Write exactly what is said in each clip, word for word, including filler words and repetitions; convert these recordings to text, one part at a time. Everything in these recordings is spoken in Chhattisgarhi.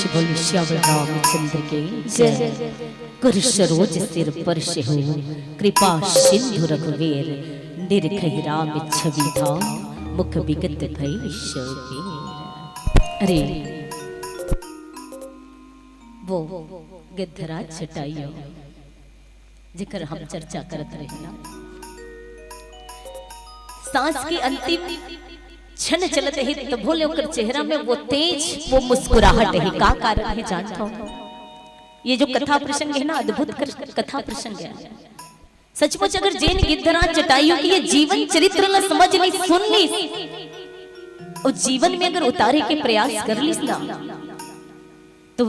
बोल श्यावर रामचंद्र के जय। कर सरोज सिर पर सेहु कृपा सिंधु रघुवीर, निरखहि राम छवि धाम मुख विगत भई सो वीर। अरे वो गिद्धराज जटायु जेकर हम चर्चा करत रहे ना, सांस के अंतिम क्षण चलत हे, तभो ले ओकर चेहरा में वो तेज, वो मुस्कुराहट हे। का कारण हे जानत हो? ये जो कथा प्रसंग हे ना, अद्भुत कर, कथा प्रसंग हे। सचमुच अगर जेन गिद्धराज जटायु के ये जीवन चरित्र ला समझ ली, सुन ली, अउ जीवन में अगर उतारे के प्रयास कर लीस ना, तो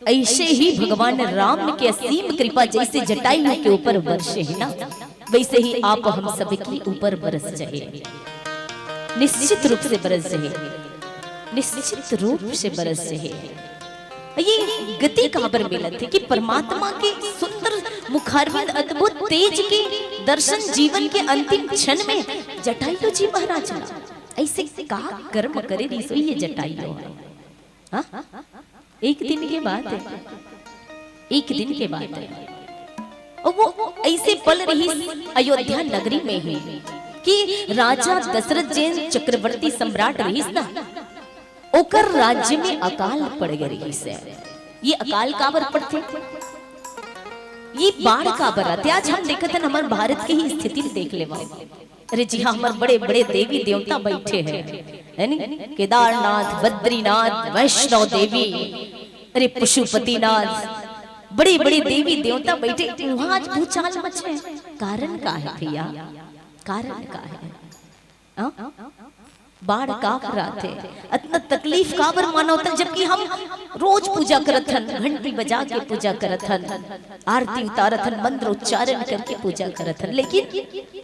ऐसे ही भगवान राम के असीम कृपा जैसे जटायु के ऊपर बरसे हे ना, वैसे ही आप हम सब के ऊपर बरस जाए, निश्चित रूप से बरस जाए, निश्चित रूप से बरस जाए। ये गति काबर मिलत हे कि परमात्मा के सुंदर मुखारविंद, अद्भुत तेज के दर्शन जीवन के अंतिम क्षण में जटायु जी महाराज ला ऐसे का कर्म करे रहिस होही ये जटायु ह? हाँ? एक दिन के बात हे, एक दिन के बात हे। अउ वो ऐसे पल रहिस अयोध्या नगरी में ही कि राजा दशरथ जेन चक्रवर्ती सम्राट रहिस ना, ओकर राज्य में अकाल पड़ गे रहिस हे। ये अकाल काबर पड़थे? ये बाढ़ काबर आथे? आज हम देखत हन, हमर भारत के ही स्थिति ल देख लेवा। अरे जी हाँ, हमर बड़े-बड़े देवी देवता बइठे हे, हे नी? केदारनाथ, बद्रीनाथ, वैष्णो देवी, अरे पशुपतिनाथ, बड़े-बड़े देवी देवता बइठे, उहाँ आज भूचाल मचे हे। कारण का हे भैया? कारण का हे? हाँ? बाढ़ काबर आथे? अतना तकलीफ काबर मानव तन, जबकि हम रोज पूजा करत हन, घंटी बजा के पूजा करत हन, आरती उतारत हन, मंत्र उच्चारण करके पूजा करत हन, लेकिन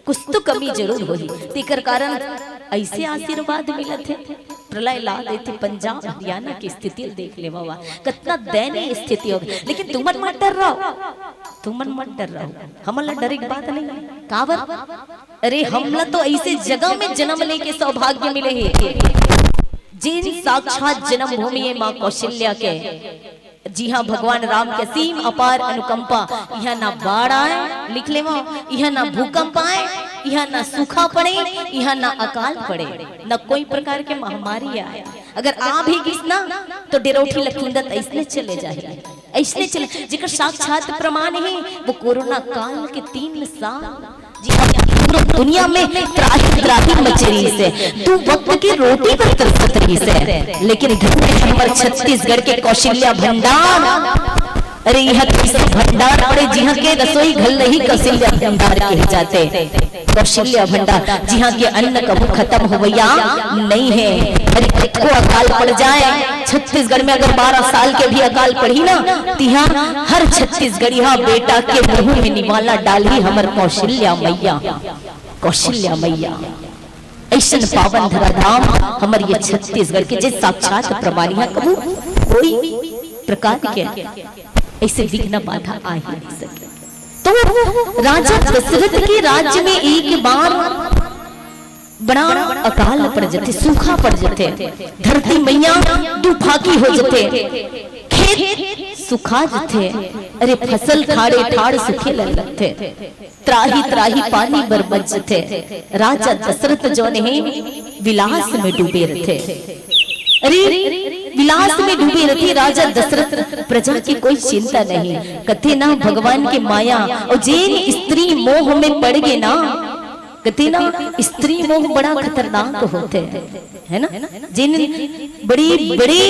कुछ तो कमी जरूर होही। तेकर कारण ऐसे आशीर्वाद मिलत हे, प्रलय ला देथे। पंजाब हरियाणा के स्थिति ल देख लेवा, कतना दयनीय स्थिति होगे। लेकिन तुमन मत डर्राव, तुमन मत डर्राव, हमन ला डरे के बात नहीं हे। काबर? अरे, हमला तो ऐसे जगह में जन्म लेके सौभाग्य मिले हे, जेन साक्षात जन्मभूमि हे माँ कौशल्या के, जिहाँ भगवान राम के असीम अपार अनुकंपा। इहाँ ना बाढ़ आय, लिख लेवा, इहाँ ना भूकंप आय, इहाँ ना सूखा पड़े, इहाँ ना अकाल पड़े, ना कोई प्रकार के महामारी आय। अगर आ भी गिस ना, तो डेरोठी लखुंदत ऐसने चले जाही। ऐसने चले, जेकर साक्षात प्रमाण हे, वो कोरोना काल के तीन साल जी हाँ, पूरा दुनिया में त्राहि त्राहि मचे रहिस हे, दू वक्त के रोटी बर तरसत रहिस हे, लेकिन धन्य हमर छत्तीसगढ़ के कौशल्या भंडार। अरे, इहाँ तो ऐसे भंडार पड़े, जिहाँ के रसोई घर ल ही कौशल्या भंडार कहे जाथे। कौशल्या भंडार, जिहाँ के अन्न कभू खतम होवइया नहीं हे। अरे, कतको अकाल पड़ जाए, छत्तीसगढ़ में अगर बारह साल के भी अकाल पड़ही ना, तिहाँ हर छत्तीसगढ़िया बेटा के मुंह में निवाला डालही हमर कौशल्या मइया, कौशल्या मइया। अइसन पावन धराधाम हमर ये छत्तीसगढ़ के, जे साक्षात प्रमाण इहाँ कभू कोई प्रकार के ऐसे विघ्न बाधा आ ही नहीं सके। तो राजा दशरथ के राज्य में एक बार बड़ा अकाल पड़ जथे, सूखा पड़ जथे, धरती मइया दुफाकी हो जथे, खेत सुखा जथे, अरे फसल ठाड़े ठाड़ सूखे ल लगथे, त्राहि त्राहि पानी बर बचथे। राजा दशरथ जौन हे विलास में डूबे रथे। अरे विलास में डूबे रथे राजा दशरथ, प्रजा की कोई चिंता नहीं। कथे ना भगवान के माया, अउ जेन स्त्री मोह में पड़ गे ना, कथे ना स्त्री मोह बड़ा खतरनाक होथे, हे ना? जेन बड़े बड़े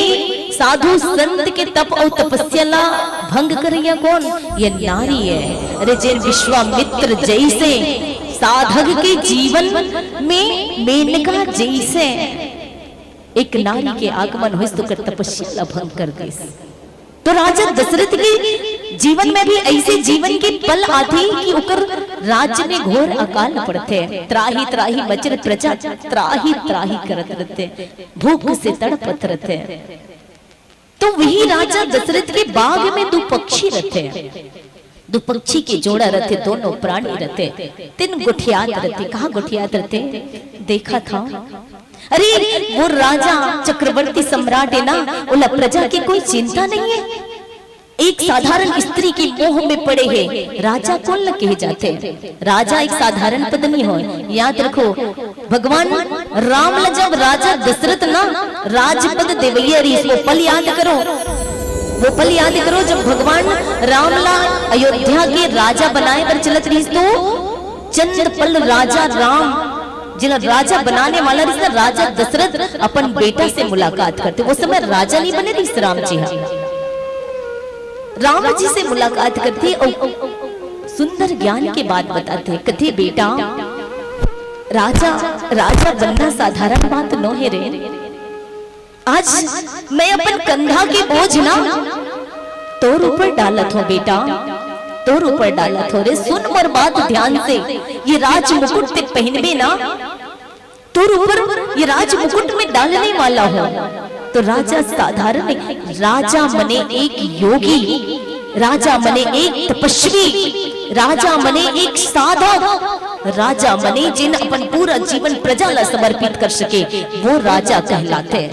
साधु संत के तप अउ तपस्या ला भंग करइया कोन? ये नारी हे। अरे जेन विश्वामित्र जइसे साधक के जीवन में मेनका जइसे एक नारी के आगमन होइस तो ओकर तपस्या ला भंग कर दिस। तो राजा दशरथ के जीवन में भी ऐसे जीवन के पल आथे कि ओकर राज्य में घोर अकाल पड़थे, त्राहि त्राहि मचल प्रजा, त्राहि त्राहि करत रथे, भूख से तड़पत रथे। तो वही राजा दशरथ के बाग में दू पक्षी रथे। दू पक्षी के जोड़ा रथे, दोनों प्राणी रथे, तेन गोठियात रथे। कहाँ गोठियात रथे? देखत हंव। अरे, वो राजा चक्रवर्ती सम्राट हे ना, ओला प्रजा के कोई चिंता नहीं है। एक साधारण स्त्री के मोह में पड़े हे। राजा कोन ल कहे जाथे? राजा एक साधारण पद नहीं होय। याद रखो, भगवान राम ला जब राजा दशरथ ना राजपद देवइया रहिस, वो पल याद करो, वो पल याद करो जब भगवान राम ला अयोध्या के राजा बनाए बर चलत रहिस, तो चंद पल राजा राम, जेला राजा बनाने वाला रहिस ना, राजा दशरथ अपन बेटा से मुलाकात करथे। वो समय राजा नहीं बने रहिस राम जी ह। राम जी से मुलाकात करथे अउ सुंदर ज्ञान के बात बताथे। कथे, "बेटा, राजा, राजा बनना साधारण बात नो हे रे। आज मैं अपन कंधा के बोझ ना तोर ऊपर डालत हंव बेटा, तोर ऊपर डालत हंव रे। सुन मोर बात ध्यान से, ये राज मुकुट ते पहिनबे ना, तोर ऊपर ये राज मुकुट मैं डालने वाला हंव।" तो राजा साधारण नहीं, राजा मने एक योगी, राजा मने एक तपस्वी, राजा मने एक साधक, राजा मने जेन अपन पूरा जीवन प्रजा ला समर्पित कर सके, वो राजा कहलाथे।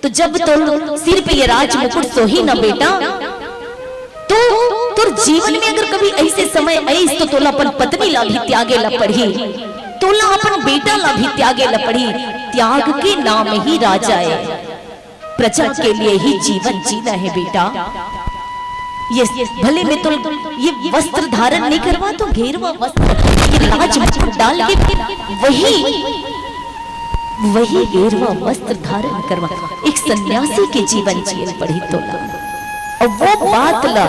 तो जब तोर सिर पे ये राज मुकुट सोही ना बेटा, तो तोर जीवन में अगर कभी ऐसे समय आइस, तो तोला अपन पत्नी ला भी त्यागे ला पड़ही, तोला अपन बेटा ला भी त्यागे ला पड़ही। त्याग के नाम ही राजा है। प्रजा के लिए ही जीवन जीना है बेटा। ये भले मैं तो ये वस्त्र धारण नहीं करवा, तो गेरवा वस्त्र, ये राज मुकुट डाल के वही, वही गेरवा वस्त्र धारण करवा, एक सन्यासी के जीवन जियल पड़ही तोला। और वो बात ला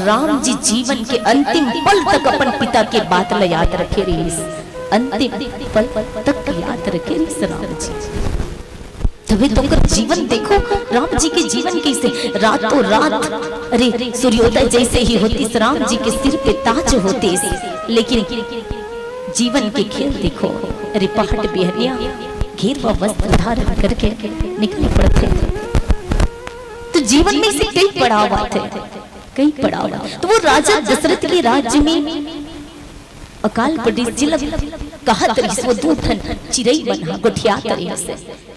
राम जी जीवन के अंतिम पल तक अपन पिता के बात ला याद रखे रहिस, अंतिम पल तक याद रखे रहिस राम जी। तभी तो ओकर जीवन देखो, राम जी के जीवन कैसे, रातों रात, अरे, सूर्योदय जैसे ही होतिस, राम जी के सिर पे ताज होतिस, लेकिन जीवन के खेल देखो, अरे, पहाट बिहनिया गेरवा वस्त्र धारण करके निकल पड़थे। तो जीवन में ऐसे कई पड़ाव आथे, कई पड़ाव। तो वो राजा दशरथ के राज्य में अकाल पड़िस, जेला कहत रहिस, वो दू ठन चिरई मन ह गोठियात रहिस।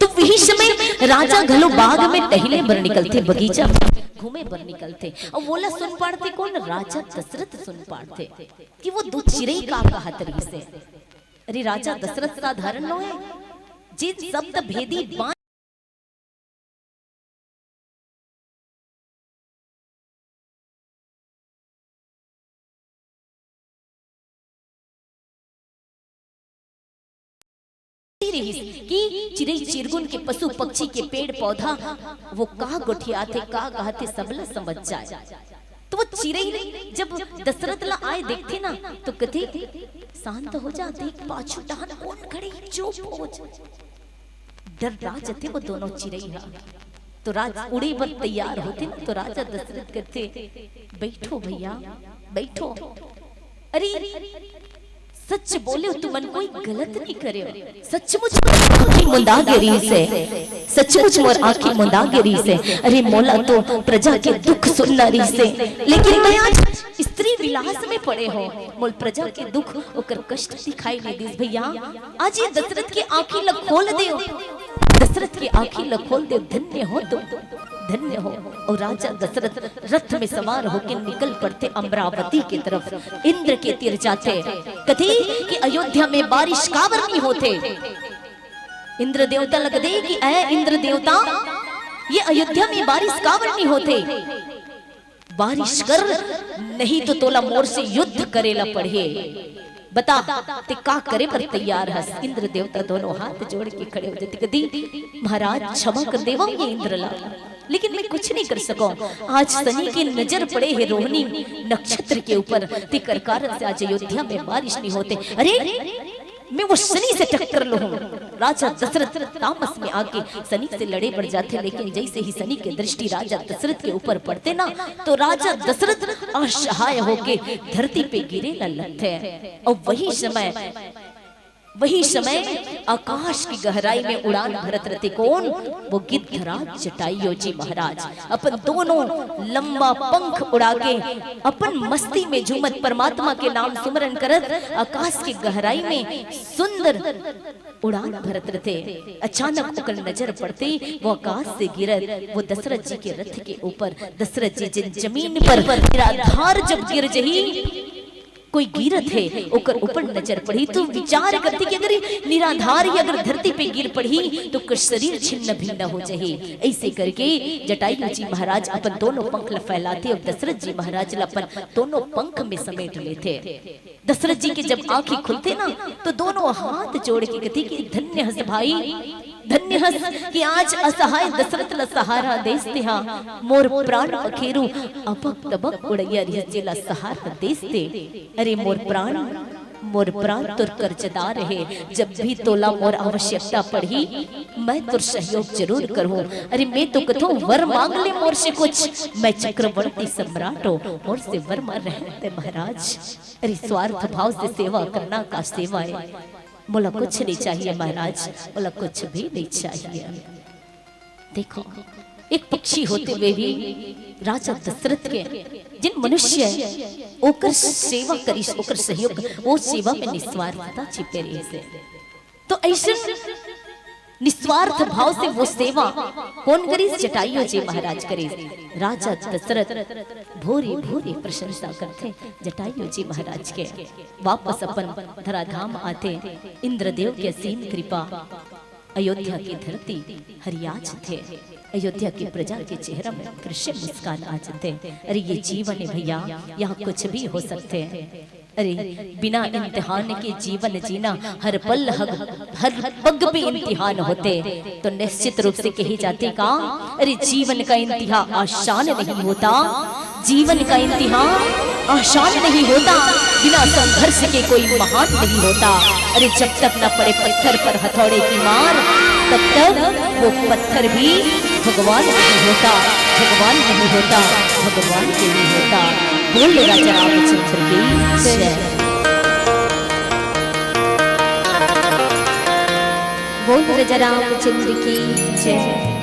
तो वही समय राजा घलो बाग में टहले बर निकलथे, बगीचा में घूमे बर निकलथे। अउ वोला सुन पाड़थे कोन? राजा दशरथ सुन पाड़थे कि वो दू चिरई का कहत रहिस हे। अरे, राजा दशरथ साधारण नो हे, जे शब्द भेदी बाण रहिस कि चिरई चिरगुन के, पशु पक्षी के, पेड़ पौधा, वो का गोठियाथे, का कहथे, सबला समझ जाए। तो वो चिरई जब दशरथ ला आए देखथे ना, तो कथे, "शांत हो जा, देख पाछू डहन कोन खड़े, चुप हो जा।" डर रह जथे वो दोनों चिरई हा। तो राज उड़े बर तैयार होथे ना, तो राजा दशरथ कथे, "बैठो भैया, बैठो।" अरे, सच बोले हो तुमन, कोई गलत नहीं करे हो। सचमुच मोर आँखी मुंदा गे रहिस हे, सचमुच मोर आँखी मुंदा गे रहिस हे। अरे, मोला तो प्रजा के दुख सुनना रहिस हे, लेकिन मैं आज स्त्री विलास में पड़े हो, मोल प्रजा के दुख, ओकर कष्ट दिखाई नहीं दिस भैया। आज ये दशरथ के आँखी ल खोल देव, दशरथ के आँखी ल खोल देव, धन्य हो तुम, धन्य हो। और राजा दशरथ रथ में सवार होके निकल पड़थे अमरावती की तरफ। इंद्र के तीर जाथे, कथे कि अयोध्या में बारिश काबर नहीं होथे। इंद्र देवता ल कथे कि ऐ इंद्र देवता, ये अयोध्या में बारिश काबर नहीं होथे? बारिश कर, नहीं तो तोला मोर से युद्ध करे ला पड़ही। बता, ते का करे बर तैयार हस? इंद्र देवता दोनों हाथ जोड़ के खड़े हो जाथे, कथे, "महाराज, क्षमा कर देवव ये इंद्र ला, लेकिन मैं कुछ नहीं कर सकव। आज शनि की नजर पड़े हे रोहिणी नक्षत्र के ऊपर, तेकर कारण से आज अयोध्या में बारिश नहीं होथे।" अरे, मैं वो शनि से टक्कर लूं। राजा दशरथ तामस में आके शनि से लड़े बर जाथे, लेकिन जैसे ही शनि के दृष्टि राजा दशरथ के ऊपर पड़थे ना, तो राजा दशरथ असहाय होके धरती पे गिरे ला लगथे। और वही समय वही समय आकाश की गहराई में उड़ान भरत रथे कोन? वो गिद्धराज जटायु जी महाराज। अपन दोनों लंबा पंख उड़ा के अपन मस्ती में झूमत परमात्मा के नाम सुमरन करत आकाश की गहराई में सुंदर उड़ान भरत रथे। अचानक ओकर नजर पड़ते वो आकाश से गिरत वो दशरथ जी के रथ के ऊपर। दशरथ जी जिन जमीन पर निराधार जब गिर जही, कोई गिरत हे, ओकर ऊपर नजर पड़ही, तो विचार करथे कि अगर ये निराधार ही अगर धरती पे गिर पड़ही, तो ओकर शरीर छिन्न भिन्न हो जाही। ऐसे करके जटायु जी महाराज अपन दोनों पंख ल फैलाथे अउ दशरथ जी महाराज ल अपन दोनों पंख में समेट लेथे। दशरथ जी के जब आंखी खुलथे ना, तो दोनों हाथ जोड़ के कथे कि धन्य हस भाई, धन्य हस कि आज असहाय दशरथ ल सहारा देस तेहा। मोर प्राण पखेरू अबक तबक उड़ैया रिहिस जेला सहारा देस ते। अरे मोर प्राण, मोर प्राण तोर कर्जदार हे, जब भी तोला मोर आवश्यकता पड़ही, मैं तोर सहयोग जरूर करहूं। अरे मैं तो कथों वर मांग ले मोर से कुछ, मैं चक्रवर्ती सम्राट हों, मोर से वर मांग रहे ते महाराज। अरे स्वार्थ भाव से सेवा करना का सेवा हे। मोला कुछ नहीं चाहिए महाराज, मोला कुछ भी नहीं चाहिए। देखो, एक पक्षी होते हुए भी राजा दशरथ के जिन मनुष्य ओकर सेवा करिस, ओकर सहयोग, वो सेवा में निस्वार्थता छिपे रहिसे। तो ऐसे निस्वार्थ भाव से वो सेवा कोन करिस? जटायु जी महाराज करिस। राजा दशरथ भोरे भोरे प्रशंसा करथे जटायु जी महाराज के। वापस अपन धराधाम आथे, इंद्रदेव के असीम कृपा, अयोध्या की धरती हरिया जथे। अयोध्या की प्रजा के चेहरा में फिर से मुस्कान आ जथे। अरे ये जीवन हे भैया, यहाँ कुछ भी हो सकथे। अरे बिना इम्तिहान के जीवन जीना, हर पल हर, हर पग पे इम्तिहान होथे। तो निश्चित रूप से कही जाथे का, अरे जीवन का इम्तिहान आसान नहीं होता, जीवन का इम्तिहान आसान नहीं होता, बिना संघर्ष के कोई महान नहीं होता। अरे जब तक न पड़े पत्थर पर हथौड़े की मार, तब तक वो पत्थर भी भगवान नहीं होता, भगवान नहीं होता, भगवान नहीं होता। बोल राजा रामचंद्र की जय। बोल राजा रामचंद्र की जय।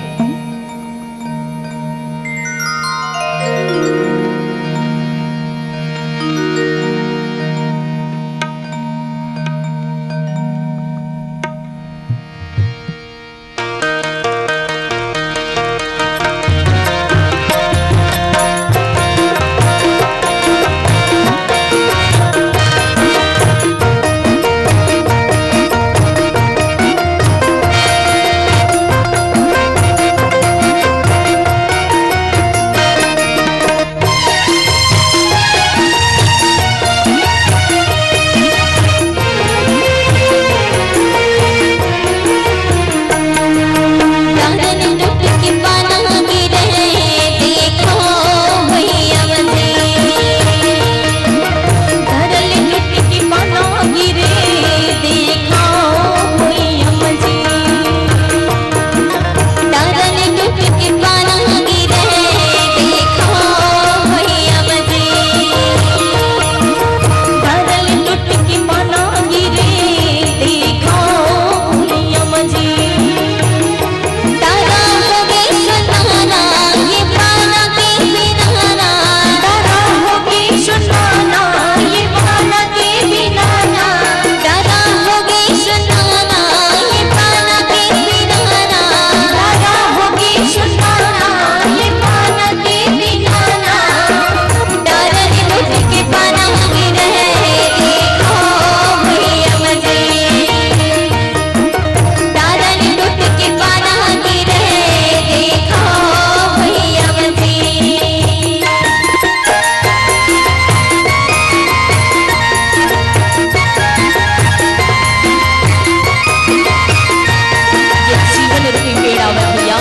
ये जीवन रूपी पेड़ आवे भैया,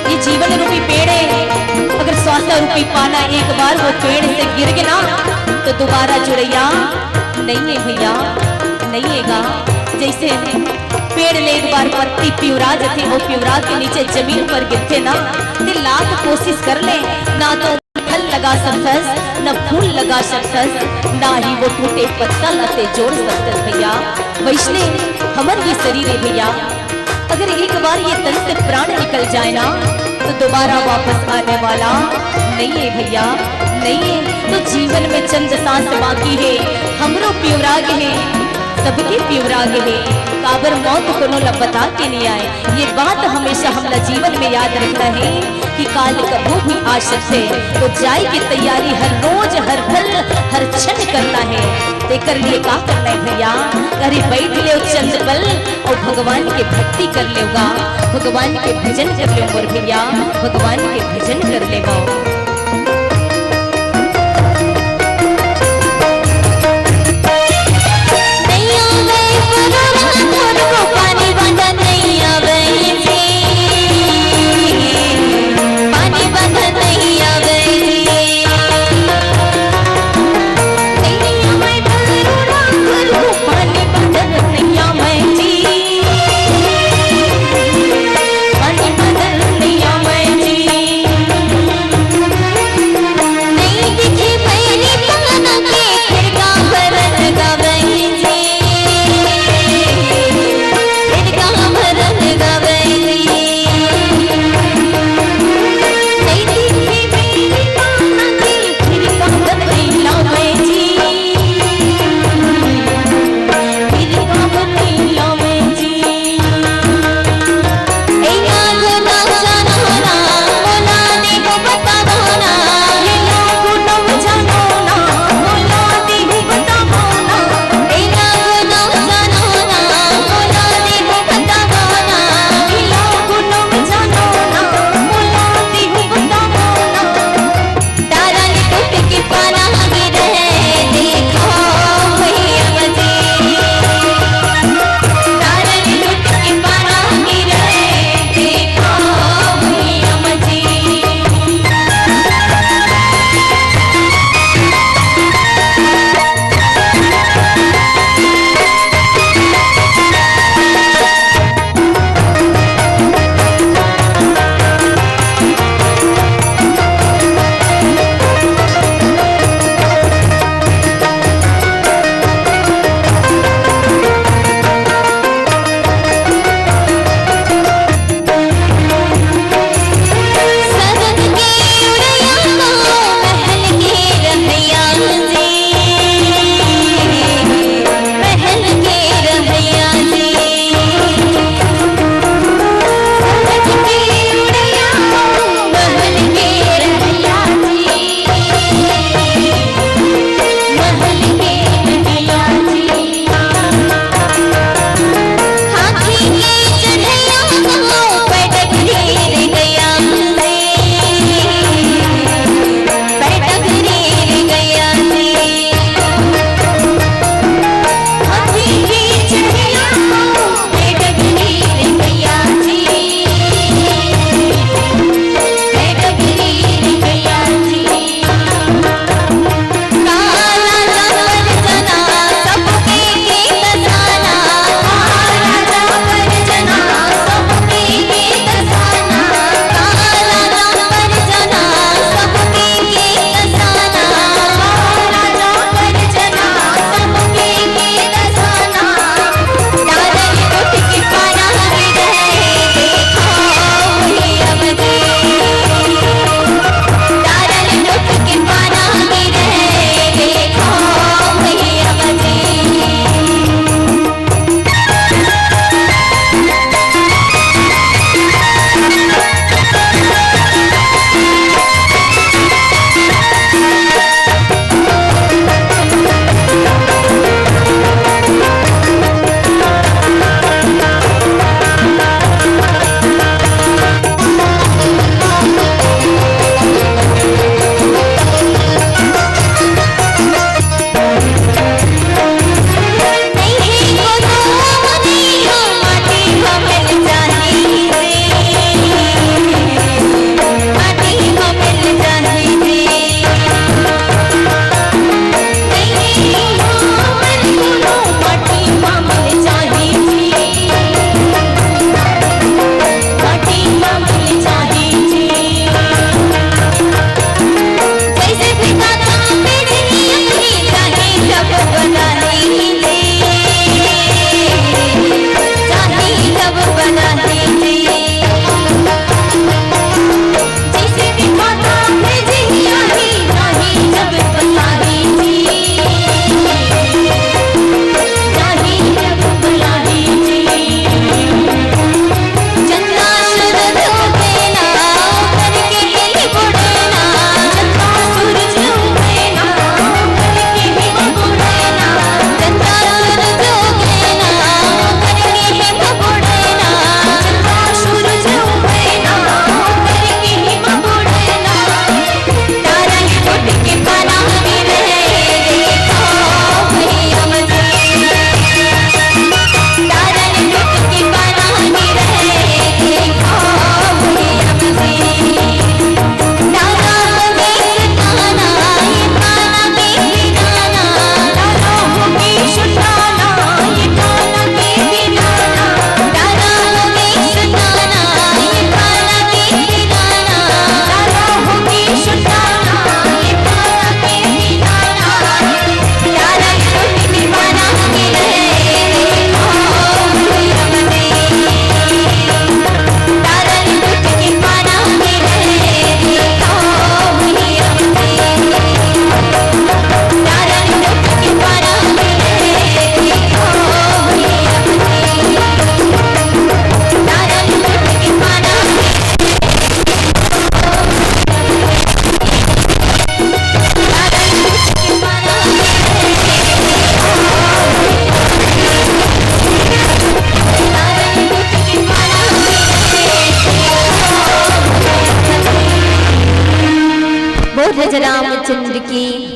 ये जीवन रूपी पेड़ हे। अगर श्वासा रूपी पाना एक बार वो पेड़ से गिर गे ना, तो दोबारा जुड़ैया नइ हे भैया, नइ हे गा। जइसे पेड़ ले एक बार पत्ती पिवरा जथे, वो पिवरा के नीचे जमीन पर गिरथे ना, ते लाख कोशिश कर ले ना, तो फल लगा सकथस, न फूल लगा सकथस, ना ही वो टूटे पत्ता ला ते जोड़ सकथस भैया। वैसने हमर भी शरीर हे भैया, अगर एक बार ये तन से प्राण निकल जाए ना, तो दोबारा वापस आने वाला नहीं है भैया, नहीं है। तो जीवन में चंद सांस बाकी हे, हमरो पिवराग हे, सबके पिवराग हे, काबर मौत कोनो ला बता के नहीं आए। ये बात हमेशा हमला जीवन में याद रखना हे कि काल कभू भी आ सकथे, तो जाए के तैयारी हर रोज, हर पल, हर क्षण करना हे। तेकर लिए का करना हे भैया? अरे बैठ लेव चंद पल अउ भगवान के भक्ति कर लेव गा, भगवान के भजन कर लेव मोर भैया, भगवान के भजन कर लेव।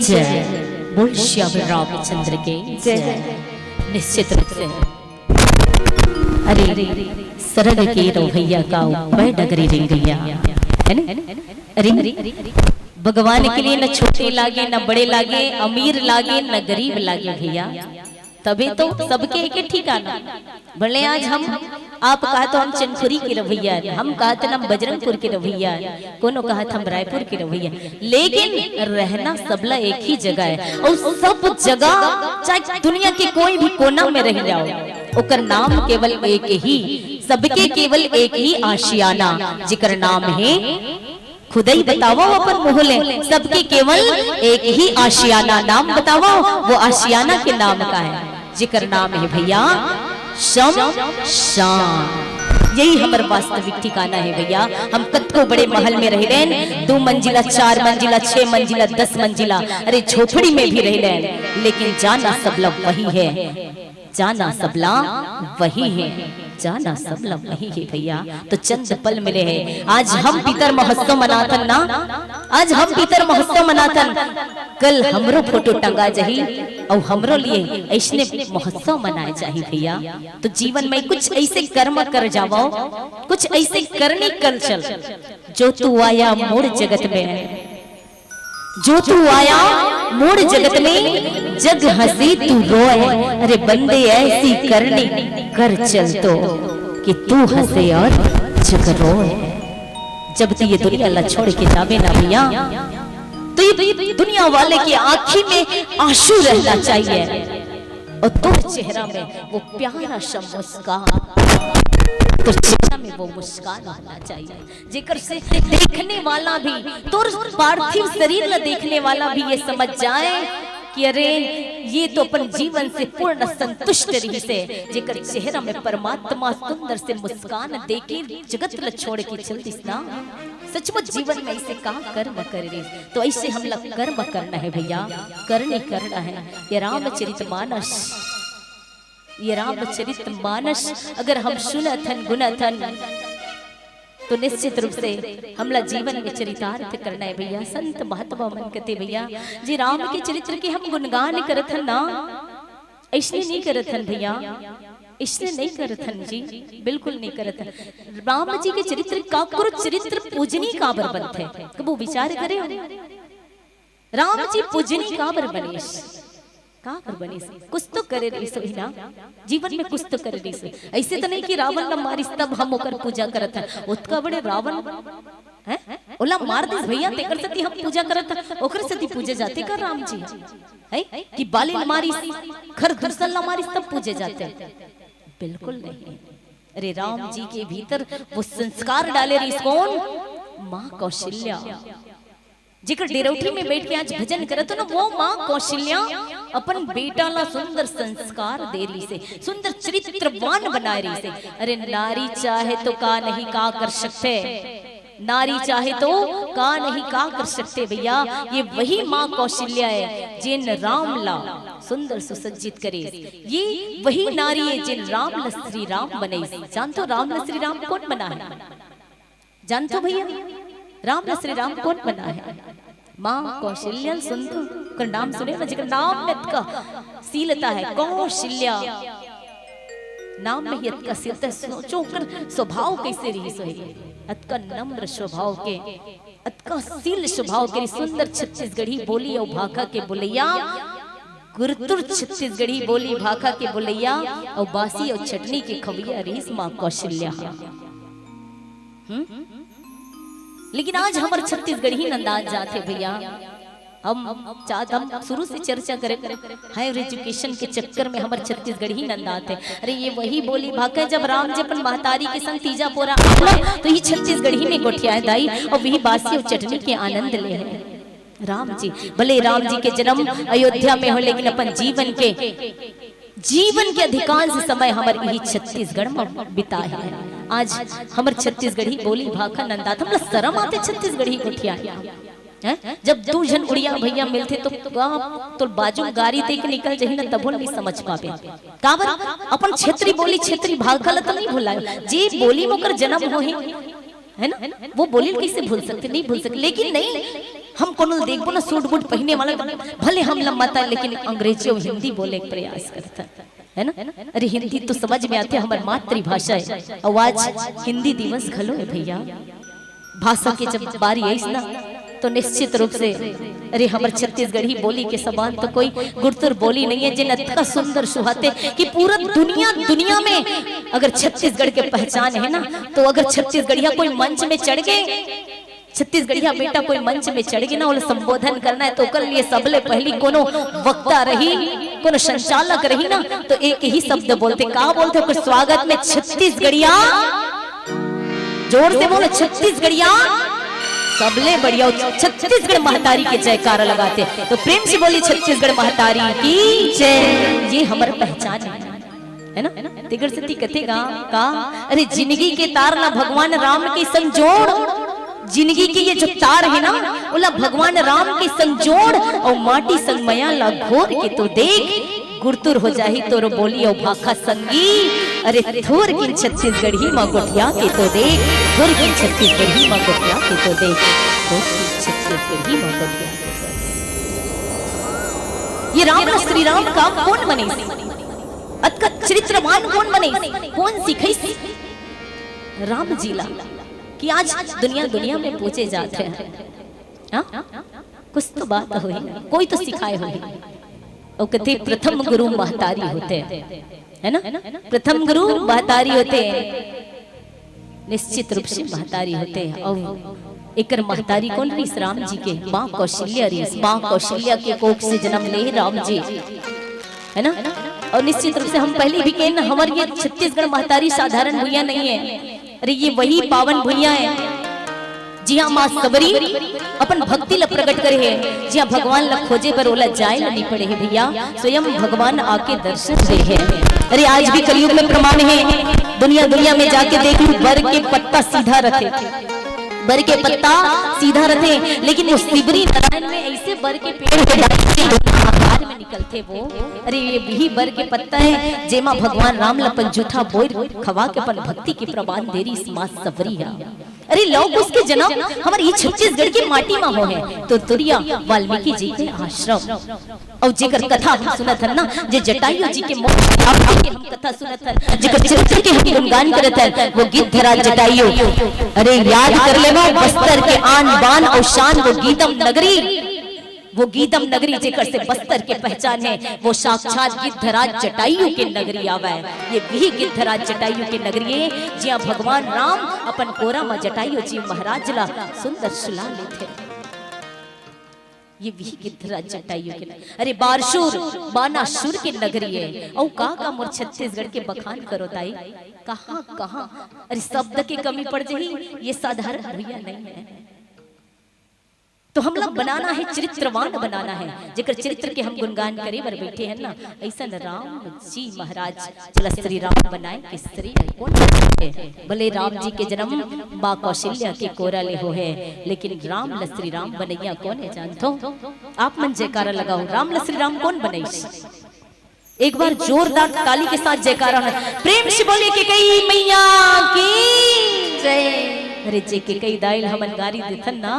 जय बोल श्याम रामचंद्र के जय। निश्चित रूप से, अरे, सरग के रवैया का उपाय डगरी रिंगैया, है ना? अरे, भगवान के लिए न छोटे लागे, न बड़े लागे, अमीर लागे, न गरीब लागे भैया। तभी तो सबके एक ही ठिकाना। भले आज हम, आप कहा तो हम चंदखुरी के रवैया, हम कहा तो हम बजरंगपुर के रवैया, कोनो कहा तो हम रायपुर के रवैया, लेकिन रहना सबला एक ही जगह है। और सब जगह, चाहे दुनिया के कोई भी कोना में रह जाओ, ओकर नाम केवल एक ही, सबके केवल एक ही आशियाना, जेकर नाम है खुदई। बतावव अपन मुंह ले, सबके केवल एक ही आशियाना। नाम बतावव, वो आशियाना के नाम का है, जेकर नाम है भैया शमशान। यही हमर वास्तविक ठिकाना है भैया। हम कतको बड़े महल में रह लेन, दो मंजिला, चार मंजिला, छह मंजिला, दस मंजिला, अरे, झोपड़ी में भी रह लेन, लेकिन जाना सबला वही है, जाना सबला वही है, जाना सबला वही है भैया। तो चंद पल मिले हैं, आज हम पितर महोत्सव मनाथन ना, आज हम पितर महोत्सव मनाथन, कल हमरो फोटो टंगा जाही और हमरो लिए ऐसने महोत्सव मनाए जाही भैया। तो जीवन में कुछ ऐसे कर्म कर जावव, कुछ ऐसे करनी कर चल, जो तू आया मोर जगत में, जो तू आया मोर जगत में, जग हंसे तू रोए। अरे बंदे, ऐसी करनी कर चल तो, कि तू हंसे और जग रोए। जब तू ये दुनिया ला छोड़ के जावे ना भैया, तो ये दुनिया वाले की आंखी में आंसू रहना चाहिए और तोर चेहरा में वो प्यारा सा मुस्कान, तोर चेहरा में वो मुस्कान होना चाहिए, जेकर से देखने वाला भी, तोर पार्थिव शरीर ला देखने वाला भी ये समझ जाए कि अरे, ये तो अपन जीवन से पूर्ण संतुष्ट रहिसे, जेकर चेहरा में परमात्मा सुंदर से मुस्कान देके जगत ला छोड़ के चल दिस ना। सचमुच जीवन में ऐसे का कर्म करे रे, तो ऐसे हमला कर्म करना है भैया, करनी करना है। ये रामचरित मानस, ये रामचरित मानस अगर हम सुनथन, गुनथन, तो निश्चित रूप से हमला जीवन में चरितार्थ करना है भैया। संत महात्मा मन कथे भैया, जे राम के चरित्र के हम गुणगान करथन ना, ऐसने नहीं करथन भैया, ऐसने नहीं करथन जी, बिल्कुल नहीं करथन। राम जी के चरित्र काकरो चरित्र पूजनी काबर बनथे, कभू विचार करे हो? राम जी पूजनी काबर बनेस, काबर बनेस? कुछ तो करे रहिस होही ना, जीवन में कुछ तो करे रहिस होही। ऐसे तो नहीं कि रावण ला मारिस तब हम ओकर पूजा करत हन, ओतका बड़े रावण हैं, ओला मार दिस भैया, तेकर सेती हम पूजा करत हन, ओकर सेती पूजे जाथे का राम जी? है कि बाली ला मारिस, खरदूषण ला मारिस तब पूजे जाथे? बिल्कुल नहीं। अरे राम जी के भीतर वो संस्कार डाले रहिस कौन? माँ कौशल्या। जेकर डेरौठी में बैठ के आज भजन करत हो ना, वो माँ कौशल्या अपन बेटा ला सुंदर संस्कार दे रहिसे, सुंदर चरित्रवान बनाए रहिसे। अरे नारी चाहे तो का नहीं का कर सकथे, नारी चाहे तो का नहीं का कर सकथे भैया। ये वही माँ कौशल्या है जेन राम ला सुंदर सुसज्जित करे, ये वही नारी है जेन राम ला श्री राम बनइस। जानथो राम ला श्री राम कोन बनाहे? जानथो भैया, राम ला श्री राम कोन बनाहे? माँ कौशल्या। सुनथो, ओकर नाम सुने ना, जेकर नाम में अतका शीलता है, कौशल्या। नाम में ही अतका शीलता है, सोचो ओकर स्वभाव कैसे रहिस होही, अतका नम्र स्वभाव के, अतका शील स्वभाव के, सुंदर छत्तीसगढ़ी बोली अउ भाखा के बोलैया, गुरतुर छत्तीसगढ़ी बोली भाखा के बोलैया अउ बासी अउ चटनी के खवैया रहिस माँ कौशल्या। हम्म? लेकिन आज हमर छत्तीसगढ़ी नंदात जात हे भैया। हम चाहत, हम शुरू से चर्चा करे, higher education के चक्कर में हमर छत्तीसगढ़ी नंदात हे। अरे ये वही बोली भाखा हे, जब राम जी अपन महतारी के संग तीजा पोरा आला, तो ही छत्तीसगढ़ी में गोठियाए दाई अउ वही बासी अउ चटनी के आनंद ले हे। राम जी, भले राम जी के जन्म अयोध्या में हो, लेकिन अपन जीवन के, जीवन के अधिकांश समय हमर इही छत्तीसगढ़ में बिताए हे। आज हमर छत्तीसगढ़ी बोली भाखा नंदात, हमला शरम आथे छत्तीसगढ़ी गोठियाए। हैं? जब दू झन उड़िया भैया मिलथे तो का तोर बाजू गारी दे के निकल जाही ना, तभो नहीं समझ पाबे। काबर? अपन क्षेत्री बोली, क्षेत्री भाखा ला तो नहीं भुलाए, जे बोली में ओकर जन्म होही, है ना? वो बोली कैसे भूल सकथे? नहीं भूल सकथे। लेकिन नहीं, हम कोनो ल देखबो ना, सूट बूट पहिने वाला, भले हम लम्बा ताय, लेकिन अंग्रेजी अउ हिंदी बोले के प्रयास करथन, है ना? अरे, हिंदी तो समझ में आथे, हमर मातृभाषा हे। अउ आज हिंदी दिवस घलो हे भैया। भाषा के जब बारी आइस ना, तो निश्चित रूप से, अरे, हमर छत्तीसगढ़ी बोली के समान तो कोई गुरतुर बोली नइ हे, जेन अतका सुंदर सुहाथे कि पूरा दुनिया, दुनिया में अगर छत्तीसगढ़ के पहचान हे ना, तो अगर छत्तीसगढ़िया कोई मंच में चढ़ गे, छत्तीसगढ़िया बेटा कोई मंच में चढ़ गे ना, ओला संबोधन करना हे, तो ओकर लिए सबले पहिली कोनो वक्ता रही, कोनो संचालक रही ना, तो एक ही शब्द बोलथे। का बोलथे ओकर स्वागत में? छत्तीसगढ़िया। जोर से बोलो, छत्तीसगढ़िया। सबले बढ़िया, छत्तीसगढ़ महतारी के जयकारा लगाथे। तो प्रेम से बोलिए, छत्तीसगढ़ महतारी की जय। ये हमर पहचान हे, है ना? तेकर सेती कथे गा, का? अरे, जिनगी के तार ला भगवान राम के संग जोड़। जिनगी के ये जो तार हे ना, ओला भगवान राम के संग जोड़, अउ माटी संग मया ला घोर के तो देख, गुरतुर हो जाही तोर बोली अउ भाखा संगी। अरे, थोर किन छत्तीसगढ़ी मा गोठिया के तो देख, थोर किन छत्तीसगढ़ी मा गोठिया के तो देख, थोर किन छत्तीसगढ़ी मा गोठिया के तो देख। ये राम अउ श्री राम का कोन बने? अतका चरित्रवान कोन बने? कोन सिखाइस राम जी ला कि आज दुनिया, दुनिया में पूजे जात हे? हाँ? कुछ तो बात होही, कोई तो सिखाए होही। अउ कथे, प्रथम गुरु महतारी होथे, है ना? प्रथम गुरु महतारी होथे। निश्चित रूप से महतारी होथे। अउ एकर महतारी कोन रहिस? राम जी के माँ कौशल्या रहिस। माँ कौशल्या के कोख से जन्म ले राम जी, है ना? अउ निश्चित रूप से हम पहिली भी कहेन, हमर ये छत्तीसगढ़ महतारी साधारण भुइयाँ नइ हे। अरे, ये वही पावन भुइयाँ हे, जिहाँ माँ सबरी अपन भक्ति ला प्रकट करे हे, जिहाँ भगवान ला खोजे बर ओला जाए ला नइ पड़े हे भैया, स्वयं भगवान आके दर्शन दे हे। अरे, आज भी कलयुग में प्रमाण हे, दुनिया दुनिया में जाके देख लू, बर के पत्ता सीधा रथे, बर के पत्ता सीधा रथे, लेकिन वो सिबरी नारायण में ऐसे बर के पेड़ के डाली आकार में निकलथे वो। अरे, ये भी बर के पत्ता हे, जेमा भगवान राम ला अपन जूठा बोर खवा के अपन भक्ति के प्रमाण दे रहिस माँ सबरी हा। अरे, लव कुश के जन्म हमर ई छत्तीसगढ़ के माटी मा होहे, तो तुरिया वाल्मीकि जी के आश्रम। अउ जेकर कथा हम सुनत हन ना, जे जटायु जी के मौत के हम कथा सुनत हन, जेकर चरित्र के हम गुणगान करत हन, वो गिद्धराज जटायु। अरे, याद कर लेना, बस्तर के आन बान अउ शान, वो गीदम नगरी, वो गीदम नगरी जेकर से बस्तर के पहचान हे, वो साक्षात गिद्धराज जटायु के नगरी आवय। ये भी गिद्धराज जटायु के नगरी हे, जिहाँ भगवान राम अपन कोरा मा जटायु जी महाराज ला सुंदर सुला लेथे। ये भी गिद्धराज जटायु के नगरी। अरे, बारशुर, बानासुर के नगरी हे। अउ का का मोर छत्तीसगढ़ के बखान करो ताई, कहाँ कहाँ, अरे, शब्द के कमी पड़ जाही, ये साधारण भुइयाँ नइ हे। तो हमला बनाना हे, चरित्रवान बनाना हे, जेकर चरित्र के हम गुणगान करे बर बइठे हन ना, अइसन राम जी महाराज ला श्री राम बनाए के श्रेय कोन हे? भले राम जी के जन्म माँ कौशल्या के कोरा ले होहे, लेकिन राम ला श्री राम बनइया कोन हे जानथो? आप मन जयकारा लगाओ, राम ला श्री राम कोन बनइस? एक बार जोरदार ताली के साथ जयकारा होना। प्रेम से बोलिए, कैकई मैया की जय। अरे, जे कैकई दाई ल हमन गारी देथन ना,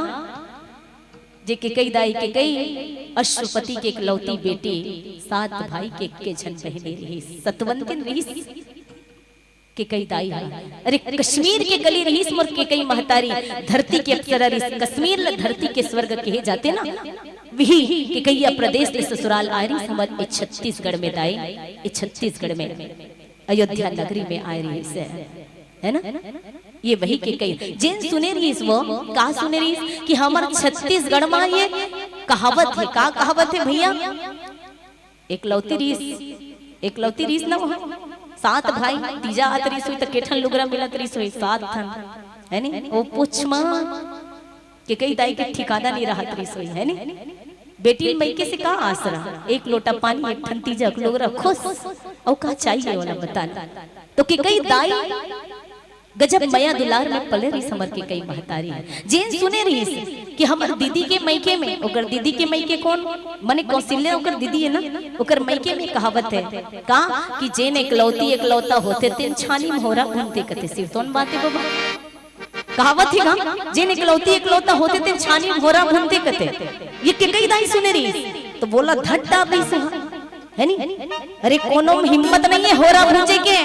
जे कैकई दाई, कैकई अश्वपति के इकलौती बेटी, सात भाई के एके झन बहिनी रहिस, सतवंतिन रहिस। कैकई दाई हा। अरे, कश्मीर के कली रहिस मोर कैकई महतारी, धरती के अप्सरा रहिस। कश्मीर ल धरती के स्वर्ग कहे जाथे ना, विही कैकैया प्रदेश ले ससुराल आए रहिस हमर ए छत्तीसगढ़ में दाई, ए छत्तीसगढ़ में अयोध्या नगरी में आए रहिस, है ना? ये वही कैकई, जेन सुने रहिस वो का सुने रहिस कि हमर छत्तीसगढ़ मा ये कहावत हे। का कहावत हे भैया? एकलौती रिहिस, एकलौती रिहिस ना वो। सात भाई, तीजा आत रिहिस होही त के ठन लुगरा मिलत रिहिस होही? सात ठन, है नी? वो पूछ मा कैकई दाई के ठिकाना नइ रहत रिहिस होही, है नी? बेटी ल मइके से का आसरा? एक लोटा पानी, एक ठन तीजा के लुगरा, खुश। अउ का चाहिए ओला बता ना। तो कैकई दाई गजब मया दुलार में पले रहिस हमर कैकई महतारी। जेन सुने रहिस कि हमर दीदी के मइके में, ओकर दीदी के मइके कोन? मने कौशल्या ओकर दीदी हे ना, ओकर मइके में कहावत हे का कि जेन एकलौती एकलौता होथे तेन छानी म होरा बुनथे कथे। सिरतोन बात हे बबा। कहावत हे गा, "जेन एकलौती एकलौता होथे, तेन छानी में होरा भूनथे" कथे। ये केकई दाई सुने रहिस, त बोला धट डाब दीस हा, है नी? अरे, कोनो में हिम्मत नइ हे होरा भूंजे के,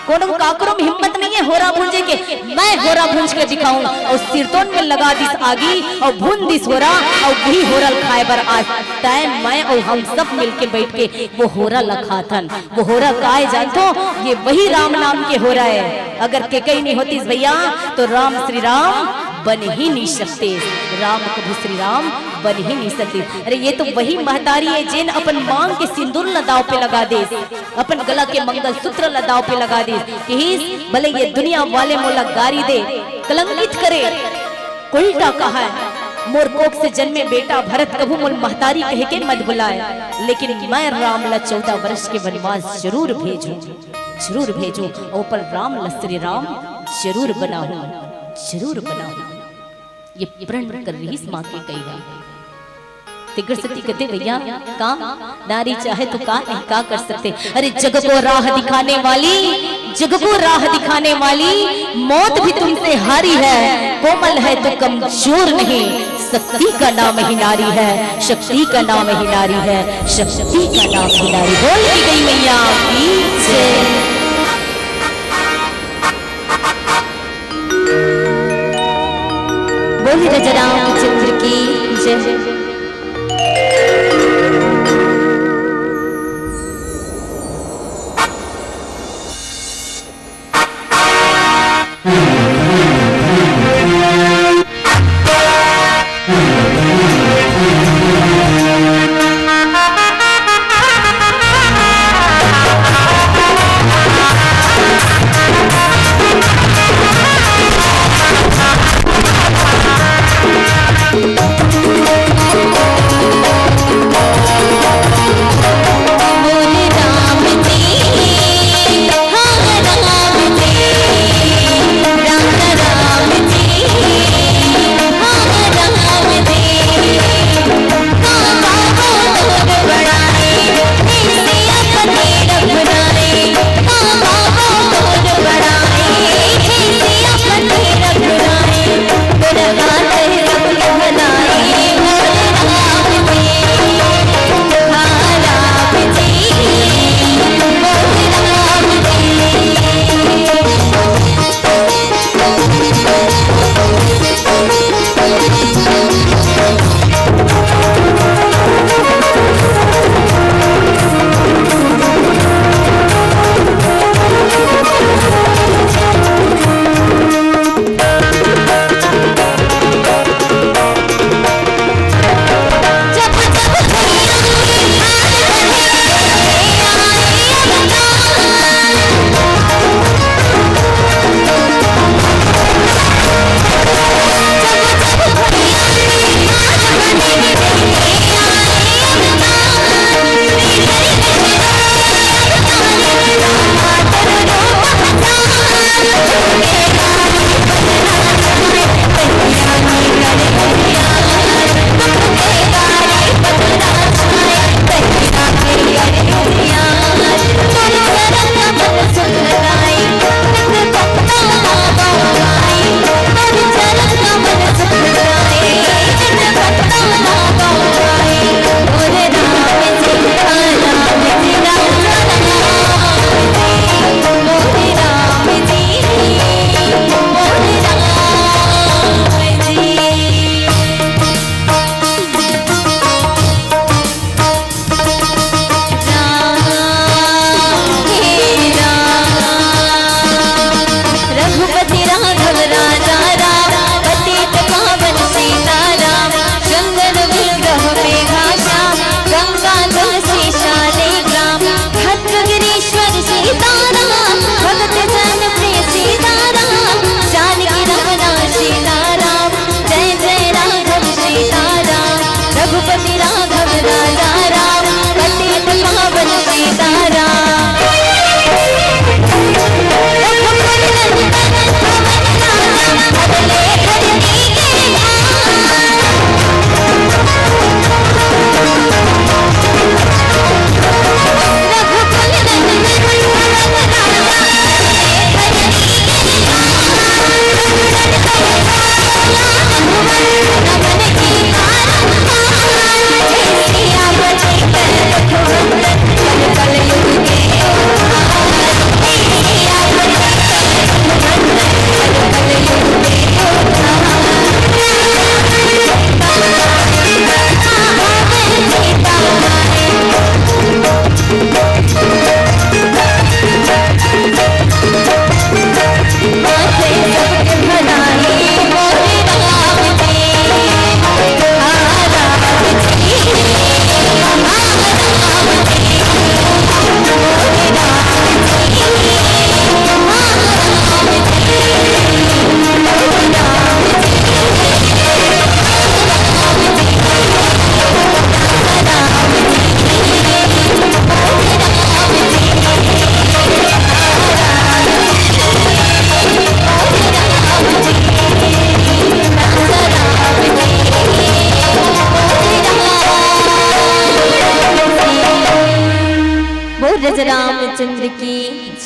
कोनो काकरो में हिम्मत नइ हे होरा भूंजे के। मैं होरा भूंज के दिखाहूं। अउ सिरतोन में लगा दीस आगी, अउ भून दीस होरा, अउ वही होरा ल खाए बर आज तैं, मैं अउ हम सब मिलके बइठ के वो होरा ल खाथन। वो होरा काय जानथो? ये वही राम नाम के होरा हे। अगर केकई नइ होतिस भइया, तो राम श्री राम बन ही नइ सकतिस। राम कभू श्री राम बन ही नइ सकतिस। अरे, ये तो वही महतारी हे, जेन अपन मांग के सिंदूर ल दांव पे लगा दीस, अपन गला के मंगलसूत्र ल दांव पे लगा दीस। किहिस, "भले ये दुनिया वाले मोला गारी दे, कलंकित करे, उल्टा कहय, मोर कोख से जन्मे बेटा भरत कभू मोला महतारी कहिके मत बुलाय, लेकिन मैं राम ल चौदह वर्ष के वनवास जरूर भेजहूं, जरूर भेजहूं, अउ अपन राम ल श्री राम जरूर बनाहूं, जरूर बनाहूं।" ये प्रण कर रहिस मां केकई ह। तेकर सेती कथे भइया, का नारी चाहे तो का नहीं, का कर सकथे। अरे, जग को राह दिखाने वाली, जग को राह दिखाने वाली, मौत भी तुमसे हारी है, कोमल है तो कमजोर नहीं, शक्ति का नाम ही नारी है, शक्ति का नाम ही नारी है, शक्ति का नाम ही नारी। बोल केकई मैया की जय। बोल राजा रामचंद्र की जय।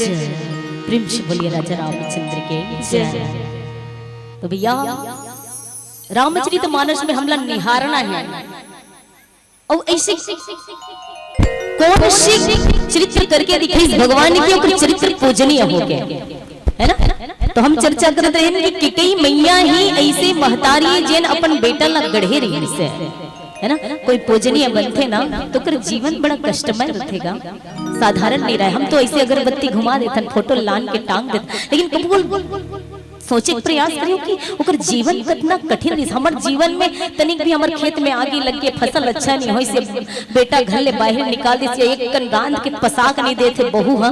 प्रेम से बोलिए राजा रामचंद्र के जय। तो भैया, रामचरित मानस में हमला निहारना है और ऐसे कौन से चरित्र करके दिखाइस भगवान के, ओकर चरित्र पूजनीय हो गए, है ना? तो हम चर्चा करत रहे कि केकई मैया ही ऐसे महतारी है जेन अपन बेटा ला गढ़े रहिस हे, है ना? कोई पूजनीय बनथे ना तो ओकर जीवन बड़ा कष्टमय रहिथे गा, साधारण नहीं रहे। हम तो ऐसे अगरबत्ती घुमा देथन, फोटो लान के टांग देथन, लेकिन कभी बोल सोचे के प्रयास करियो कि ओकर जीवन कितना कठिन रहिस। हमर जीवन में तनिक भी हमर खेत में आगी लग के फसल अच्छा नहीं होइस, बेटा घर ले बाहर निकाल दिस, एक कन रांध के पसाक नहीं देथे बहू ह,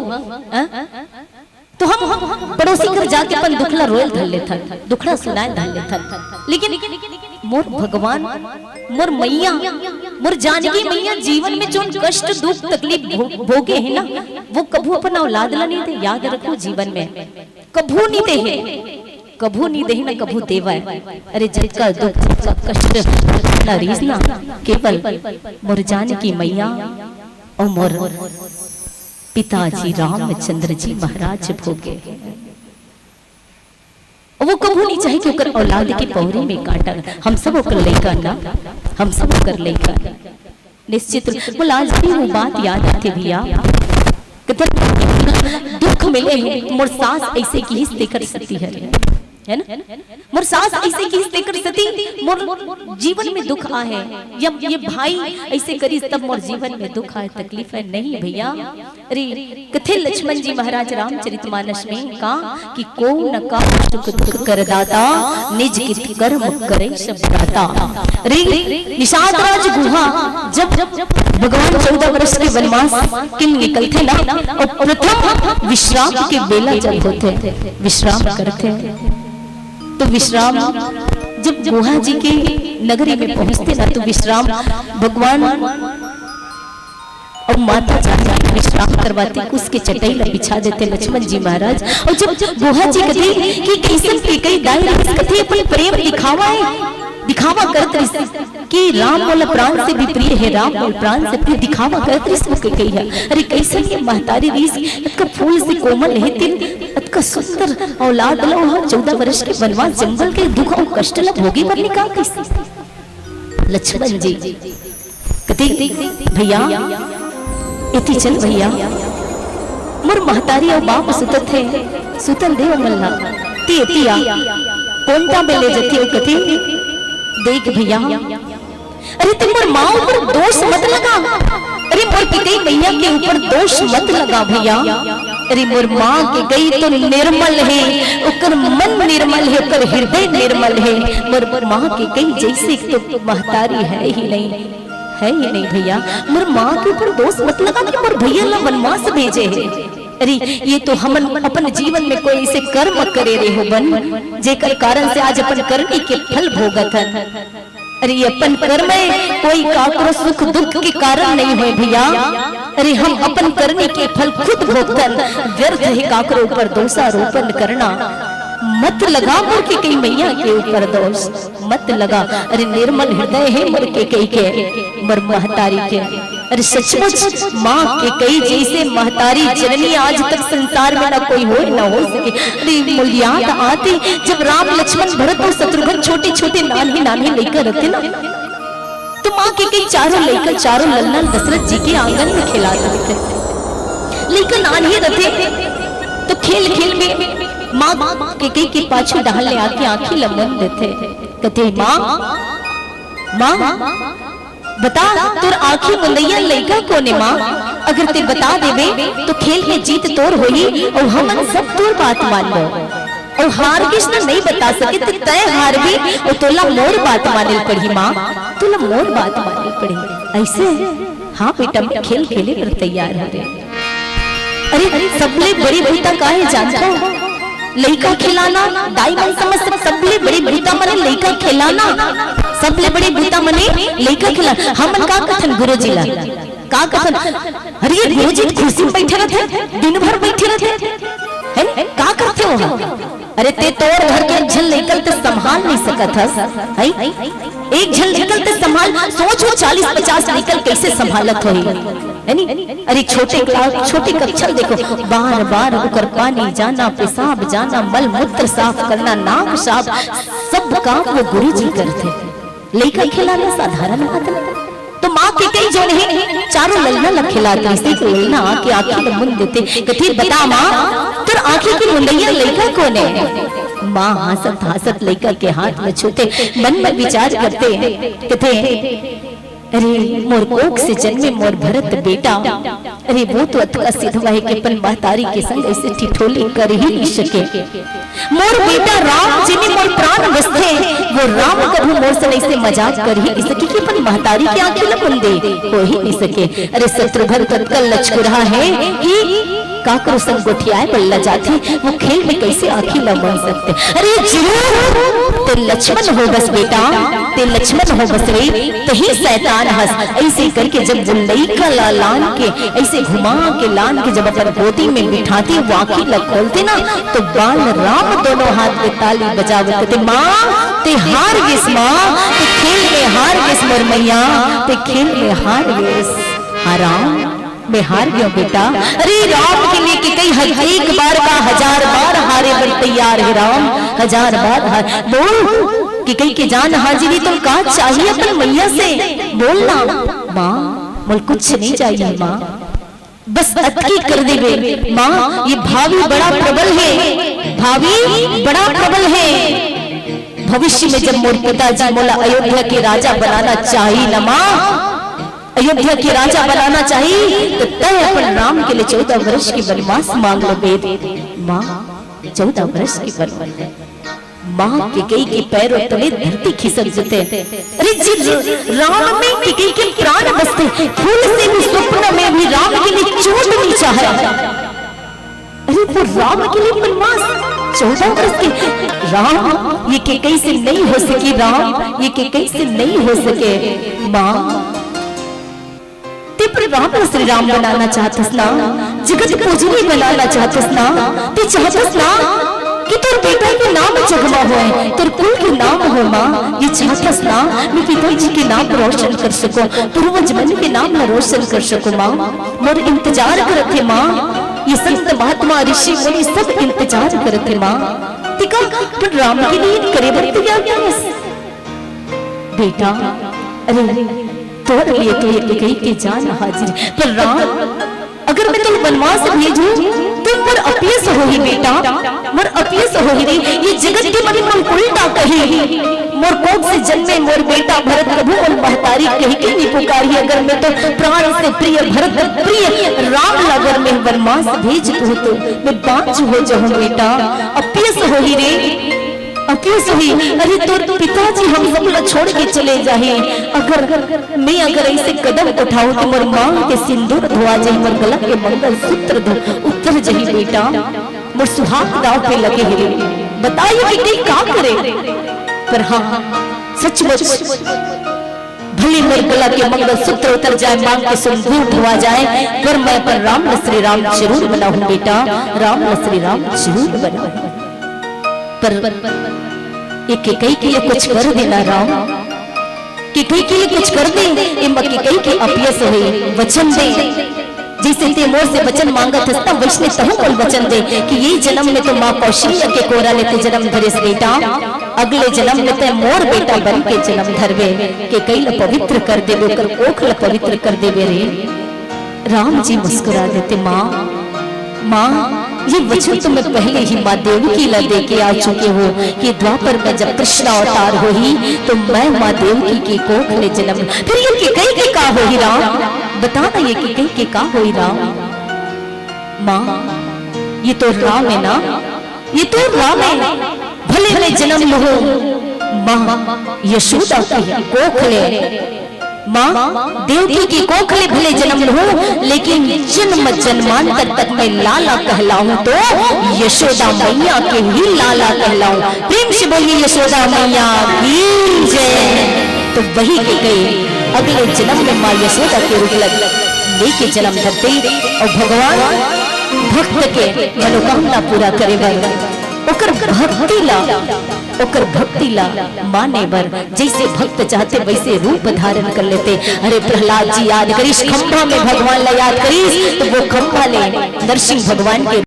हाँ? तो हम पड़ोसी घर जाके अपन दुखला रोयल धर लेथन, दुखड़ा सुनायल धर लेथन। लेकिन मोर भगवान, मोर मैया, मोर जानकी मैया जीवन में जोन कष्ट, दुख, तकलीफ भो-, भोगे है ना, वो कभू अपन औलाद ला नहीं दे। याद रखो जीवन में कभू नहीं दे है, कभू नहीं दे है ना कभू देवय। अरे जतका दुख, जतका कष्ट, जतना रीस ना, केवल मोर जानकी मैया और मोर पिताजी रामचंद्र जी महाराज भोगे। वो कभू नहीं चाहे कि ओकर औलाद के पौरी में काटा। हम सब ओकर लइका ना, हम सब ओकर लइका। निश्चित रूप, मोला आज भी वो बात याद आथे भैया। कितना दुख मिले है, मोर सास ऐसे किहिस तेकर सती हरे, है ना? मोर सास ऐसे किहिस तेकर सती मोर जीवन में दुख आहे, या ये भाई ऐसे करिस तब मोर जीवन में दुख आहे, तकलीफ है। नहीं भैया, अरे कथे लक्ष्मण जी महाराज रामचरितमानस में का कि को न का सुख दुख करदाता, निज कित कर्म करे सब दाता। अरे निषाद राज गुहा जब भगवान चौदह वर्ष के वनवास किन निकलथे ना, और प्रथम विश्राम के बेला जब होथे, विश्राम करथे, तो विश्राम जब गुहा जी के नगरी में पहुंचथे ना, तो विश्राम भगवान और माता जान के विश्राम करवाथे, कुश के चटई ला बिछा देथे लक्ष्मण जी महाराज। और जब गुहा जी कथे कि कइसन केकई दाई रहिस, कथे अपन प्रेम दिखावा है, दिखावा करत रहिस कि राम मोला प्राण से भी प्रिय है, राम मोला प्राण से प्रिय, दिखावा करत रहिस वो केकई है। अरे कइसन ये महतारी रहिस, अतका फूल से कोमल है तिन, अतका सुंदर औलाद ला, वहाँ चौदह वर्ष के वनवास, जंगल के दुख और कष्ट ला भोगे बर निकाल दिस लक्ष्मण जी। कथे भैया, एती चल भैया, मोर महतारी अउ बाप सुतत हे, सुतन दे ओमन ला। ते एती आ, कोंटा में ले जथे अउ कथे, देख भैया, अरे ते मोर माँ ऊपर दोष मत लगा, अरे मोर केकई मैया के ऊपर दोष मत लगा भैया। अरे मोर माँ केकई तो निर्मल हे, ओकर मन निर्मल हे, ओकर हृदय निर्मल हे। मोर माँ केकई जइसे तो महतारी है ही नहीं, है ही नहीं भैया। मोर माँ के ऊपर दोष मत लगा कि मोर भैया ला वनवास भेजे हे। अरे ये तो हमन अपन जीवन में कोई ऐसे कर्म करे रहे होबन, जेकर कारण से आज अपन करनी के फल भोगत हन। अरे अपन कर्म कोई काकरो सुख दुख के कारण नहीं होय भैया। अरे हम अपन करनी के फल खुद भोगथन। व्यर्थ हे काकरो ऊपर दोषारोपण करना। मत लगा मोर केकई मैया के ऊपर दोष, मत लगा। अरे निर्मल हृदय हे मोर केकई के, मोर महतारी के। अरे सचमुच माँ केकई जइसे महतारी जननी आज तक संसार में ना कोई होय, ना हो सके। अरे मोला याद आथे जब राम लक्ष्मण भरत अउ शत्रुघ्न छोटे छोटे नान्हे नान्हे लइका रहिथे ना, तो माँ केकई चारों लइका, चारों लल्ला दशरथ जी के आंगन में खेलात रहिथे। लइका नान्हे रहिथे तो खेल खेल में माँ केकई के पाछू डहर ले आके आँखी ला मूंद देथे। कथे माँ, माँ, बता, तोर आँखी मुंदइया लइका कोन ए माँ? अगर ते बता देबे, तो खेल में जीत तोर होही, अउ हमन सब तोर बात मानबो। अउ हार गिस न नइ बता सके, त तैं हारबे, अउ तोला मोर बात माने ल पड़ही माँ, तोला मोर बात माने ल पड़ही। अइसे? हाँ बेटा, मैं खेल खेले बर तैयार हो रे। अरे, सबले बड़े बूता का हे जानथो? लइका खिलाना। दाई मन समझ सकत, सबले बड़े बूता मने लइका खिलाना, सबले बड़े बूता मने लइका खिलाना। हमन का कथन गुरुजी ला, का कथन? अरे ये गुरुजी तो कुर्सी में बइठे रहिथे, दिन भर बइठे रहिथे, है न? का करथे ओहा? अरे ते तोर घर के एक झन लइका ल ते संभाल नइ सकत हस, है? एक झन लइका ल ते संभाल, सोच वो चालीस पचास लइका ल कइसे संभालत होही? है नी? अरे छोटे क्लास, छोटे कक्षा ल देखो, बार बार ओकर पानी जाना, पेशाब जाना, मल मूत्र साफ करना, नाक साफ, सब काम वो गुरुजी करथे। लइका खिलाना साधारण बात नहीं। तो माँ के कई जोन हे, चारों ललना ल खिलात रहिसे, तो ललना आके आँखी ल मुंद देथे, कथे, "बता माँ, तोर आँखी के मुंदइया लइका कोन हे?" माँ हाँसत हाँसत लइका के हाथ में छूथे, मन में विचार करथे, कथे, "अरे मोर कोख से जन्मे मोर भरत बेटा, अरे वो तो अतका सिधवा हे कि अपन महतारी के संग ऐसे ठिठोली कर ही नहीं सके। मोर बेटा राम, जेमे मोर प्राण बसथे, वो राम कभू मोर से ऐसे मजाक कर ही नहीं सके कि अपन महतारी के आँखी ल मुंदे, हो ही नहीं सके। अरे शत्रुघ्न तो अतका लचकुरहा हे कि काकरो संग गोठियाए बर ल जाथे, वो खेल में कैसे आँखी ल मुंद सकथे?" "अरे जरूर, ते लक्ष्मण होबस बेटा, ते लक्ष्मण होबस रे, तहीं शैतान हस।" ऐसे करके जब वो लइका ला लान के, ऐसे घुमा के लान के जब अपन गोदी में बिठाथे, वो आँखी ल खोलथे ना, तो बाल राम दोनों हाथ के ताली बजावत कथे, "माँ, ते हार गेस माँ, ते खेल में हार गेस मोर मैया, ते खेल में हार गेस।" "हाँ राम, मैं हार गेंव बेटा।" "अरे राम के लिए कि कई हर एक बार का हजार बार हारे बर तैयार हे राम, हजार बार हार।" "बोल," कि कई के जान हाजिरी, "तुम का चाहिए अपन मैया से? बोल ना।" "माँ, मोला कुछ नहीं चाहिए माँ, बस अतकी कर देबे माँ, ये भावी बड़ा प्रबल हे, भावी बड़ा प्रबल हे। भविष्य में जब मोर पिताजी मोला अयोध्या के राजा बनाना चाही ना माँ, अयोध्या के राजा बनाना चाही, तो तय अपन राम के लिए चौदह वर्ष के वनवास मांग लेबे माँ, चौदह वर्ष के वनवास।" माँ कैकेयी के पैरों तले धरती खिसक जथे। अरे जी, राम में कैकेयी के प्राण बसथे। फूल से भी स्वप्न में भी राम के लिए चोट नहीं चाहे। अरे वो राम के लिए वनवास, चौदह वर्ष के राम, ये कैकेयी से नहीं हो सके राम, ये कैकेयी से नहीं हो सके। माँ, ते अपन राम ला श्री राम बनाना चाहतस ना, जगत पूजनीय बनाना चाहतस ना, ते चाहतस ना कि तोर बेटा के नाम जग मा होय, तोर कुल के नाम होय माँ, ये चाहतस ना मैं पिताजी के नाम रोशन कर सकूं, पूर्वज मन के नाम ला रोशन कर सकूं माँ। मोर इंतजार करत हे माँ, ये संत महात्मा ऋषि मुनि सब इंतजार करत हे माँ। ते का अपन राम के लिए करे बर तैयार नहीं हस? बेटा, अरे, तोर लिए तो ये कैकेयी के जान हाजिर, पर राम, अगर मैं तोला वनवास भेजूं, तो मोर अपयस होही बेटा, मोर अपयस होही रे। ये जगत के मन मोला उल्टा कही, मोर कोख से जन्मे मोर बेटा भरत कभू मोला महतारी कहिके नहीं पुकारही। अगर मैं तोर प्राण से प्रिय भरत प्रिय राम ला अगर मैं वनवास भेज दूं, तो मैं बांझ हो जाहूं बेटा, अपयस होही रे। अपयस होही, अरे तोर पिताजी हम सब ला छोड़ के चले जाही। अगर मैं अगर ऐसे कदम उठाहूं तो मोर मांग के सिंदूर धोआ जाही, मोर गला के मंगलसूत्र धो उतर जाही बेटा, मोर सुहाग दाव पे लगे हे रे। बताइए कि कई का करे। पर हाँ, सचमुच भले मोर गला के मंगलसूत्र उतर जाए, मांग के सिंदूर धोआ जाए, पर मैं अपन राम ल श्री राम जरूर बनाहूं बेटा, राम ल श्री राम जरूर बनाहूं। पर ये कैकेयी के लिए कुछ कर दे ना राम, कैकेयी के लिए कुछ कर दे। ए माँ कैकेयी के अपयस होही, वचन दे, जैसे ते मोर से वचन मांगत हस ना, वैसने तहूं मोला वचन दे कि ये जन्म में तो माँ कौशल्या के कोरा ले ते जन्म धरेस बेटा, अगले जन्म में ते मोर बेटा बन के जन्म धरबे, कैकेयी ल पवित्र कर देबे, ओकर कोख ल पवित्र कर देबे रे। राम जी मुस्कुरा देथे, माँ, माँ, ये वचन तो मैं पहले ही माँ देवकी ला दे के आ चुके हूँ कि द्वापर में जब कृष्ण अवतार होही तो मैं माँ देवकी के कोख ले जन्म। फिर ये कैकेयी के का होही राम? बता ना, ये कैकेयी के का होही राम? माँ, ये तो राम है ना, ये तो राम है। भले मैं जन्म लूं माँ यशोदा के कोख ले, माँ देवकी के कोख ले भले जन्म लूं, लेकिन जन्म जन्मांतर तक मैं लाला कहलाऊं तो यशोदा मैया के ही लाला कहलाऊं। प्रेम से बोलिए यशोदा मैया की जय। तो वही कैकेयी अगले जन्म में माँ यशोदा के रूप लग लेके जन्म धरथे अउ भगवान भक्त के मनोकामना पूरा करे बर ओकर भक्ति ला ओकर भक्ति ला माने बर जइसे भक्त चाहथे वइसे रूप धारण कर लेथे। अरे प्रहलाद जी याद करिस, खंभा में भगवान ला याद करिस, त वो खंभा ले नरसिंह भगवान के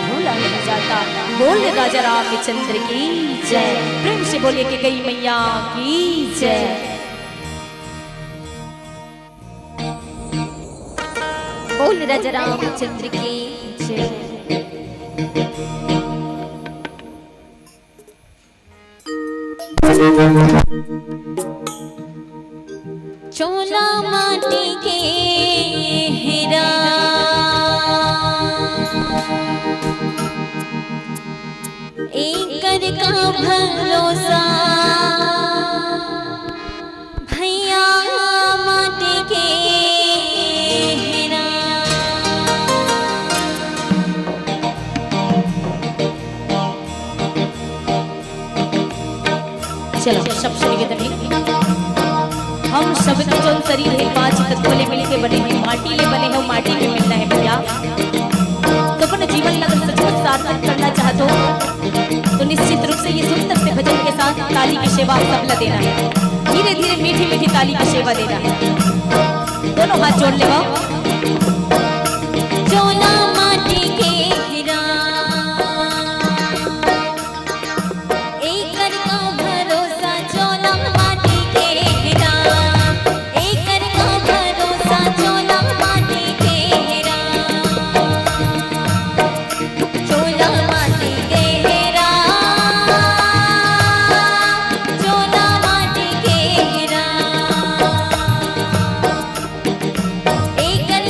भूला नहीं जाता। बोल राजा रामचंद्र की जय। प्रेम से बोलिए कि गई मैया की जय। बोल राजा रामचंद्र की जय। चोला माटी के हीरा, एकर का भरोसा, भैया माटी के हीरा। चलो, सबसे निवेदन है, हम सब के जौन शरीर है, पांच तत्व ले मिलके बने हैं, माटी ले बने हैं, माटी में मिलना है भैया। तो अपन जीवन ला अगर सचमुच सार्थक करना चाहत हो, तो निश्चित रूप से ये सुंदर से भजन के साथ ताली की सेवा आप सबला देना है। धीरे धीरे मीठी मीठी ताली की सेवा देना है। दोनों हाथ जोड़ लेवा। चोला माटी के हीरा, एकर का भरोसा चोला माटी के हीरा, एकर का भरोसा चोला माटी के हीरा, चोला माटी के हीरा, चोला माटी के हीरा। एकर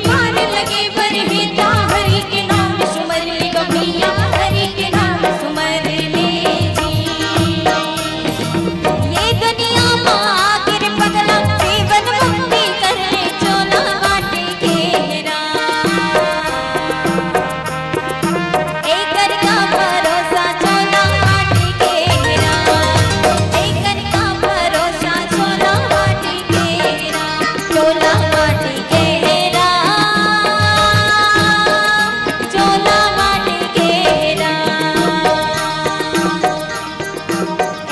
पार लगे बर हे ता हरि के नाम सुमर ले बबैया, हरि के नाम सुमर ले जी। ये दुनिया मा आके रे पगला, जीवन मुक्ति कर ले चोला बाटे घेरा। एकर का भरोसा चोला बाटे घेरा, एकर का भरोसा चोला बाटे घेरा, चोला बाटे घेरा, चोला बाटे घेरा।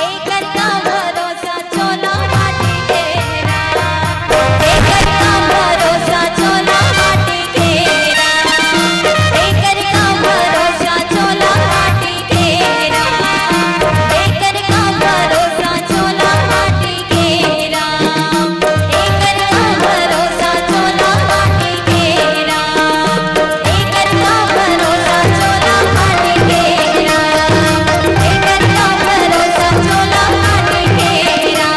एकर का भरोसा चोला बाटे घेरा, एकर का भरोसा चोला बाटे घेरा, एकर का भरोसा चोला बाटे घेरा, एकर का भरोसा चोला बाटे घेरा, एकर का भरोसा चोला बाटे घेरा, एकर का भरोसा चोला बाटे घेरा, एकर का भरोसा चोला बाटे घेरा,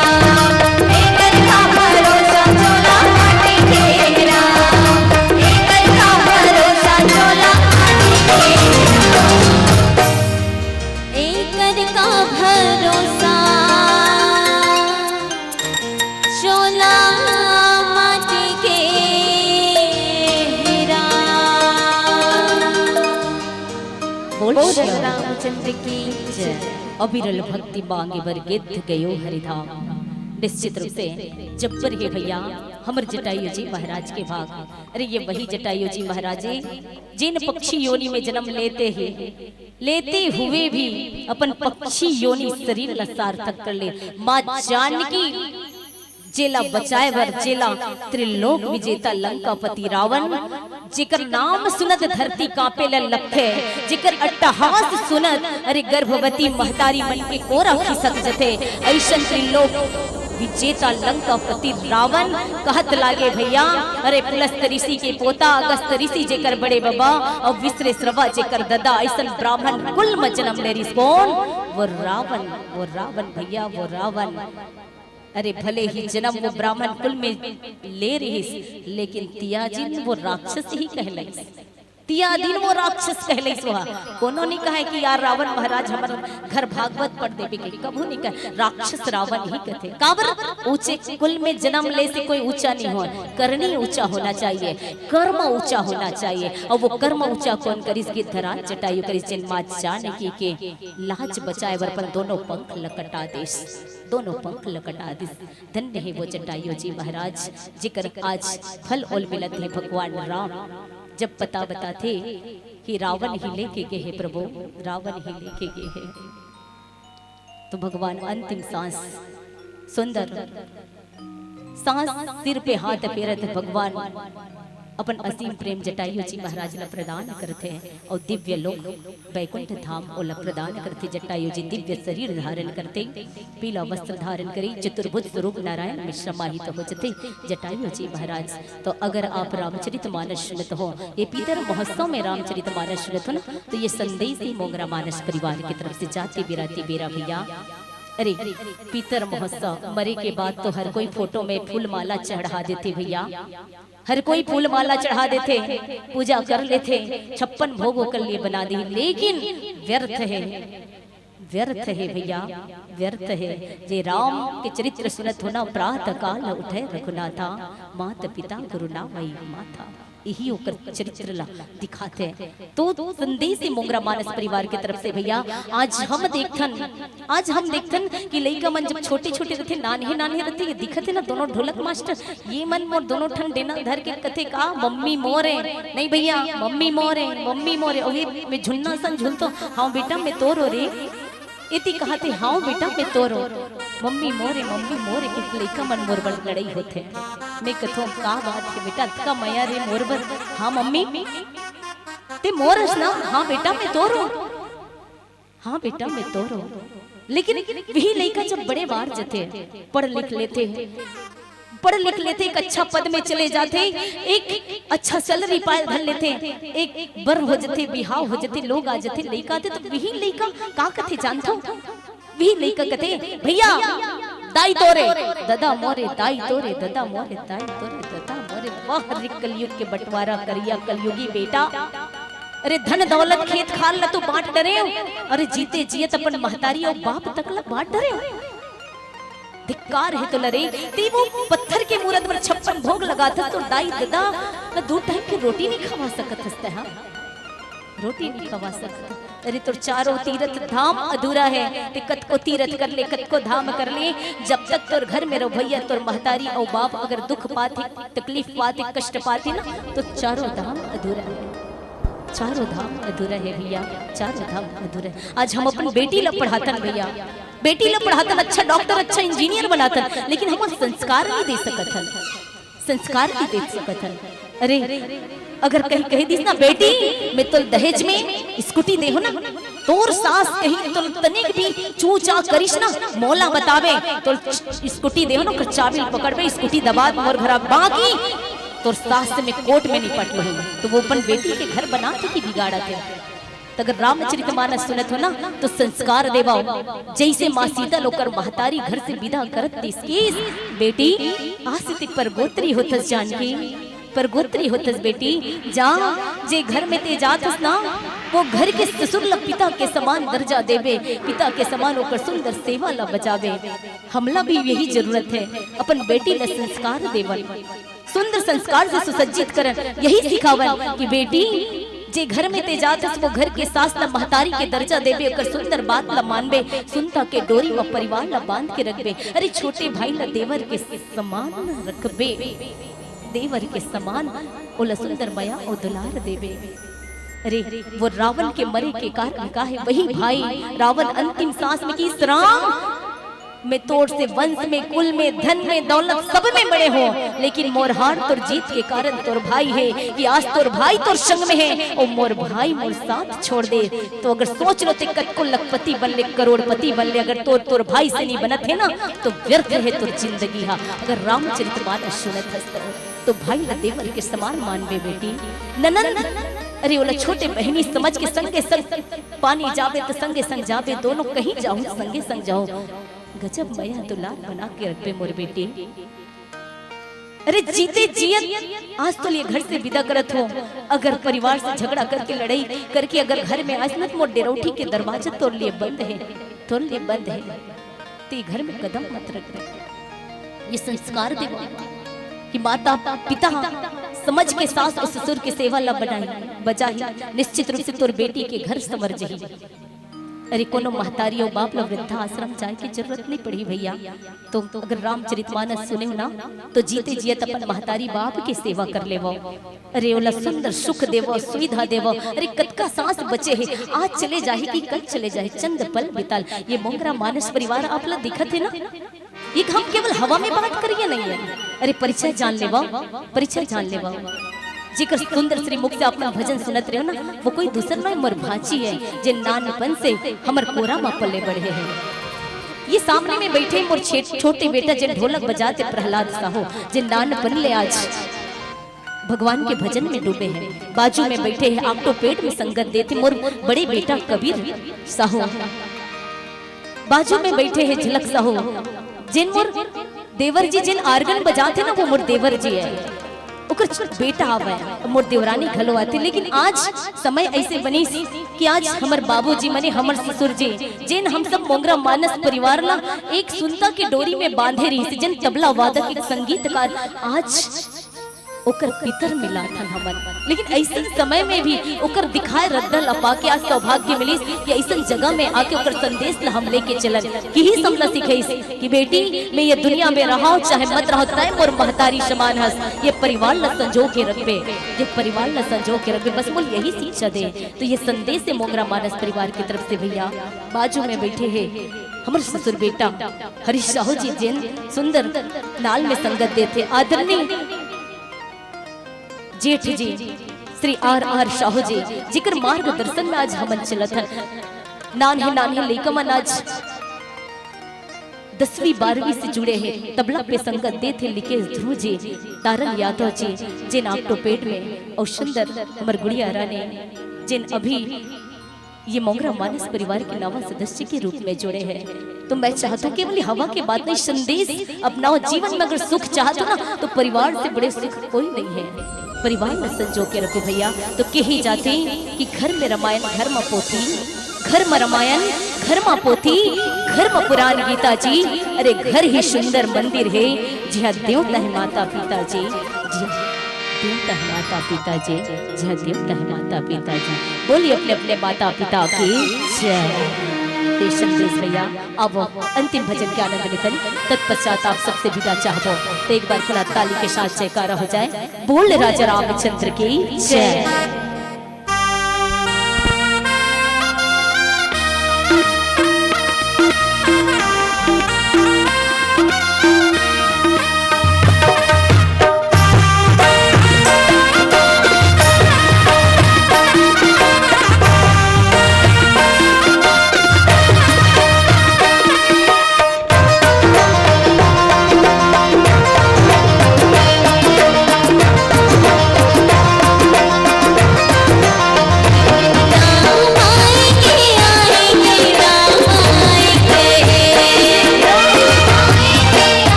एकर का भरोसा चोला बाटे घेरा, एकर का भरोसा चोला बाटे घेरा। एकर का भरोसा चोला माटी के हीरा। बोल श्री रामचंद्र की जय। अविरल भक्ति मांगे बर गिद्ध गयो हरिधाम। निश्चित रूप से जब्बर हे भैया, हमर जटायु जी महाराज के भाग। अरे ये वही जटायु जी महाराज हे, जिन पक्षी योनि में जन्म लेते ही, लेते हुए भी अपन पक्षी योनि शरीर ला सार्थक कर ले। माँ जानकी जेला बचाए बर, जेला त्रिलोक विजेता लंकापति रावण, जेकर नाम सुनत धरती कांपे ल लगथे, जेकर अट्टहास सुनत, अरे, गर्भवती महतारी मन के कोरा खिसक जथे, अइसन त्रिलोक विजेता लंकापति रावण कहत लागे भैया, अरे, पुलस्त ऋषि के पोता, अगस्त ऋषि जेकर बड़े बबा, अउ विश्रेश्रवा जेकर ददा, अइसन ब्राह्मण कुल म जन्म ले रिस कोन? वो रावण, वो रावण भैया, वो रावण। अरे, भले ही जन्म वो ब्राह्मण कुल में ले रिहिस, लेकिन तियाजिन वो राक्षस ही कहलइस। तियाजिन वो राक्षस कहलइस। वह कोनो नहीं कहे कि यार रावण महाराज हमर घर भागवत पढ़ देबे के, कभू नहीं कहे। राक्षस रावण ही कथे। काबर? ऊंचे कुल में जन्म ले से कोई ऊंचा नहीं हो, करनी ऊंचा होना चाहिए, कर्म ऊंचा होना चाहिए। अउ वो कर्म ऊंचा कोन करिस? गिद्धराज जटायु करिस, जेन माँ जानकी के लाज बचाए बर अपन दोनों पंख ल कटा देस, दोनों पंख ल कटा देस। धन्य हे वो जटायु जी महाराज, जेकर आज फल ओल मिलत हे भगवान राम। जब पता बताथे कि रावण ही लेके गे हे प्रभु, रावण ही लेके गे हे, तो भगवान अंतिम सांस सुंदर सांस सिर पे हाथ फेरत भगवान अपन असीम प्रेम जटायु जी महाराज ला प्रदान करथे अउ दिव्य लोक बैकुंठ धाम ओला प्रदान करथे। जटायु जी दिव्य शरीर धारण करथे, पीला वस्त्र धारण करे, चतुर्भुज स्वरूप नारायण में समाहित हो जथे जटायु जी महाराज। तो अगर आप रामचरित मानस सुनत हो, ये पीतर महोत्सव में रामचरित मानस सुनत हो ना, तो ये संदेश ही मोंगरा मानस परिवार की तरफ से जाते बेरा ते बेरा भैया। अरे, पीतर महोत्सव, मरे के बाद तो हर कोई फोटो में फूल माला चढ़ा देथे भैया, हर कोई फूल माला चढ़ा देथे, पूजा कर लेथे, छप्पन भोग ओकर लिए बना दी, लेकिन व्यर्थ हे, व्यर्थ हे भैया, व्यर्थ हे। जे राम के चरित्र सुनत हो ना, प्रातः काल उठे रघुनाथा, मात पिता गुरु नावै माथा। यही ओकर चरित्र ला दिखाथे। तो संदेश हे मोंगरा मानस परिवार के तरफ से भैया। आज हम देखथन, आज हम देखथन कि लइका मन जब छोटे-छोटे रथे, नान्हे-नान्हे रथे, ये दिखत हे ना दोनों ढोलक मास्टर, ये मन मोर दोनों ठन डेना धर के कथे का, "मम्मी मोरे," नहीं भैया, "मम्मी मोरे, मम्मी मोरे," अउ ये मैं झुलना सन झुलतो, "हाँ बेटा, मैं तोरो रे।" एती कहत हे, "हाँ बेटा, मैं तोरो।" "मम्मी मोरे, मम्मी मोरे," के लइका मन मोर बर लड़ई होथे। मैं कथों, "का बात हे बेटा, अतका मया रे मोर बर?" "हाँ मम्मी।" "ते मोर हस ना?" "हाँ बेटा, मैं तोरो।" "हाँ बेटा, मैं तोरो।" लेकिन वही लइका जब बड़े बार जथे, पढ़ लिख लेथे, पढ़ लिख लेथे, एक अच्छा पद में चले जाथे, एक अच्छा सैलरी पाए धर लेथे, एक बर हो जथे, बिहाव हो जथे, लोग आ जथे, लइका आथे, तो वही लइका का कथे जानथो? वही लइका कथे, "भैया, दाई तोरे, ददा मोरे, दाई तोरे, ददा मोरे, दाई तोरे, ददा मोरे, वाह रे कलयुग के बंटवारा करिया कलयुगी बेटा। अरे धन दौलत खेत खार ला तो बांट डरे हो, अरे जीते जियत अपन महतारी अउ बाप तक ला बांट डरे हो। धिक्कार हे तोला रे, ते वो पत्थर के मूरत बर छप्पन भोग लगाथस, तोर दाई ददा ला दू टाइम के रोटी नहीं खवा सकत हस ते, हाँ? रोटी नहीं खवा सकत। अरे तोर चारों तीरथ धाम अधूरा हे, ते कतको तीरथ कर ले, कतको धाम कर ले, जब तक तोर घर में रहो भैया, तोर महतारी अउ बाप अगर दुख पाथे, तकलीफ पाथे, कष्ट पाथे ना, तो चारों धाम अधूरा हे, चारों धाम अधूरा हे भैया, चारों धाम अधूरा हे। आज हम अपन बेटी ला पढ़ाथन भैया, बेटी ला पढ़ाथन, अच्छा डॉक्टर, अच्छा इंजीनियर बनाथन, लेकिन हमन संस्कार नहीं दे सकत हन, संस्कार नहीं दे सकत हन। अरे अगर कहीं कह दिस ना, "बेटी, मैं तोल दहेज में स्कूटी दे हो ना, तोर सास कहीं तोल तनिक भी चू चा करिस ना, मोला बतावे, तोल स्कूटी दे हो ना, ओकर चाबी ल पकड़बे, स्कूटी दबा मोर घरा, बाकी तोर सास से मैं कोर्ट में निपट लूँ।" तो वो अपन बेटी के घर बनाथे कि बिगाड़थे? त अगर रामचरितमानस सुनत हो ना, तो संस्कार देवव, जैसे माँ सीता ल ओकर महतारी घर से विदा करत दिस कि, "बेटी, आज से ते परगोत्री होथस जानकी, परगोत्री होथस बेटी, जा, जे घर में ते जाथस ना, वो घर के ससुर ला पिता के समान दर्जा देबे, पिता के समान ओकर सुंदर सेवा ला बजाबे।" हमला भी यही जरूरत हे, अपन बेटी ला संस्कार देवन। सुंदर संस्कार से सुसज्जित करन, यही सिखावन कि बेटी, जे घर में ते जाथस, वो घर के सास ला महतारी के दर्जा देबे, ओकर सुंदर बात ला मानबे, सुनता के डोरी म परिवार ला बांध के रखबे। अरे छोटे भाई ला देवर के समान रखबे, देवर के समान, ओला सुंदर मया अउ दुलार देबे। अरे वो रावण के मरे के कारण का हे? वही भाई रावण अंतिम सांस में किस, "राम, मैं तोर से वंश में, कुल में, धन में, दौलत सब में बड़े हो, लेकिन मोर हार तोर जीत के कारण तोर भाई हे, कि आज तोर भाई तोर संग में हे अउ मोर भाई मोर साथ छोड़ दे।" तो अगर सोच लो ते कतको लखपति बन ले, करोड़पति बन ले, अगर तोर, तोर भाई से नहीं बनत हे ना, तो व्यर्थ हे तोर जिंदगी हा। अगर रामचरितमानस सुनत हस तो, तो भाई ला देवर के समान मानबे बेटी। ननंद, अरे ओला छोटे बहिनी समझ के संगे संग पानी जाबे त संगे संग जाबे, दोनों कहीं जाहू संगे संग जाहू। गजब मया दुलार बना के रखबे मोर बेटी। अरे जीते जियत आज तोला ये घर से विदा करत हो, अगर परिवार से झगड़ा करके, लड़ाई करके अगर घर में आइस ना, त मोर डेरौठी के दरवाजा तोर लिए बंद हे, तोर लिए बंद हे। ते घर में कदम मत रख। ये संस्कार देवा कि माता पिता समझ के सास अउ ससुर के सेवा ला बनाही, बजाही, निश्चित रूप से तोर बेटी के घर संवर जही। अरे कोनो महतारी अउ बाप ला वृद्धा आश्रम जाए के जरूरत नहीं पड़ही भैया। तो अगर रामचरितमानस सुने हो ना, तो जीते जियत अपन महतारी बाप के सेवा कर लेवव। अरे ओला सुंदर सुख देवव, सुविधा देवव। अरे कतका सांस बचे हे, आज चले जाही कि कल चले जाही, चंद पल बिताल। ये मोंगरा मानस परिवार आप ला दिखत हे ना, ये हम केवल हवा में बात करिए नहीं है। अरे परिचय जान लेवव, परिचय जान लेवव। जेकर सुंदर श्रीमुख से आप मन भजन सुनत रहे हो ना, वो कोई दूसर नहीं, मोर भांची हे, जे नानपन से हमर कोरा मा पले बढ़े हे। ये सामने में बैठे मोर छे-, छोटे बेटा, जे ढोलक बजाथे, प्रहलाद साहू, जे नानपन ले आज भगवान के भजन में डूबे हे। बाजू में बैठे हे, आक्टोपेड में संगत देथे मोर बड़े बेटा कबीर साहू। बाजू में बैठे हे झलक साहू, जेन मोर देवर जी, जेन आर्गन बजाथे ना, वो मोर देवर जी हे। ओकर छ-, बेटा आवे, मोर देवरानी घलो आथे। लेकिन आज समय ऐसे बनिस कि आज हमर बाबूजी मने हमर ससुर जी, जेन हम सब मोंगरा मानस परिवार ला एक सुनता के डोरी में बांधे रहिस, जेन तबला वादक, एक संगीतकार, आज ओकर पितर मिलाथन हमन। लेकिन ऐसन समय में भी ओकर दिखाए रद्दा ल पाके आज सौभाग्य मिलिस कि ऐसन जगह में आके ओकर संदेश ल हम लेके चलन। कि ही समला सिखाइस कि बेटी, मैं ये दुनिया में रहा हो चाहे मत रहा हो, तय मोर महतारी समान हस। ये परिवार ल संजो के रखबे, ये परिवार ल संजो के रखबे, बस मोल यही शिक्षा दे। तो ये संदेश हे मोंगरा मानस परिवार की तरफ से भैया। बाजू में बैठे हे हमर ससुर बेटा हरीश साहू जी, जेन सुंदर नाल में संगत देथे, आदरणीय जेठ जी श्री आर आर साहू जी, जेकर मार्गदर्शन में आज हमन चलत हन। नान्हे नान्हे लइका मन आज दसवीं बारहवीं से जुड़े हे। तबला पे संगत देथे लिकेश ध्रुव जी, तारल यादव जी, जेन आक्टोपेड में, अउ सुंदर हमर गुड़िया रानी, जेन अभी ये मोंगरा मानस परिवार के नवा सदस्य के रूप में जुड़े हे। तो मैं चाहत हूँ केवल हवा के बात नहीं, संदेश अपनाओ। जीवन में अगर सुख चाहत हो ना, तो परिवार से बड़े सुख कोई नहीं है। परिवार में संजो के रखो भैया। तो कही जाते कि घर में रामायण, घर में पोथी, घर में रामायण, घर में पोथी, घर में पुराण गीता जी। अरे घर ही सुंदर मंदिर है, जिहाँ देवता है माता पिता जी, जिहाँ देवता है माता पिता जी, जिहाँ देवता है माता पिता जी। बोलिए अपने अपने माता पिता की जय। तो संदेश भैया, अब अंतिम भजन के आनंद लेथन, तत्पश्चात आप सबसे विदा चाहबो। तो एक बार पुनः ताली के साथ जयकारा हो जाए, बोल राजा रामचंद्र की जय।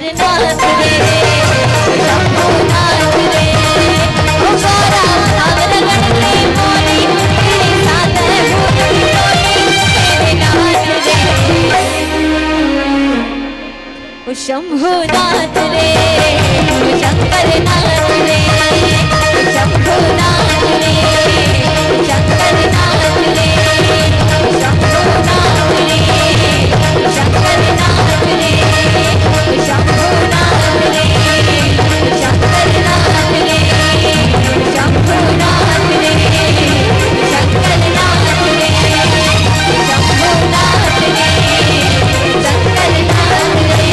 नाथ रे, शंभुनाथ रे, ओ गौरा सागर गण के मोरी, तेरे साथ है भूत की टोली, तेरे नाथ रे। ओ शंभुनाथ रे, ओ शंकरनाथ रे, ओ शंभुनाथ रे, ओ शंकरनाथ रे, ओ शंभुनाथ रे, ओ शंकरनाथ रे, ओ शंभुनाथ रे, ओ शंकरनाथ रे, ओ शंभुनाथ रे, ओ शंकरनाथ रे, ओ शंभुनाथ रे, ओ शंकरनाथ रे।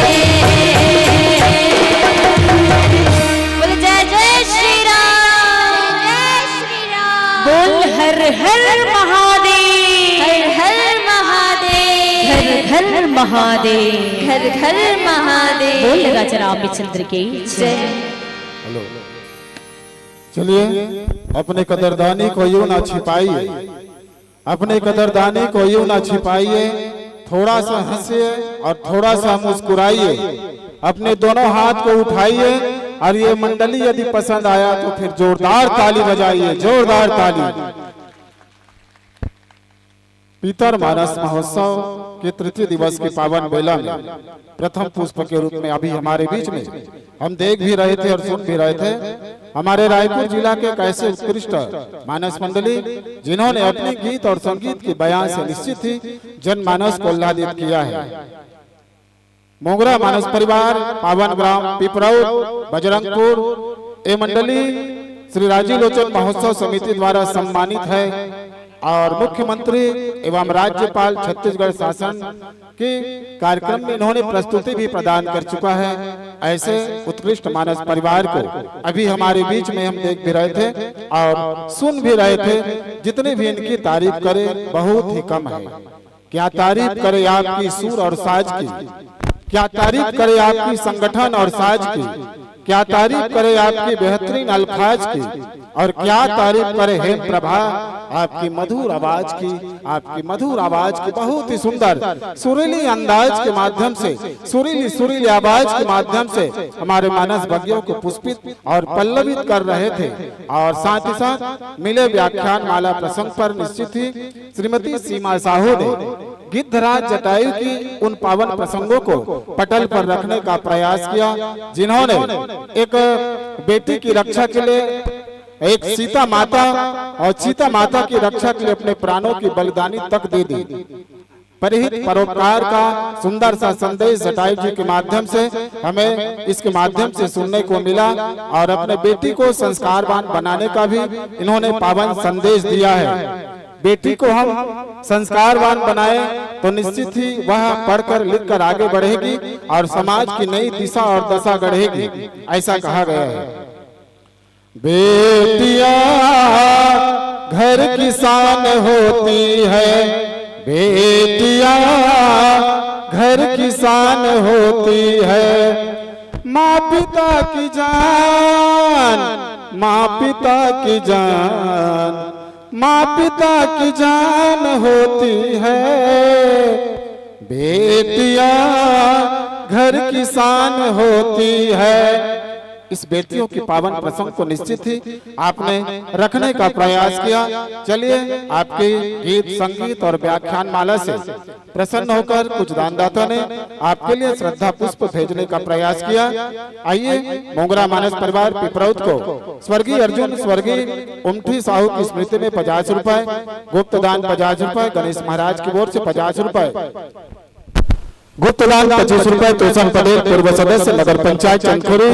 बोल जय जय श्री राम। जय श्री राम। बोल हर हर महादेव। हर हर महादेव। घर घर महादेव। घर घर महादेव। बोल राजा रामचंद्र के जय। हेलो, चलिए, अपने कदरदानी को यूं ना छिपाइए, अपने कदरदानी को यूं ना छिपाइए, थोड़ा सा हंसिए और थोड़ा सा मुस्कुराइए, अपने दोनों हाथ को उठाइए और ये मंडली यदि पसंद आया तो फिर जोरदार ताली बजाइए, जोरदार ताली। पितर मानस महोत्सव के तृतीय दिवस के पावन बेला में प्रथम पुष्प के रूप में अभी हमारे बीच में हम देख भी रहे थे और सुन भी रहे थे, हमारे रायपुर जिला के कैसे उत्कृष्ट मानस मंडली, जिन्होंने अपने गीत और संगीत के बयां से निश्चित ही जनमानस को आह्लादित किया है। मोंगरा मानस परिवार, पावन ग्राम पिपरौद, बजरंगपुर, ए मंडली श्री राजीव लोचन महोत्सव समिति द्वारा सम्मानित है और मुख्यमंत्री एवं राज्यपाल छत्तीसगढ़ शासन के कार्यक्रम में इन्होंने प्रस्तुति भी प्रदान कर चुका है। ऐसे उत्कृष्ट मानस परिवार को अभी हमारे बीच में हम देख भी रहे थे और सुन भी रहे थे। जितनी भी इनकी तारीफ करें, बहुत ही कम है। क्या तारीफ करे आपकी सुर और साज की, क्या तारीफ करे आपकी संगठन और साज की, क्या तारीफ करे आपकी बेहतरीन अल्फाज की, और क्या तारीफ करे हेम प्रभा आपकी मधुर आवाज की, आपकी मधुर आवाज की। बहुत ही सुंदर सुरीली अंदाज के माध्यम से, सुरीली सुरीली आवाज के माध्यम से हमारे मानस भगियों को पुष्पित और पल्लवित कर रहे थे। और साथ ही साथ मिले व्याख्यान माला प्रसंग पर निश्चित ही श्रीमती सीमा साहू ने गिद्धराज जटायु की उन पावन प्रसंगों को पटल पर रखने का प्रयास किया, जिन्होंने एक बेटी की रक्षा के लिए, एक सीता माता और सीता माता की रक्षा के लिए अपने प्राणों की बलिदानी तक दे दी। परहित परोपकार का सुंदर सा संदेश जटायु जी के माध्यम से हमें इसके माध्यम से सुनने को मिला और अपने बेटी को संस्कारवान बनाने का भी इन्होंने पावन संदेश दिया है। बेटी को हम संस्कारवान बनाए तो निश्चित ही वह पढ़कर लिखकर आगे बढ़ेगी और समाज की नई दिशा और दशा गढ़ेगी, ऐसा कहा गया है। बेटियां घर की शान होती है, बेटियां घर की शान होती है। माँ पिता की जान, माँ पिता की जान, माँ पिता की जान होती है। बेटियां घर की शान होती है। इस बेटियों की पावन प्रसंग को निश्चित ही आपने रखने का प्रयास किया। चलिए, आपके गीत संगीत और व्याख्यान माला से प्रसन्न होकर कुछ दानदाता ने आपके लिए श्रद्धा पुष्प भेजने का प्रयास किया। आइए, मोंगरा मानस परिवार पिपरौद को स्वर्गीय अर्जुन, स्वर्गीय उमठी साहू की स्मृति में पचास रुपए, गुप्त दान पचास रुपए, गणेश महाराज की ओर से पचास रुपए, गुप्त दान पच्चीस रुपए, तोसन पटेल, पूर्व सदस्य नगर पंचायत चंदखुरी,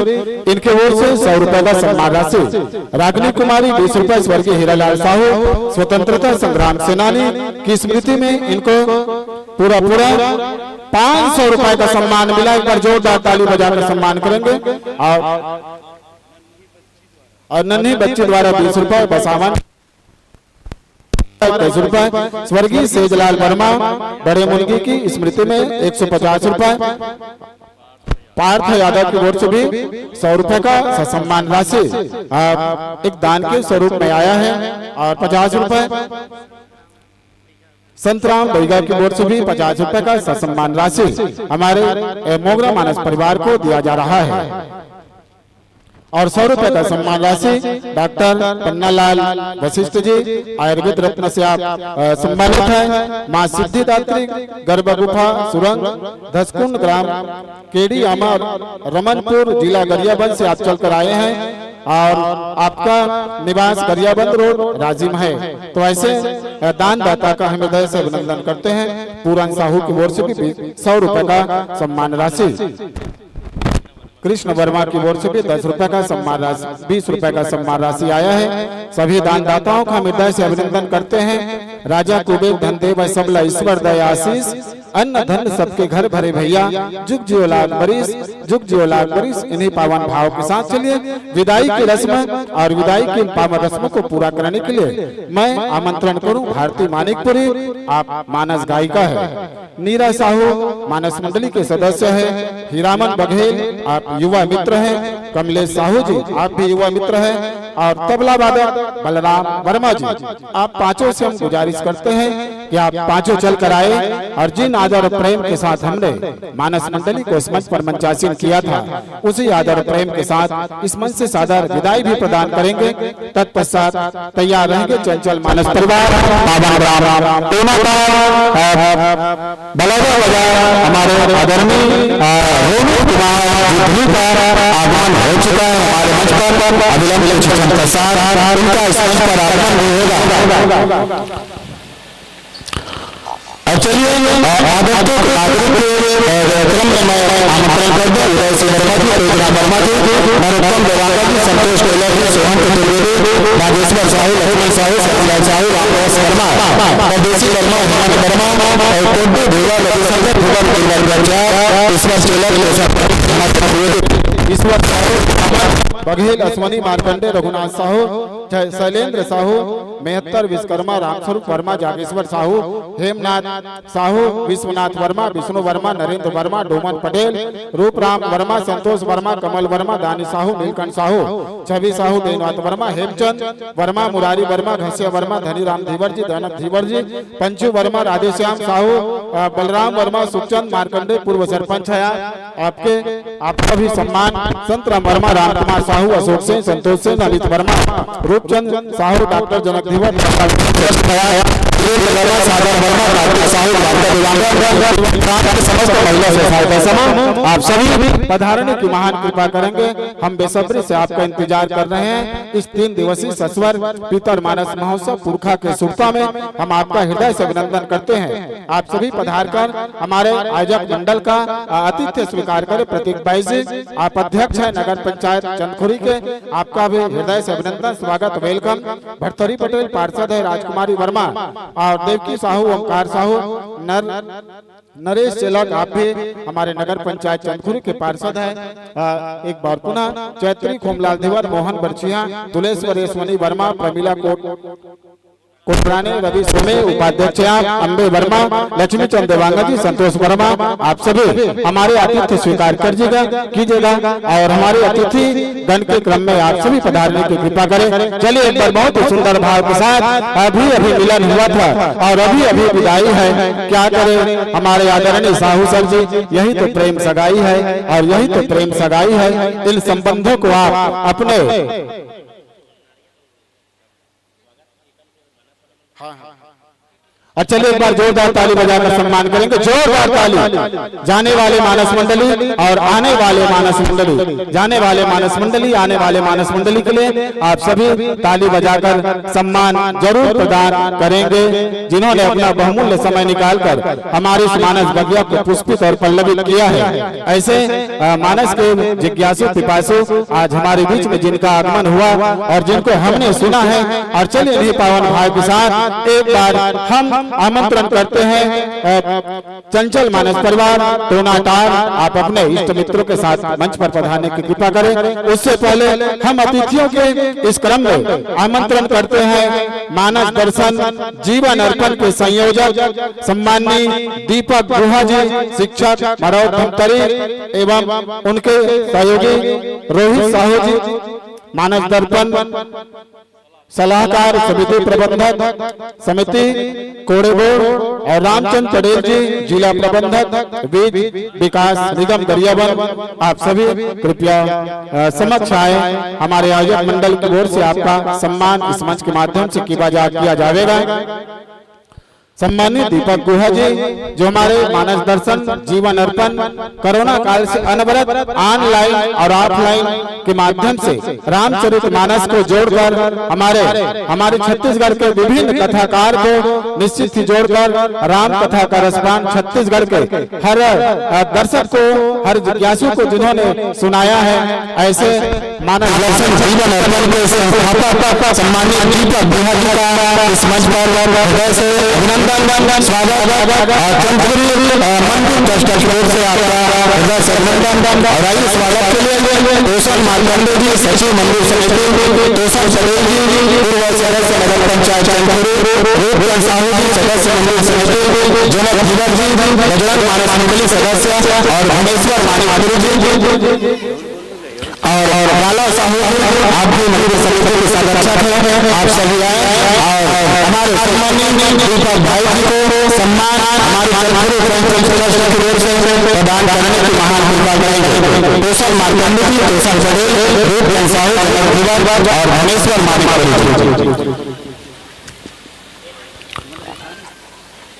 इनके ओर से सौ रुपए का सम्मान राशि, रागनी कुमारी बीस रुपए, स्वर्गीय हीरालाल साहू स्वतंत्रता संग्राम सेनानी की स्मृति में इनको पूरा पूरा पाँच सौ रुपए का सम्मान मिला। एक बार जोरदार ताली बजाकर सम्मान करेंगे। और, और नन्ही बच्ची द्वारा बीस रुपए, बसावन दस रुपए, स्वर्गीय सेजलाल वर्मा बड़े मुलगी की स्मृति में एक सौ पचास रुपए, पार्थ यादव की ओर से भी सौ रुपए का ससम्मान राशि, आ, एक दान के स्वरूप में आया है। और पचास रुपए संतराम बैगा की ओर से भी पचास रुपए का सम्मान राशि हमारे, ए, मोगरा मानस परिवार को दिया जा रहा है। और सौ रुपए का सम्मान राशि डॉक्टर पन्नालाल वशिष्ठ जी, आयुर्वेद रत्न से आप, अ, सम्मानित हैं। माँ सिद्धिदात्री गर्भ गुफा सुरंग धसकुंड ग्राम केडी अमर रमनपुर जिला गरियाबंद से आप चलकर आए हैं और आपका निवास गरियाबंद रोड राजिम है। तो ऐसे, अ, दानदाता का हम हृदय से अभिनंदन करते हैं। पूरन साहू की ओर से भी सौ रुपए का सम्मान राशि, कृष्ण वर्मा की ओर से भी दस रुपए का सम्मान राशि, बीस रुपए का सम्मान राशि आया है। सभी दानदाताओं का हम हृदय से अभिनंदन करते हैं। राजा कुबेर धन देवै सबला ईश्वर दया आशीष, अन्न धन सबके घर भरे भैया, जुग जियो लाख बरिस, जुग जियो लाख बरिस। इन्हीं पावन भाव के साथ चलिए विदाई की रस्म और विदाई की इन पावन रस्मों को पूरा करने के लिए मैं आमंत्रण करूं भारती मानिकपुरी, आप मानस गायिका है। नीरा साहू मानस मंडली के सदस्य है। हीरामन बघेल आप युवा मित्र हैं। कमलेश साहू जी आप भी युवा मित्र हैं। और तबला वादक बलराम वर्मा जी, आप पांचों से हम गुजारिश करते हैं कि आप पांचों चल कर आए और जिन आदर और प्रेम के साथ हमने मानस मंडली को इस मंच पर मंचासीन किया था, उसी आदर और प्रेम के साथ इस मंच से सादर विदाई भी प्रदान करेंगे। तत्पश्चात तैयार रहेंगे चंचल मानस परिवार, बाबा राम राम टोना का, अ, बलौदा बजा हमारे आदरणीय, अ, रेणु कुमार जी का आगमन हो चुका है हमारे मंच पर। अविलंब कुछ क्षण पश्चात उनका इस मंच पर आगमन भी होगा। अब चलिए, अ, आदर के, आदर के, अ, क्रम में मैं आमंत्रण कर दूं उदय सिंह वर्मा जी, तेजराम वर्मा जी, नरोत्तम देवांगन जी, संतोष कोइला जी, सोहन चतुर्वेदी, नागेश्वर साहू, लक्ष्मण साहू, सतीलाल साहू, रामदास वर्मा, परदेसी वर्मा, हेमंत वर्मा और कोड्डू भैया, रविशंकर भुवन, गिरवर प्रचार, ईश्वर चेलक, केशव ईश्वर साहू, बघेल, अश्वनी मार्कंडे, रघुनाथ साहू, शैलेंद्र साहू, मेहत्तर विश्वकर्मा, रामस्वरूप वर्मा, जागेश्वर साहू, हेमनाथ साहू, विश्वनाथ वर्मा, विष्णु वर्मा, नरेंद्र वर्मा, डोमन पटेल, रूपराम वर्मा, संतोष वर्मा, कमल वर्मा, दानी साहू, नीलकंठ साहू, छवि साहू, देवनाथ वर्मा, हेमचंद वर्मा, मुरारी वर्मा, घसिया वर्मा, धनीराम धीवर जी, दयानंद धीवर जी, पंचू वर्मा, राधेश्याम साहू, अ, बलराम वर्मा, सुखचंद मार्कंडे, पूर्व सरपंच है आपके, आपका भी सम्मान। संतराम वर्मा, रामकुमार साहू, अशोक सिंह, संतोष सिंह, अमित वर्मा, रूपचंद साहू, डॉक्टर जनक धीवर, सागर वर्मा, कार्तिक साहू, रामदा दिवाकर, समस्त महिला स्वयं सहायता समूह, आप सभी पधारने की महान कृपा करेंगे। हम बेसब्री से आपका इंतजार कर रहे हैं। इस तीन दिवसीय सस्वर पितर मानस महोत्सव पुरखा के सुरता में हम आपका हृदय से अभिनंदन करते हैं। आप सभी पधार कर हमारे आयोजक मंडल का, अ, आतिथ्य स्वीकार करें। प्रतीक बाईस जी, आप अध्यक्ष हैं नगर पंचायत चंदखुरी के, आपका भी हृदय से अभिनंदन, स्वागत, welcome। भरथरी पटेल पार्षद है, राजकुमारी वर्मा और देवकी साहू, ओमकार साहू, नर-, नरेश चेलक, आप भी हमारे नगर पंचायत चंदखुरी के पार्षद है। अ, एक बार पुनः चैत्री खोमलाल धीवर, मोहन बरछिया, दुलेश्वर यशवनी वर्मा, प्रमिला कोट कोटरानी, रवि सोमे, उपाध्यक्ष आप, अम्बे वर्मा, लक्ष्मी चंद देवांगन जी, संतोष वर्मा, आप सभी हमारे आतिथ्य स्वीकार कर कीजिएगा, कीजिएगा और हमारे अतिथि गण के क्रम में आप सभी पधारने की कृपा करें। चलिए, एक बार बहुत ही सुंदर भाव के साथ, अभी अभी मिलन हुआ था और अभी अभी विदाई है। क्या करें, हमारे आदरणीय साहू सर जी, यही तो प्रेम सगाई है और यही तो प्रेम सगाई है। इन संबंधों को आप अपने हाँ, हाँ। और चलिए, एक बार जोरदार ताली बजाकर सम्मान करेंगे, जोरदार ताली। जाने वाले मानस मंडली और आने वाले मानस मंडली, जाने वाले मानस मंडली, आने वाले मानस मंडली के लिए आप सभी ताली बजाकर सम्मान जरूर प्रदान करेंगे, जिन्होंने अपना बहुमूल्य समय निकालकर हमारे इस मानस बगिया को पुष्पित और पल्लवित किया है। ऐसे, अ, मानस के जिज्ञासु पिपासु आज हमारे बीच में जिनका आगमन हुआ और जिनको हमने सुना है, और चलिए, इन्हीं पावन भाव के साथ एक बार हम आमंत्रण करते हैं, अ, चंचल मानस परिवार टोनाटार, आप अपने इष्ट मित्रों के साथ मंच पर पधारने की कृपा करें। उससे पहले हम अतिथियों के इस क्रम में आमंत्रण करते हैं मानस दर्शन जीवन अर्पण के संयोजक सम्माननीय दीपक गुहा जी, शिक्षक मरौत धमतरी, एवं उनके सहयोगी रोहित साहू जी, मानस दर्पण सलाहकार समिति प्रबंधक समिति कोड़ेबोड़ और रामचंद पटेल जी, जिला प्रबंधक बीज विकास निगम गरियाबंद, आप सभी कृपया, अ, समक्ष आए। हमारे आयोजक मंडल की ओर से आपका सम्मान इस मंच के माध्यम से किया जा, किया जाएगा। सम्मानित दीपक गुहा जी, जो हमारे मानस दर्शन, जीवन अर्पण, कोरोना काल से अनवरत ऑनलाइन और ऑफलाइन के माध्यम से रामचरित मानस को जोड़कर हमारे, हमारे छत्तीसगढ़ के विभिन्न कथाकार को निश्चित ही जोड़कर राम कथा का रसपान छत्तीसगढ़ के हर, अ, दर्शक को, हर जिज्ञासु को जिन्होंने सुनाया है, ऐसे मानस दर्शन जीवन अर्पण के संस्थापक सम्मानित दीपक गुहा जी का इस मंच पर हृदय से अभिनंदन, स्वागत और चंद्रपुरी, अ, मंदिर ट्रस्ट की ओर से आपका हृदय से अभिनंदन। और आइए स्वागत के लिए तोसन मार्कंडे जी, सचिव मंदिर समिति, तोसन पटेल जी, पूर्व सदस्य नगर पंचायत चंद्रपुरी, रूपचंद साहू जी, सदस्य मंदिर समिति, जनक धीरज जी, बजरंग मानस मंडली सदस्य और धनेश्वर मानिकपुरी जी। और, और बाला साहू, आप भी मंदिर समिति के संरक्षक हैं, आप सभी आए और हमारे सम्माननीय दीपक भाई जी को सम्मान हमारे चंद्रपुर प्रेमचंद ट्रस्ट की ओर से प्रदान करने की महान कृपा करेंगे। तोसन मार्कंडे जी, तोसन पटेल, रूपचंद साहू, जनक धीरज और धनेश्वर मानिकपुरी जी।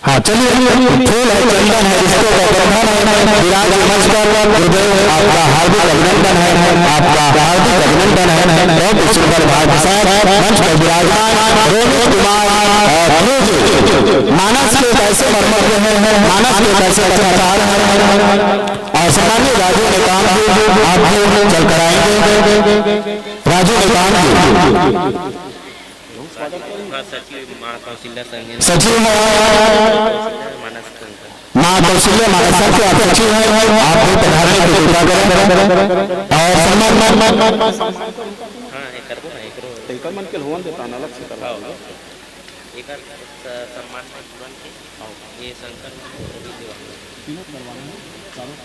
हाँ, चलिए, फूल है, चंदन है, रिश्तों का बंधन है, विराज मंच पर गुरुदेव आपका हार्दिक अभिनंदन है, आपका हार्दिक अभिनंदन है। बहुत ही सुंदर भाव के साथ मंच पर विराजमान रोहित कुमार, अ, ध्रुव जी, मानस के कैसे मर्मज्ञ हैं, मानस के कैसे कथाकार हैं, और सम्मानित राजू नेताम जी, आप भी चल कर आएंगे। राजू नेताम जी। हाँ, सचिव महाकौशल्या संघ है। सचिव है। मानस संघ। महाकौशल्या मानस संघ के आप सचिव हैं, आप भी पधारने की कृपा करें। और सम्मान, हाँ, एक करबो ना, एक रो। तो एकर मन के होवन देता ना, अलग से करबो। हाँ, हाँ। एकर स-, सम्मान में जीवन के, हाँ। ये शंकर तीनों करवाना है, चारों।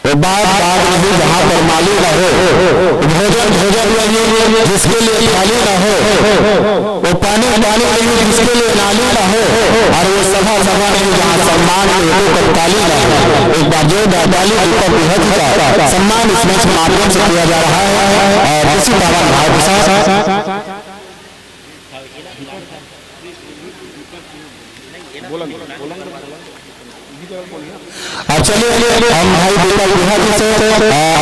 वो बात बात नहीं जहाँ पर माली न हो, भोजन भोजन नहीं जिसके लिए थाली न हो, वो पानी पानी नहीं जिसके लिए नाली न हो, और वो सभा सभा नहीं जहाँ सम्मान के हेतु कठपुतली न हो। एक बार जोरदार ताली दीपक गुहा जी का सम्मान इस मंच के माध्यम से किया जा रहा है। और इसी पावन भाव के साथ और चलिए, हम भाई दीपक गुहा जी से, अ,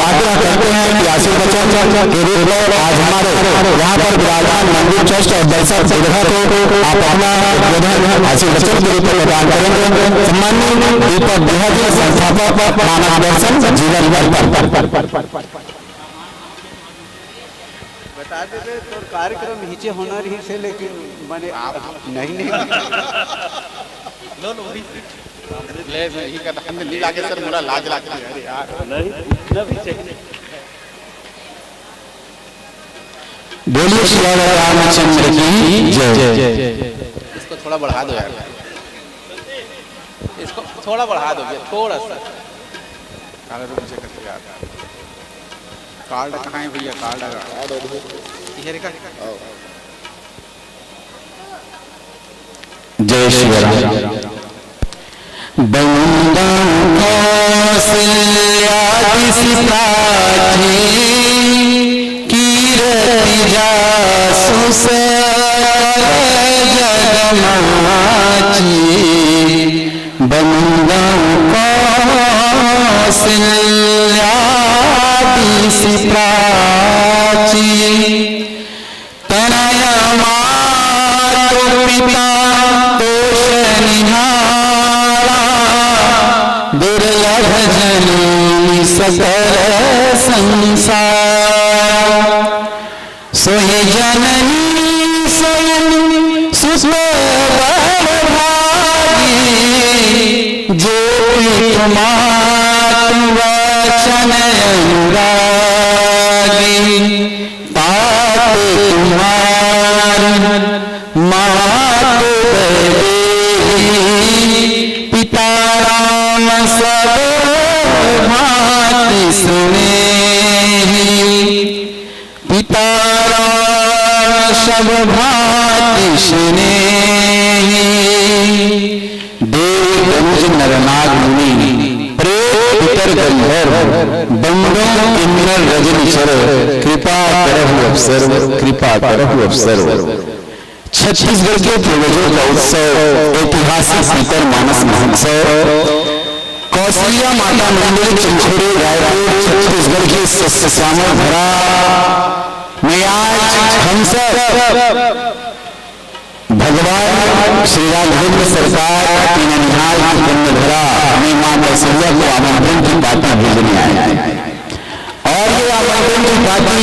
आग्रह करते हैं कि आशीर्वचन के रूप में आज हमारे यहाँ पर विराजमान मंदिर ट्रस्ट और दर्शक दीर्घा को आप अपना उद्बोधन आशीर्वचन के रूप में प्रदान करेंगे। सम्माननीय दीपक गुहा जी, संस्थापक मानस दर्शन जीवन दर्पण। बता देते तोर कार्यक्रम हिचे होना रही से, लेकिन मैंने आप नहीं, नहीं। लो, लो, वही। ले, मैं ही कहता, हमने नी लागे सर, मोला लाज लागती है, अरे यार। नहीं, इतना भी चाहिए। बोलिए सियावर रामचंद्र की जय। इसको थोड़ा बढ़ा दो यार, इसको थोड़ा बढ़ा दो भैया, थोड़ा सा। काले रूम से करके यार। कार्ड कहाँ है भैया? कार्ड है। इधर का। जय श्री राम। बंदा कौशल्या दिस प्राची, कीरति जासु सकल जग माची। बंदा कौशल्या दिस प्राची, तनय मातु पिता पोषनिहारा, दुर्लभ जननी सकल संसार। सोई जननी सोई सुत बड़ भागी, जो पितु मातु वचन अनुरागी, तात तुम्हारी मात वैदेही, पिता राम सब भांति स्नेही, पिता राम सब भांति स्नेही। देव तनुज नर नाग मुनि, प्रेत पितर गंधर्व, बंदो किन्नर रजनी चर, कृपा करहु अब सर्व, कृपा करहु अब सर्व। छत्तीसगढ़ के पूर्वजों का उत्सव, ऐतिहासिक पितर मानस महोत्सव, कौशल्या माता मंदिर, चिंचोड़ी, रायपुर, छत्तीसगढ़ की सस्यश्यामल धरा में आज हम सब भगवान श्री राघवेंद्र सरकार की ननिहाल की पुण्य धरा में माँ कौशल्या को आमंत्रण की पाती भेजने आए हैं। और ये आमंत्रण की पाती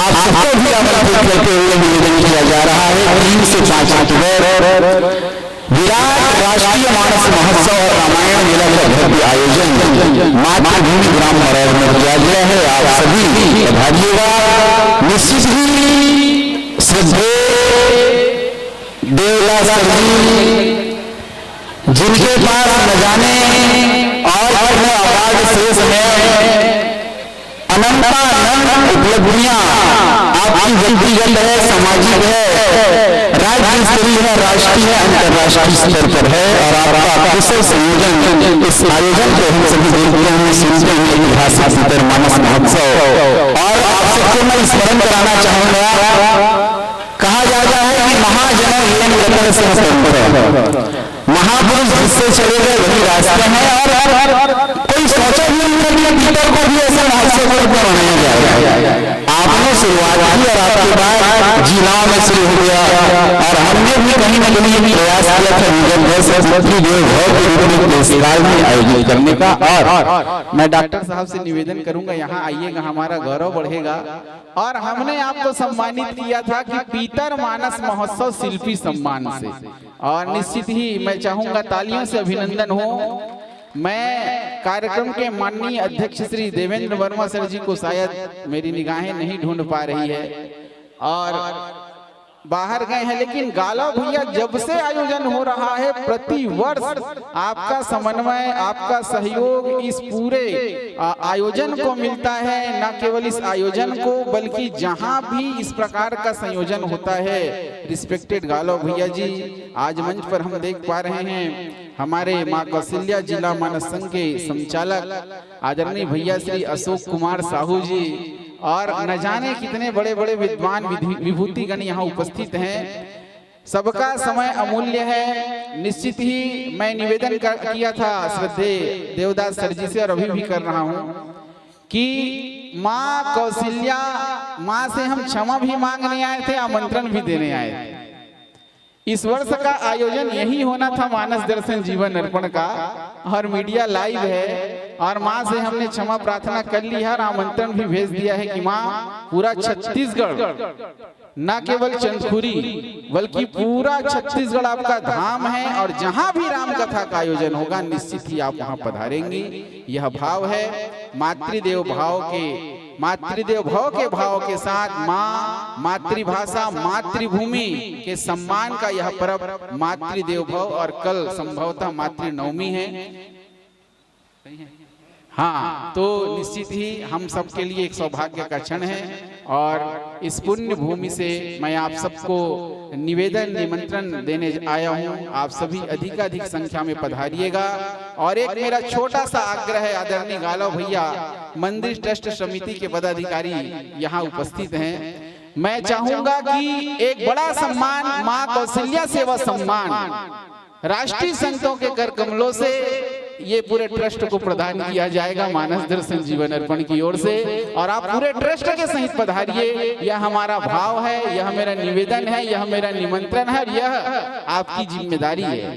आप सबको भी आमंत्रित करते हुए निवेदन किया जा रहा है। तीन से पाँच अक्टूबर विराट राष्ट्रीय मानस महोत्सव और रामायण मेला का भव्य आयोजन मातृभूमि ग्राम मरौर में किया गया है। आप सभी पधारिएगा। निश्चित ही श्रद्धेय देवदास सर जी, जिनके पास न जाने और अपने अपार शेष में अनंतानंत उपलब्धियां आपकी व्यक्तिगत है, सामाजिक है, राज्य स्तरीय है, राष्ट्रीय है, अंतर्राष्ट्रीय स्तर पर है। और आपका कुशल संयोजन, इस आयोजन को हम सभी देखते हैं, सुनते हैं, ऐतिहासिक पितर मानस महोत्सव। और आप सबको मैं स्मरण कराना चाहूंगा, कहा जाता है कि महाजनो येन गतः सः पन्थः, महापुरुष जिससे चले गए वही रास्ते हैं। और, और, और कोई सोचा भी नहीं था कि पितर को भी ऐसा महोत्सव के रूप में मनाया जाएगा। आपने शुरुआत की और आपके बाद जिलाओं में शुरू हो गया, और हमने भी कहीं ना कहीं एक प्रयास किया था निगम भर से पितृदेव भव के रूप में इस काल में आयोजित करने का। और मैं डॉक्टर साहब से निवेदन करूंगा, यहाँ आइएगा, हमारा गौरव बढ़ेगा। और हमने आपको सम्मानित किया था कि पीतर मानस महोत्सव शिल्पी सम्मान से, और निश्चित ही मैं चाहूंगा तालियों से अभिनंदन हो। मैं कार्यक्रम के माननीय अध्यक्ष श्री देवेंद्र वर्मा सर जी को शायद मेरी निगाहें नहीं ढूंढ पा रही है और बाहर गए हैं, लेकिन गालव भैया, जब से आयोजन हो रहा है, प्रति वर्ष आपका समन्वय, आपका सहयोग इस पूरे, आ, आयोजन को मिलता है। न केवल इस आयोजन को, बल्कि जहां भी इस प्रकार का संयोजन होता है, रिस्पेक्टेड गालव भैया जी, आज मंच पर हम देख पा रहे हैं हमारे माँ कौशल्या जिला मानस संघ के संचालक आदरणीय भैया श्री अशोक कुमार साहू जी, और न जाने कितने बड़े बड़े विद्वान विधि-, विभूतिगण यहाँ उपस्थित हैं। सबका समय अमूल्य है। निश्चित ही मैं निवेदन कर, किया था श्रद्धेय देवदास सर जी से, और अभी भी कर रहा हूँ कि माँ कौशल्या, माँ से हम क्षमा भी मांगने आए थे, आमंत्रण भी देने आए थे। इस वर्ष का आयोजन यही होना था, मानस दर्शन जीवन अर्पण का, और मीडिया लाइव है, और माँ से हमने क्षमा प्रार्थना कर ली है और आमंत्रण भी भेज दिया है कि माँ, पूरा छत्तीसगढ़, न केवल चंदखुरी, बल्कि पूरा छत्तीसगढ़ आपका धाम है, और जहाँ भी राम कथा का आयोजन होगा, निश्चित ही आप वहाँ पधारेंगी। यह भाव है मातृदेव भाव के, मातृदेव भव के भाव के साथ माँ, मातृभाषा, मातृभूमि के सम्मान का यह पर्व मातृदेव भव, और कल संभवतः मातृ नवमी है। हाँ, तो निश्चित ही हम सबके लिए एक सौभाग्य का क्षण है, और इस पुण्य भूमि से मैं आप सबको निवेदन, निमंत्रण देने आया हूँ। आप सभी अधिकाधिक संख्या में पधारिएगा। और एक मेरा छोटा सा आग्रह है, आदरणीय गालव भैया, मंदिर ट्रस्ट समिति के पदाधिकारी यहाँ उपस्थित हैं, मैं चाहूंगा कि एक बड़ा सम्मान, माँ कौशल्या सेवा सम्मान, राष्ट्रीय संतों के कर कमलों से ये पूरे ट्रस्ट को प्रदान किया जाएगा मानस दर्शन जीवन अर्पण की ओर से। और आप पूरे ट्रस्ट के सहित पधारिए, यह हमारा भाव है, यह मेरा निवेदन है, यह मेरा निमंत्रण है, और यह आपकी जिम्मेदारी है।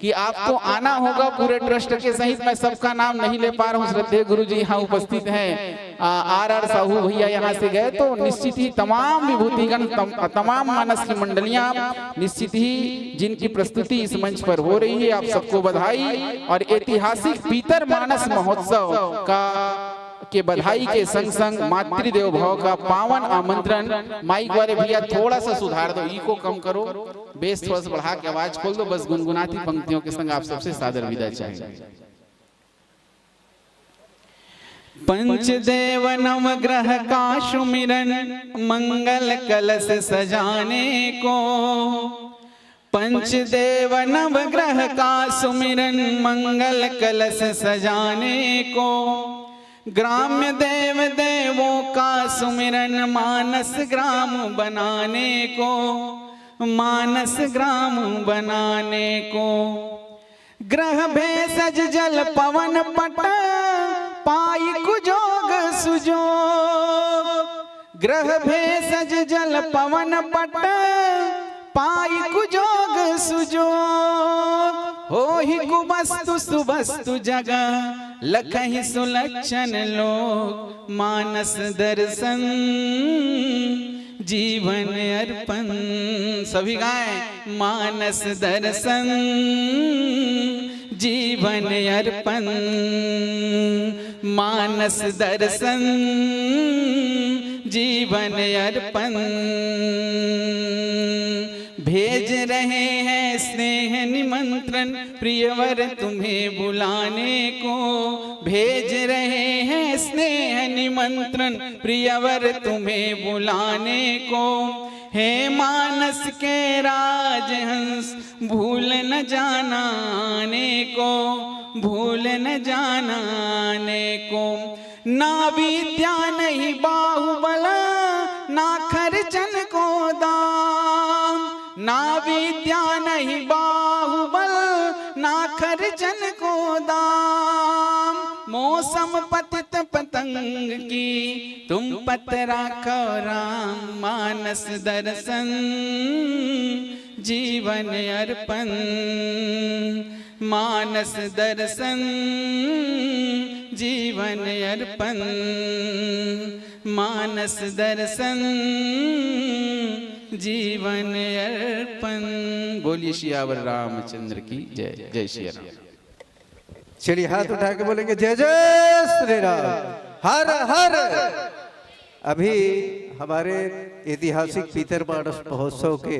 कि आपको आना होगा पूरे ट्रस्ट के सहित। मैं सबका नाम नहीं ले पा रहा हूँ, श्रद्धेय गुरु जी यहाँ उपस्थित हैं, आर आर साहू भैया यहाँ से गए, तो निश्चित ही तमाम विभूतिगण, तम, तमाम मानस की मंडलियाँ निश्चित ही जिनकी प्रस्तुति इस मंच पर हो रही है, आप सबको बधाई। और ऐतिहासिक पीतर मानस महोत्सव का के बधाई के संग संग मातृदेव भव का पावन आमंत्रण। माइक वाले भैया थोड़ा सा सुधार दो, इको कम करो, बेस थोड़ा सा बढ़ा के आवाज खोल दो, बस गुनगुनाती पंक्तियों के संग आप सबसे सादर विदा चाहेंगे। पंचदेव नवग्रह का सुमिरन, मंगल कलश सजाने को। पंचदेव नवग्रह का सुमिरन, मंगल कलश सजाने को। ग्राम्य देव देवों का सुमिरन, मानस ग्राम बनाने को, मानस ग्राम बनाने को। ग्रह भेषज जल पवन पट, पाई कुजोग सुजोग। ग्रह भेषज जल पवन पट, पाई कुजोग सुजोग। होहि कुबस्तु सुबस्तु जग, लखहि सुलक्षण लोग। मानस दर्शन जीवन अर्पण। सभी गाएं। मानस दर्शन जीवन अर्पण, मानस दर्शन जीवन अर्पण। भेज रहे हैं स्नेह निमंत्रण, प्रियवर तुम्हें बुलाने को। भेज रहे हैं स्नेह निमंत्रण, प्रियवर तुम्हें बुलाने को। हे मानस के राजहंस, भूल न जाना आने को, भूल न जाना आने को। ना विद्या नहीं बाहुबल, ना खर्चन को दाम। ना विद्या नहीं बाहुबल, ना खर्चन को दाम। मौसम पतित पतंग की, तुम पत राखो राम। मानस दर्शन जीवन अर्पण, मानस दर्शन जीवन अर्पण, मानस दर्शन जीवन अर्पण। बोलिए सियावर रामचंद्र की जय। जय सिया राम। चलिए, हाथ उठा के बोलेंगे, जय जय श्री राम, हर हर। अभी हमारे ऐतिहासिक पीतर मानस महोत्सव के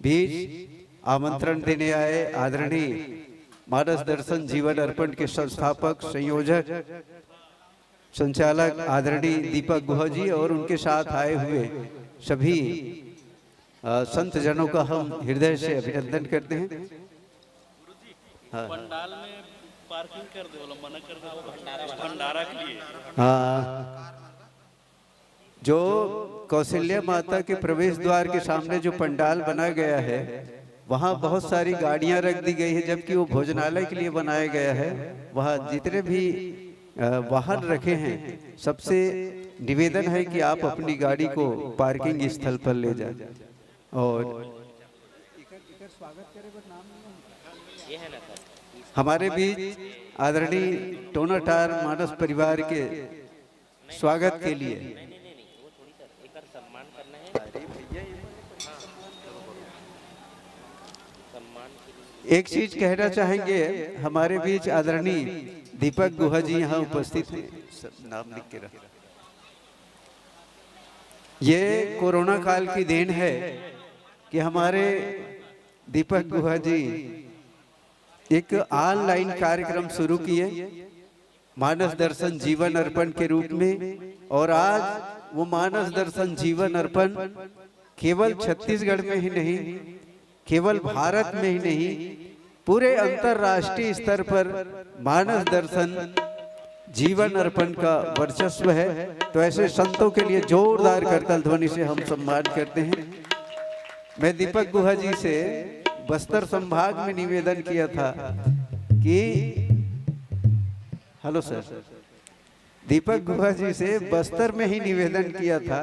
बीच आमंत्रण देने आए आदरणीय मानस दर्शन जीवन अर्पण के संस्थापक, संयोजक, संचालक आदरणीय दीपक गुहा जी और उनके साथ आए हुए सभी, अ, संत जनों का हम हृदय से अभिनंदन करते हैं। हाँ। पंडाल में पार्किंग कर दे, बोला मना कर दे, भंडारा, भंडारा के लिए। हाँ, जो कौशल्या माता के प्रवेश द्वार के सामने जो पंडाल बना गया है, वहाँ बहुत सारी गाड़ियाँ रख दी गई है, जबकि वो भोजनालय के लिए बनाया गया है। वहाँ जितने भी, अ, वाहन रखे हैं, सबसे निवेदन है कि आप अपनी गाड़ी को पार्किंग स्थल पर ले जाएं। और हमारे बीच आदरणीय टोनाटार मानस परिवार के स्वागत के लिए एक चीज कहना चाहेंगे। हमारे बीच आदरणीय दीपक गुहा जी यहाँ उपस्थित हैं। सब नाम लिख के रख। ये कोरोना काल की देन है कि हमारे दीपक गुहा जी एक ऑनलाइन कार्यक्रम शुरू किए, मानस दर्शन जीवन अर्पण के रूप में। और आज वो मानस दर्शन जीवन अर्पण केवल छत्तीसगढ़ में ही नहीं, केवल भारत में ही नहीं, पूरे अंतर्राष्ट्रीय स्तर पर मानस दर्शन जीवन अर्पण का वर्चस्व है। तो ऐसे संतों के लिए जोरदार करताल ध्वनि से हम सम्मान करते हैं। मैं दीपक गुहा जी से बस्तर संभाग में निवेदन किया था कि, हेलो सर, दीपक गुहा जी से बस्तर में ही निवेदन किया था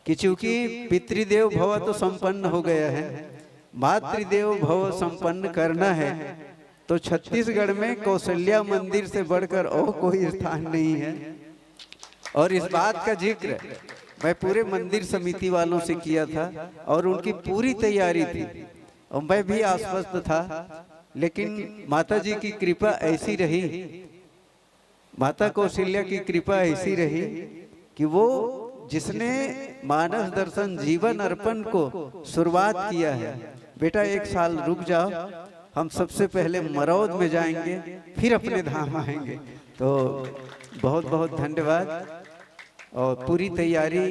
कि चूंकि पितृदेव भव तो संपन्न हो गया है, मातृदेव भव संपन्न करना है, तो छत्तीसगढ़ में कौशल्या मंदिर से बढ़कर और कोई स्थान नहीं है। और इस बात का जिक्र मैं पूरे मंदिर समिति वालों से किया था और उनकी पूरी तैयारी थी और मैं भी आश्वस्त था, लेकिन माता जी की कृपा ऐसी रही, माता कौशल्या की कृपा ऐसी रही कि वो जिसने मानस दर्शन जीवन अर्पण को शुरुआत किया है, बेटा एक साल रुक जाओ, हम सबसे पहले मरौद में जाएंगे, फिर अपने धाम आएंगे। तो बहुत बहुत धन्यवाद। और पूरी तैयारी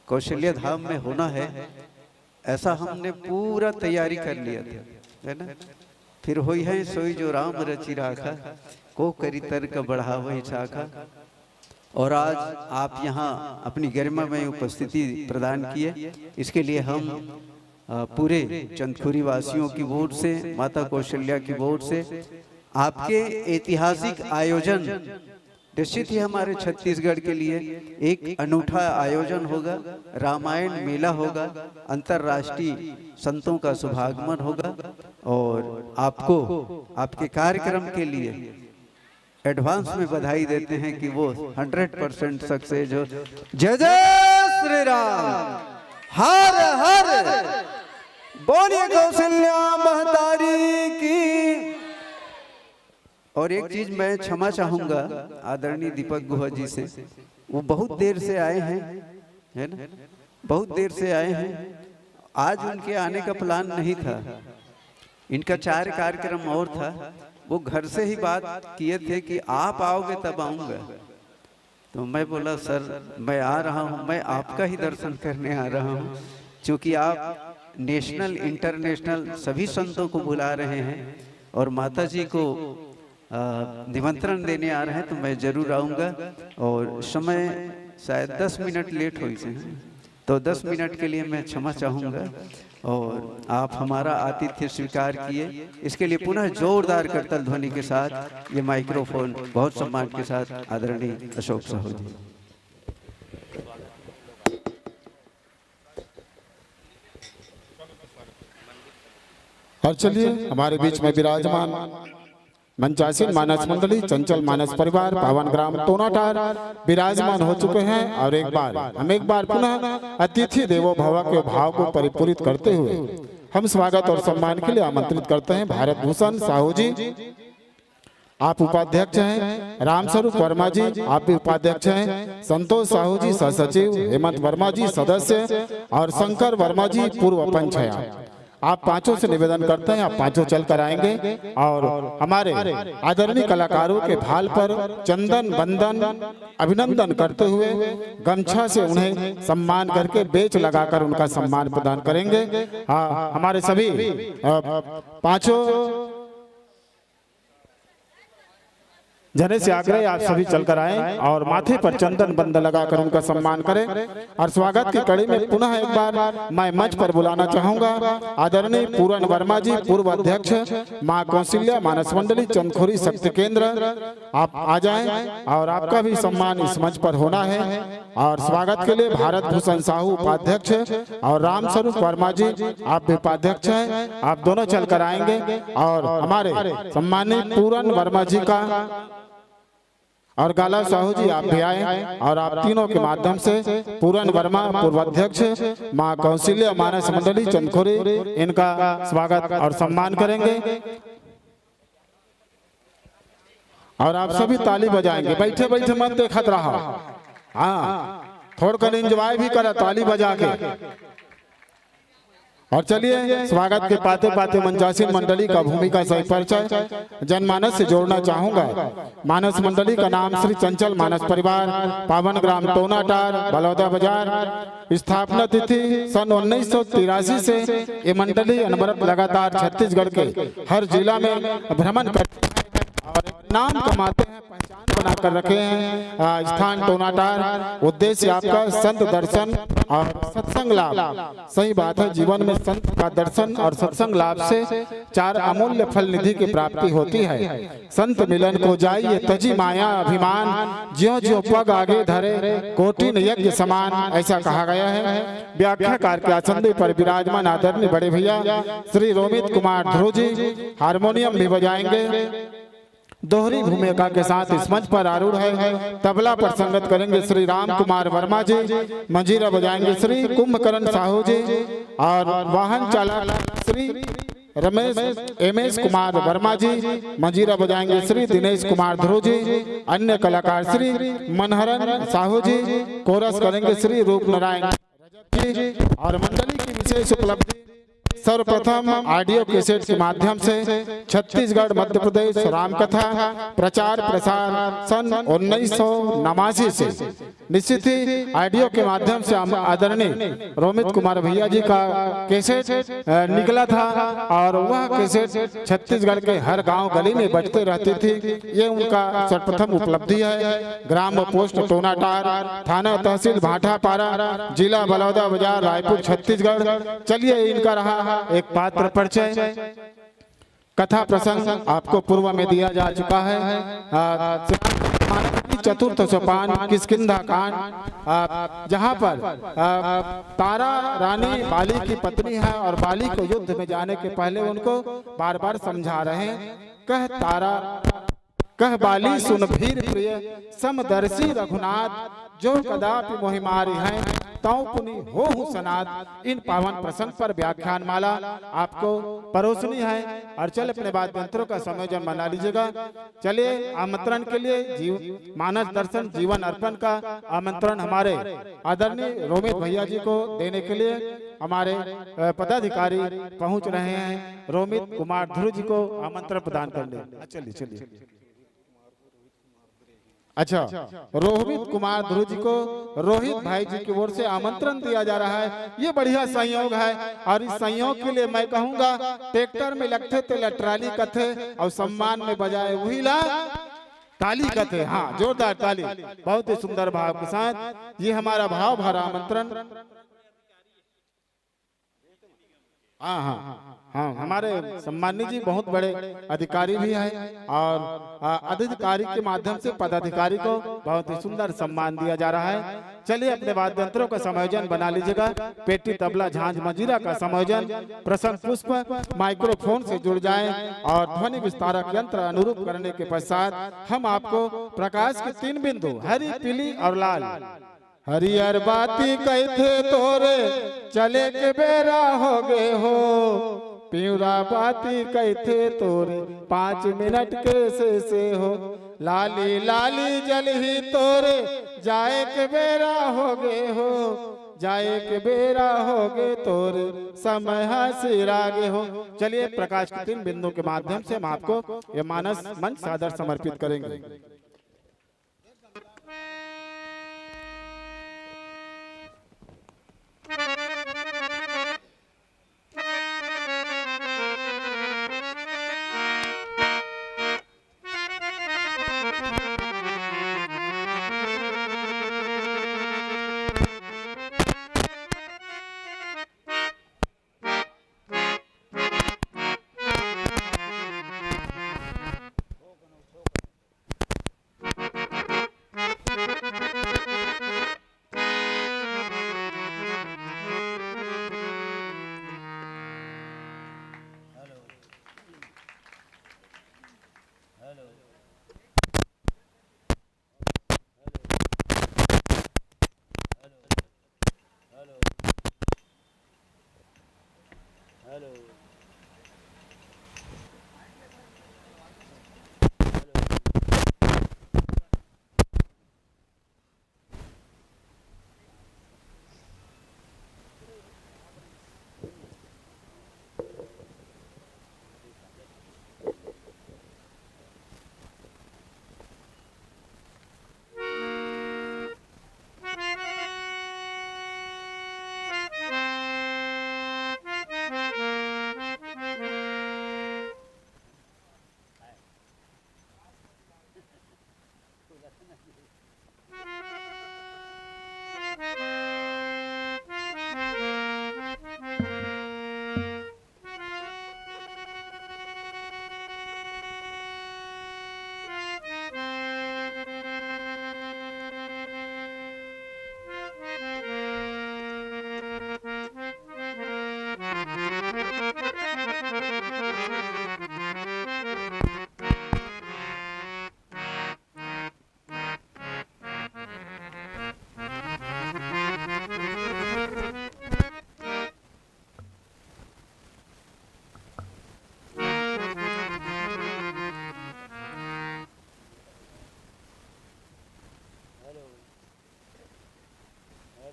कौशल्या धाम में होना है, ऐसा हमने पूरा तैयारी कर लिया था, है ना? फिर होई है सोई जो राम रचि राखा, को करी तर्क बढ़ावै चाखा। और आज आप यहाँ अपनी गरिमा में उपस्थिति प्रदान किए, इसके लिए हम अ, पूरे चंदखुरी वासियों की ओर से, माता कौशल्या की ओर से आपके ऐतिहासिक आयोजन निश्चित ही हमारे छत्तीसगढ़ के लिए एक अनूठा आयोजन होगा। रामायण मेला होगा, अंतर्राष्ट्रीय संतों का शुभागमन होगा और आपको आपके कार्यक्रम के लिए एडवांस में बधाई देते हैं कि वो हंड्रेड परसेंट सक्सेस हो। जय जय श्री राम, हर हर बोलिए कौशल्या महतारी की। और एक चीज मैं क्षमा चाहूंगा आदरणीय दीपक गुहा जी से, वो बहुत देर से आए हैं, है ना, बहुत देर से आए हैं। आज उनके आने का प्लान नहीं था, इनका चार कार्यक्रम और था। वो घर से ही बात किए थे कि आप आओगे तब आऊंगा। तो मैं बोला, सर, मैं आ रहा हूँ, मैं आपका ही दर्शन करने आ रहा हूँ, क्योंकि आप नेशनल इंटरनेशनल सभी संतों को बुला रहे हैं और माता जी को निमंत्रण देने आ रहे हैं, तो मैं जरूर आऊँगा। और समय शायद दस मिनट लेट हुई से, तो दस मिनट के लिए मैं क्षमा चाहूँगा और आप हमारा आतिथ्य स्वीकार किए, इसके लिए पुनः जोरदार करतल ध्वनि के साथ ये माइक्रोफोन बहुत सम्मान के साथ आदरणीय अशोक साहू जी। और चलिए, हमारे बीच में विराजमान मंचासीन मानस मंडली, चंचल मानस परिवार, पावन ग्राम टोनाटार विराजमान हो चुके हैं। और एक बार हम एक बार पुनः अतिथि देवो भव के भाव को परिपूरित करते हुए हम स्वागत और सम्मान के लिए आमंत्रित करते हैं भारत भूषण साहू जी। आप उपाध्यक्ष हैं, रामस्वरूप वर्मा जी आप भी उपाध्यक्ष हैं, संतोष साहू जी सह सचिव, हेमंत वर्मा जी सदस्य और शंकर वर्मा जी पूर्व पंच हैं। आप पांचों से निवेदन करते हैं, आप पांचों चल कर आएंगे और हमारे आदरणीय कलाकारों के भाल पर चंदन बंदन अभिनंदन करते हुए गमछा से उन्हें सम्मान करके बेच लगाकर उनका सम्मान प्रदान करेंगे। हाँ, हमारे सभी पांचों जने से आग्रह, आप सभी चलकर आए और माथे पर चंदन बंद लगाकर उनका सम्मान करें। और स्वागत की कड़ी में पुनः एक बार मैं मंच पर बुलाना चाहूंगा आदरणीय पूरन वर्मा जी, पूर्व अध्यक्ष माँ कौशल्या मानस मंडली चंदखोरी शक्ति केंद्र। आप आ जाएं और आपका भी सम्मान इस मंच पर होना है। और स्वागत के लिए भारत भूषण साहू उपाध्यक्ष और रामस्वरूप वर्मा जी आप भी उपाध्यक्ष हैं, आप दोनों चलकर आएंगे। और हमारे सम्मानित पूरन वर्मा जी का और गाला साहू जी आप भी आए और आप तीनों के माध्यम से पूरन वर्मा पूर्वाध्यक्ष माँ कौशल्या मानस मंडली चंदखोरी इनका स्वागत और सम्मान करेंगे। और आप सभी ताली बजाएंगे, बैठे बैठे मत देखत रहा। हाँ, थोड़कन एंजॉय भी करा ताली बजा के। और चलिए, स्वागत के पाते पाते मंचासीन मंडली का भूमिका सही परिचय। जनमानस से जोड़ना चाहूंगा। मानस मंडली का नाम श्री चंचल मानस परिवार, पावन ग्राम टोनाटार, बलौदा बाजार। स्थापना तिथि सन उन्नीस सौ तिरासी से ये मंडली अनवरत लगातार छत्तीसगढ़ के हर जिला में भ्रमण कर और नाम कमाते हैं, पहचान बना कर रखे हैं। अ, स्थान टोनाटार, उद्देश्य आपका संत दर्शन और सत्संग लाभ। सही बात है, जीवन में संत का दर्शन और सत्संग लाभ से चार अमूल्य फल निधि की प्राप्ति होती है। संत मिलन को जाइए तजी माया अभिमान, ज्यों ज्यों पग आगे धरे कोटिन यज्ञ समान, ऐसा कहा गया है। व्याख्याकार के आसन पर विराजमान आदरणीय बड़े भैया श्री रोमित कुमार ध्रुव जी हारमोनियम भी बजाएंगे, दोहरी भूमिका के साथ इस मंच पर आरूढ़ है। तबला पर संगत करेंगे श्री राम कुमार वर्मा जी, मंजीरा बजाएंगे श्री कुंभकर्ण साहू जी और वाहन चालक श्री रमेश एम एस कुमार वर्मा जी, मंजीरा बजाएंगे श्री दिनेश कुमार ध्रुव जी, अन्य कलाकार श्री मनहरन साहू जी, कोरस करेंगे श्री रूप नारायण जी और मंडली की विशेष उपलब्धि सर्वप्रथम ऑडियो कैसेट के माध्यम से छत्तीसगढ़, मध्य प्रदेश, रामकथा प्रचार प्रसार सन उन्नीस सौ नवासी से निश्चित ही ऑडियो के माध्यम से हम आदरणीय रोमित कुमार भैया जी का कैसेट, अ, निकला था और वह कैसेट छत्तीसगढ़ के हर गांव गली में बजते रहती थी। ये उनका सर्वप्रथम उपलब्धि है। ग्राम पोस्ट टोनाटार, थाना तहसील भाटापारा, जिला बलौदा बाजार, रायपुर, छत्तीसगढ़। चलिए, इनका रहा एक पात्र परिचय। कथा प्रसंग आपको पूर्व में दिया जा चुका है। आ, चतुर्थ सोपान किष्किंधा कांड, आ, जहाँ पर, आ, तारा रानी बाली की पत्नी है और बाली को युद्ध में जाने के पहले उनको बार बार समझा रहे हैं। कह तारा, कह बाली सुन भीर प्रिय, समदर्शी रघुनाथ, जो कदापि मोहि मारिहैं, तौ पुनि होहु सनाथ। इन पावन प्रसंग पर व्याख्यान माला आपको परोसनी है। और चल अपने वाद्य यंत्रों का संयोजन बना लीजिएगा। चलिए, आमंत्रण के लिए जीव, मानस दर्शन जीवन अर्पण का आमंत्रण हमारे आदरणीय रोमित भैया जी को देने के लिए हमारे, अ, पदाधिकारी पहुंच रहे हैं। रोमित कुमार ध्रुव जी को आमंत्रण प्रदान करने। चलिए, चलिए। अच्छा, रोहित कुमार ध्रुव जी को रोहित भाई जी की ओर से आमंत्रण दिया जा रहा है। ये बढ़िया संयोग है और इस संयोग के लिए मैं कहूंगा, ट्रैक्टर में लगथे तेला ट्राली कथे और सम्मान में बजाए वही ला ताली कथे। हाँ, जोरदार ताली। बहुत ही सुंदर भाव के साथ ये हमारा भाव भरा आमंत्रण। हाँ, हाँ, हाँ, हमारे सम्मानी जी बहुत बड़े अधिकारी भी हैं और, आ, अधिकारी के माध्यम से पदाधिकारी को बहुत ही सुंदर सम्मान दिया जा रहा है। चलिए, अपने वाद्य यंत्रों का समायोजन बना लीजिएगा। पेटी, तबला, झांझ, मंजीरा का समायोजन प्रसन्न पुष्प माइक्रोफोन से जुड़ जाए और ध्वनि विस्तारक यंत्र अनुरूप करने के पश्चात हम आपको प्रकाश के तीन बिंदु हरी, पीली और लाल। हरियर बाती कहिथे तोरे चले के बेरा होगे हो, पिंवरा बाती कहिथे तोरे पाँच मिनट के से से हो, लाली लाली जलही तोरे जाए के बेरा होगे हो, जाए के बेरा होगे तोरे समय हा सिरागे हो। चलिए, प्रकाश के तीन बिंदुओं के माध्यम से हम आपको ये मानस मंच सादर समर्पित करेंगे।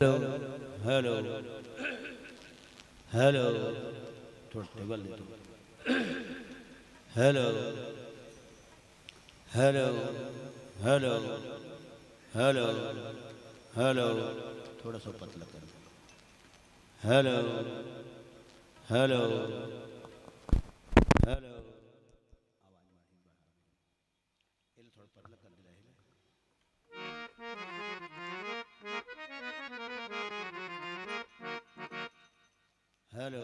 हेलो, हेलो, हेलो, थोड़ा टेबल दे दो। Hello, hello, hello, hello, hello, थोड़ा सा पतला कर दो। Hello, hello, hello. ये लो, थोड़ा पतला कर दे रहे हैं। हेलो।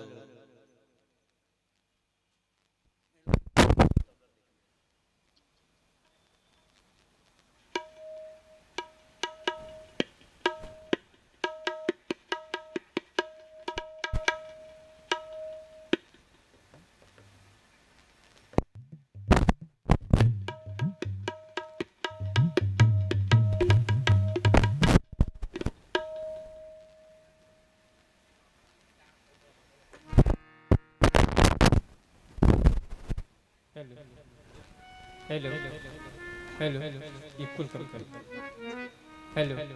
हेलो, हेलो, हेलो, ये कुल कम कर। Hello, hello,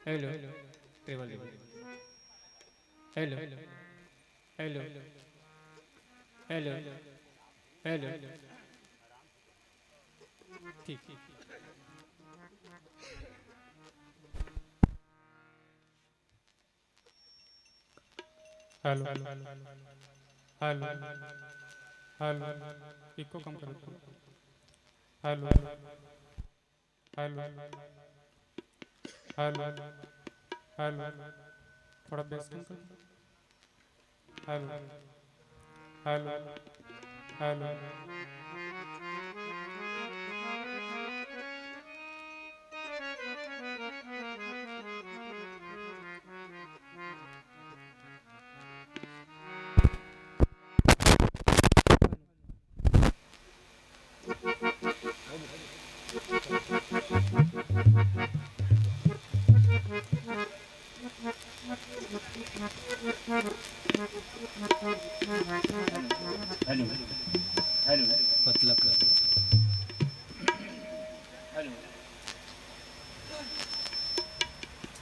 hello, travel, hello, hello, hello, hello, ठीक। हेलो, हेलो, हेलो, इको कम करो। हेलो, हेलो, हेलो, हेलो, थोड़ा बेस कम करो। Hello, hello, hello. Hello, hello, पतला कर। हेलो,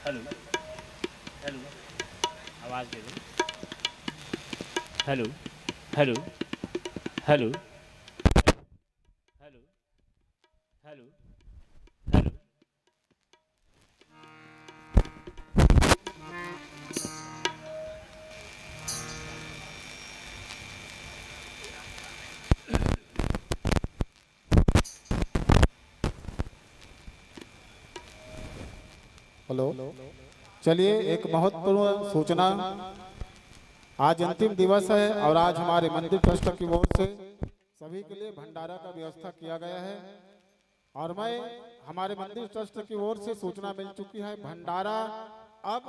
हेलो, हेलो, आवाज दे दो। Hello, hello, hello, hello, hello, hello. Hello, चलिए, एक महत्वपूर्ण सूचना। आज अंतिम दिवस है और आज हमारे मंदिर ट्रस्ट की ओर से सभी के लिए भंडारा का व्यवस्था किया गया है। और मैं, हमारे मंदिर ट्रस्ट की ओर से सूचना मिल चुकी है, भंडारा अब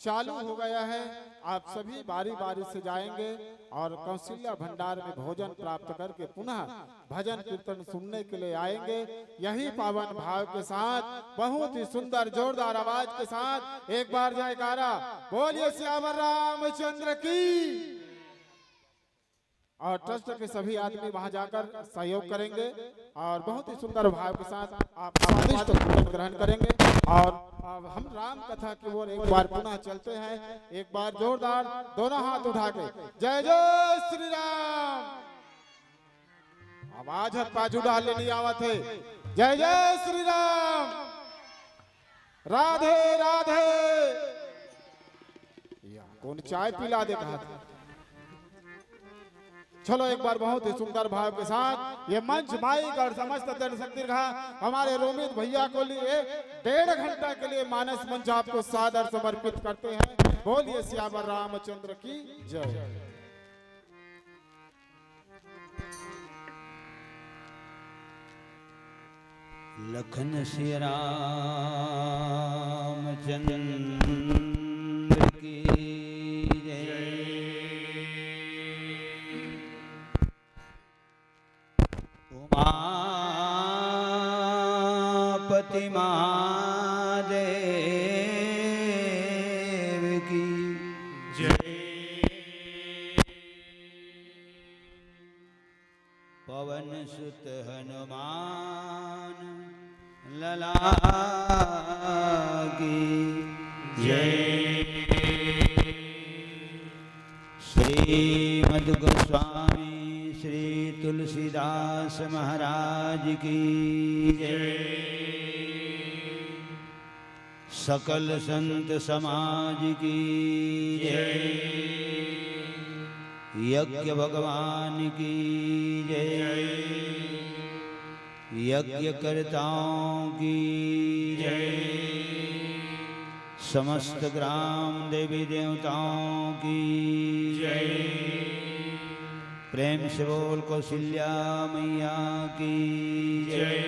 चालू हो गया है। आप सभी बारी बारी से जाएंगे और कौशल्या भंडार में भोजन प्राप्त करके पुनः भजन कीर्तन सुनने के लिए आएंगे। यही पावन भाव के साथ बहुत ही सुंदर जोरदार आवाज के साथ एक बार जयकारा बोलिए सियावर रामचंद्र की। और ट्रस्ट के सभी आदमी वहां जाकर सहयोग करेंगे और बहुत ही सुंदर भाव के साथ आप स्वादिष्ट भोजन ग्रहण करेंगे। और अब हम राम कथा की ओर एक बार पुनः चलते हैं। एक बार जोरदार दोनों हाथ उठा के, जय जय श्री राम। आवाज हर पाछू डाल लेनी आवत है। जय जय श्री राम। राधे राधे। या, कौन चाय पिला दे कहा था? चलो, एक बार बहुत ही सुंदर भाव के साथ ये मंच माइक और समस्त दर्शक दीर्घा हमारे रोमित भैया को लिए डेढ़ घंटा के लिए मानस मंच आपको सादर समर्पित करते हैं। बोलिए सियावर रामचंद्र की जय। लखन सिया रामचंद्र की जय। उमापति महादेव की जय। पवन सुत हनुमान लला की जय। श्रीमद् गोस्वामी श्री तुलसीदास महाराज की जय। सकल संत समाज की जय। यज्ञ भगवान की जय। यज्ञकर्ताओं की जय। समस्त ग्राम देवी देवताओं की जय। प्रेम से बोल कौशल्या मैया की जय।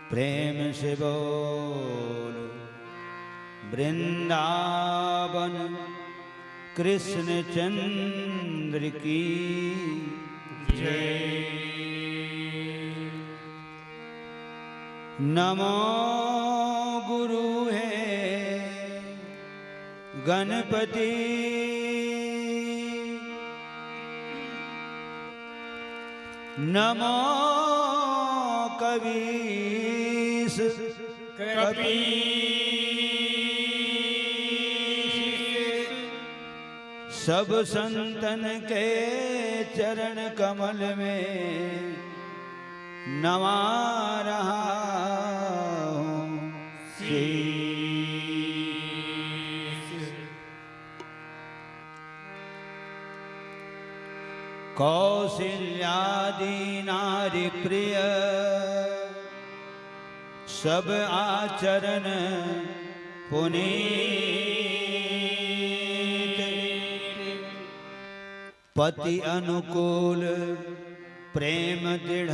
प्रेम से बोल वृंदावन कृष्ण चंद्र की जय। नमो गुरु हे गणपति, नमो कवीश कपीश। सब संतन के चरण कमल में नवा रहा हूँ शीश। कौशल्यादि नारी प्रिय सब आचरण पुनीत। पति अनुकूल प्रेम दृढ़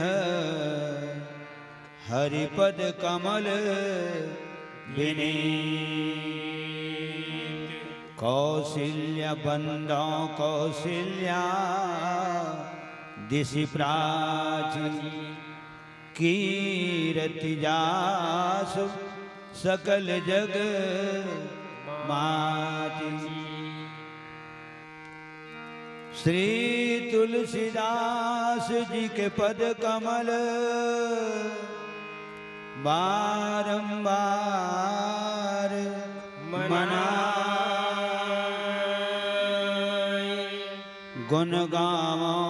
हरिपद कमल विनीत। कौशल्या बंदौ कौशल्या दिशि प्राची। कीरति जासु सकल जग माची। श्री तुलसीदास जी के पद कमल बारंबार मनाए। गुण गावों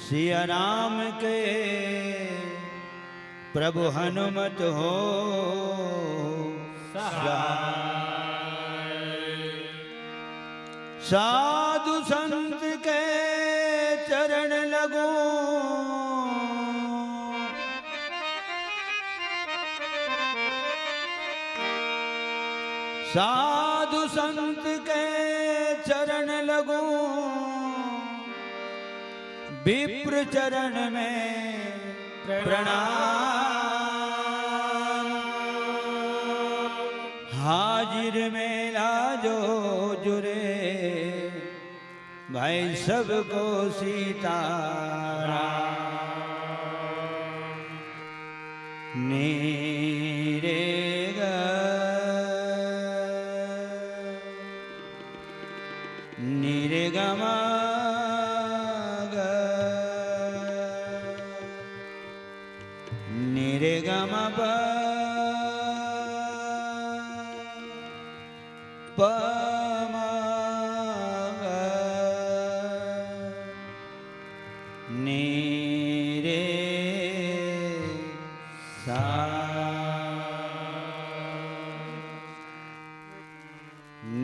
सिया राम के, प्रभु हनुमत हो सहाय। साधु संत के चरण लगो। साधु संत के चरण लगो। विप्र चरण में प्रणाम। हाजिर मेला जो जुरे, भाई सबको सीताराम। नीरे ग, नीरे ग म ग, नीरे ग म प, प म ग, नीरे सा।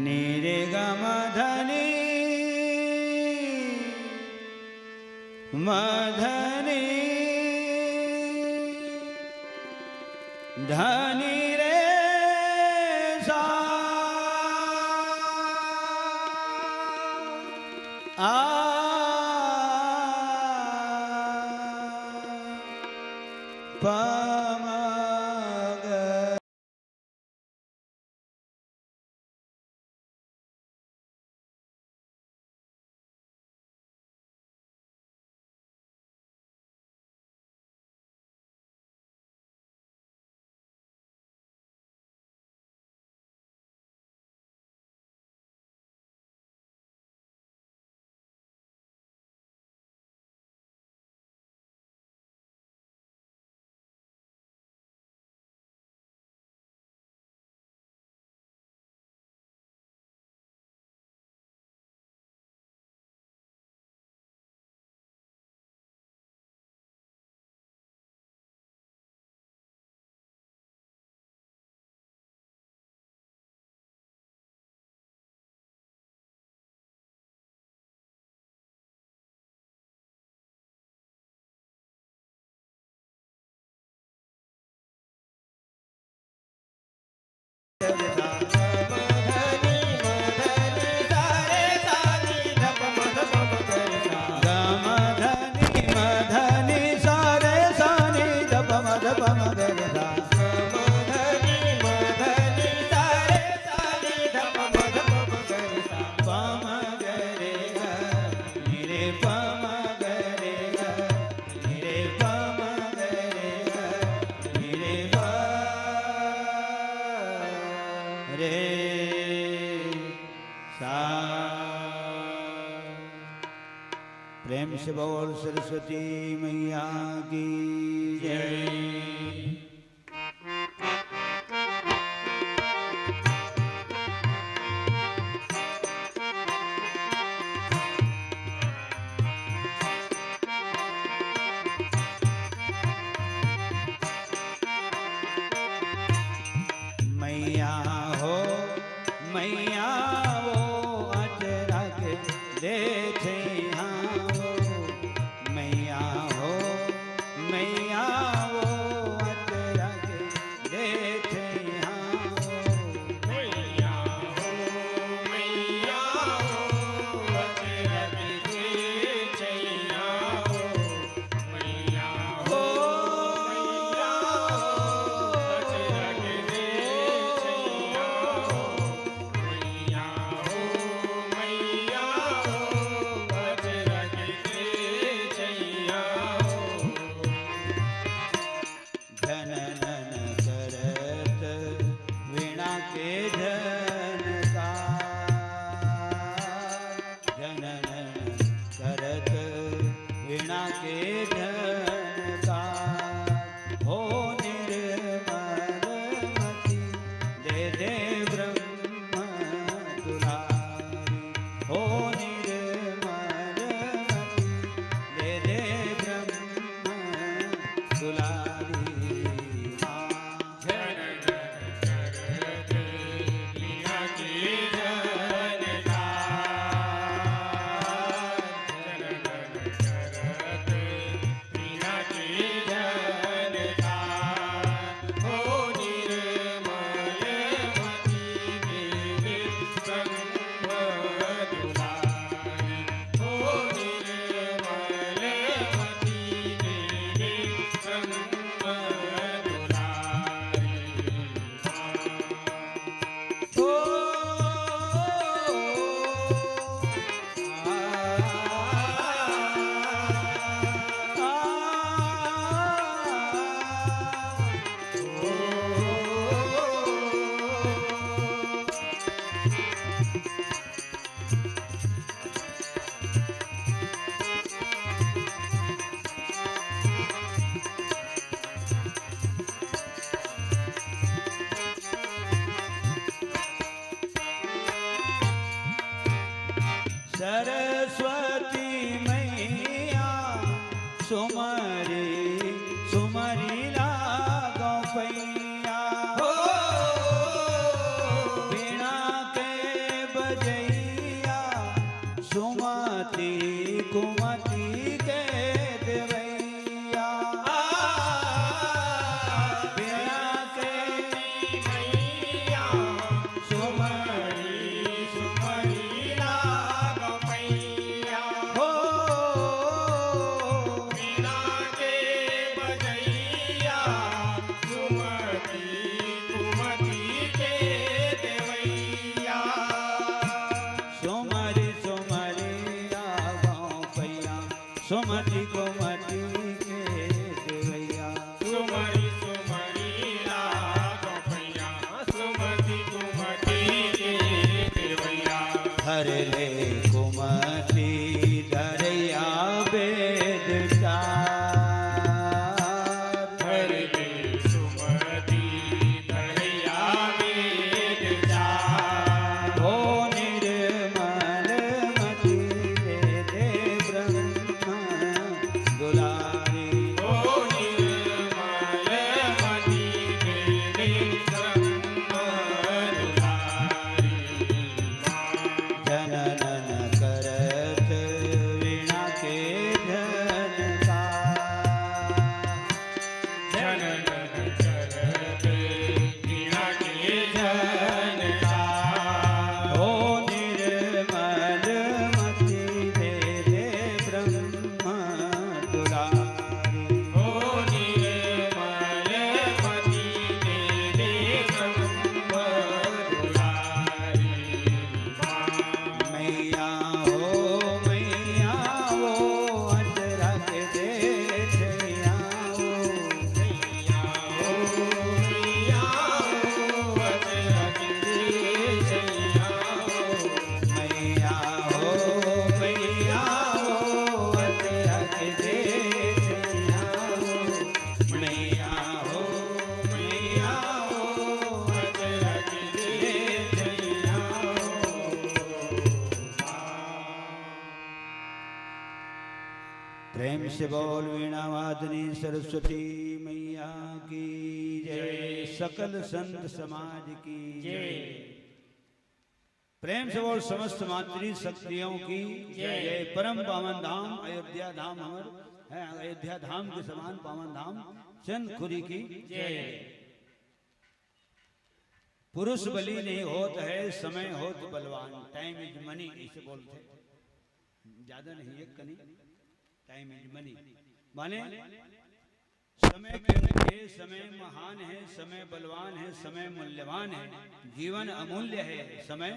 नीरे ग म ध नी, म ध नी, ध नी रे सा। आ, प म ग। प्रेम से बोल सरस्वती मैया की जय। मैया हो, मैया वो अचरज दे छैया हो, मैया हो, मैया वो अचरज दे छैया हो। मैया हो, मैया हो, अचरज दे छैया हो। मैया हो, मैया हो, अचरज दे छैया हो। मैया हो, मैया हो, अचरज दे छैया हो। झननन करत वीणा के झनकार, झननन करत वीणा के झनकार, हो निर्मल मति दे दे ब्रह्म दुलारी, हो निर्मल मति दे दे ब्रह्म दुलारी माँ। सरस्वती मैया सुमरी सुमरी लागो पैया हो। वीणा के बजैया सुमति कुमति के देवैया। वीणा के मैया सुमरी सुमरी लाग पैया हो। वीणा के बजैया सुमति कुमति के देवैया। सुमरी सुमरी लाग पैया सुमति कुमति के देवैया। सुमरी सुमरी लाग पैया सुमति कुमति के देवैया। हर ले कुमति धरैया बेद चार। हर ले सुमति धरैया बेद चार। हो निर्मल मति दे दे ब्रह्म दुलारी। हो निर्मल मति दे दे ब्रह्म दुलारी। जननन करत प्रेम से बोल वीणा वादनी सरस्वती मैया की जय, सकल संत समाज की जय। प्रेम से बोल समस्त मातृ शक्तियों की जय। परम पावन धाम अयोध्या धाम हमर है, अयोध्या धाम के समान पावन धाम चंदखुरी की जय। पुरुष बली नहीं होत है, समय होत बलवान। Time is money, ऐसे बोलते, ज्यादा नहीं, एक कनी। Time is money माने समय कीमती है, समय महान है, समय बलवान है, समय मूल्यवान है। जीवन अमूल्य है, समय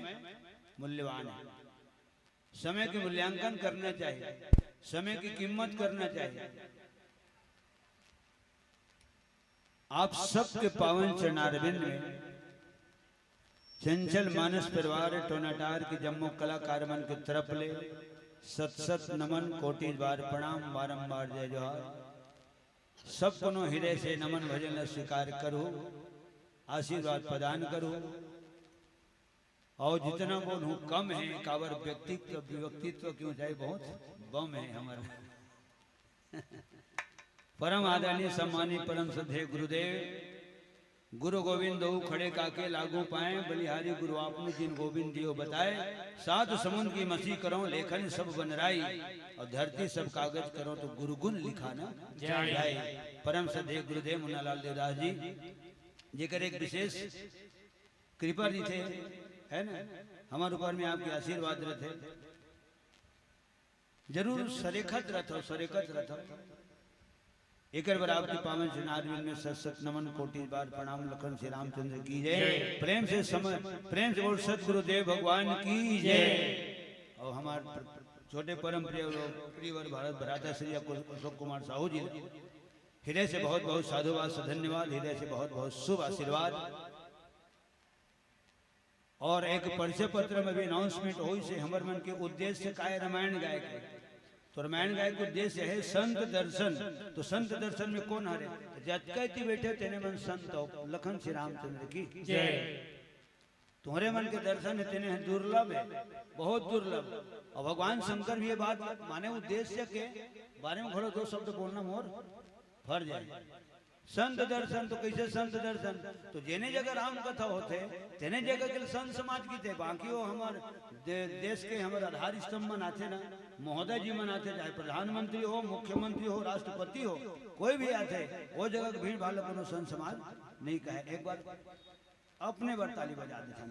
मूल्यवान है। समय के मूल्यांकन करना चाहिए, समय की कीमत करना चाहिए। आप सबके पावन चरणारविंद में चंचल मानस परिवार टोनाटार के जम्मो कलाकार मन के तरफ ले सत सत नमन, कोटि बार प्रणाम, बारंबार जय जोहार। सब कोनो हृदय से नमन भजन ला स्वीकार करो, आशीर्वाद प्रदान करो। और जितना बोलूं कम है, काबर व्यक्तित्व, व्यक्तित्व की ऊंचाई बहुत बम है हमारा। परम आदरणीय सम्मानित परम श्रद्धेय गुरुदेव, गुरु गोविंद दो खड़े काके लागू पाए, बलिहारी गुरु आपने जिन गोविंद दियो बताए। सात समुद्र की मसी करो लेखन सब बनराई, और धरती सब कागज करो तो गुरु गुण लिखा ना जाए। जाए। परम श्रद्धेय गुरुदेव मुन्नालाल देवदास जी, जेकर एक विशेष कृपा रहिथे, है ना, हमर ऊपर में आपके आशीर्वाद रहिथे। जरूर सरेखत रथव, सरेखत रथव। एकर बर आपके पावन चरणारविंद में सत सत नमन, कोटि बार प्रणाम। लखन श्री रामचंद्र की जय। जय। प्रेम से सम-, प्रेम से बोल सतगुरुदेव भगवान की जय। जय। और हमारे प्र-, छोटे परम प्रिय लोग, प्रियवर भारत भ्राता श्री अशोक कुमार साहू जी, हृदय से बहुत बहुत साधुवाद, धन्यवाद, हृदय से बहुत बहुत शुभ आशीर्वाद। और एक परिचय पत्र में भी announcement होइस हे, हमर मन के उद्देश्य का हे रामायण गाय के। तो रामायण गाय के उद्देश्य हे संत दर्शन। तो संत दर्शन में कोन हरे? तो जतका इति बैठे तेने मन संत हो। लखन श्री रामचंद्र की जय। तुम्हरे मन के दर्शन हे तेने हे दुर्लभ हे, बहुत दुर्लभ। और भगवान शंकर भी ये बात माने उद्देश्य के बारे में घलो दो शब्द बोलना मोर फर्ज हे। संत दर्शन तो कइसे संत दर्शन? तो जेने जगह राम कथा होथे, तेने जगह के संत समाज कहिथे। बाकी वो हमर दे-, देश के हमर आधार स्तंभ मन आथे ना, महोदय जी मन आथे, चाहे प्रधानमंत्री हो, मुख्यमंत्री हो, राष्ट्रपति हो, कोई भी आथे, वो जगह के भीड़ भाड़ ल कोनो संत समाज नहीं कहे। एक बार अपने बर ताली बजा देथन।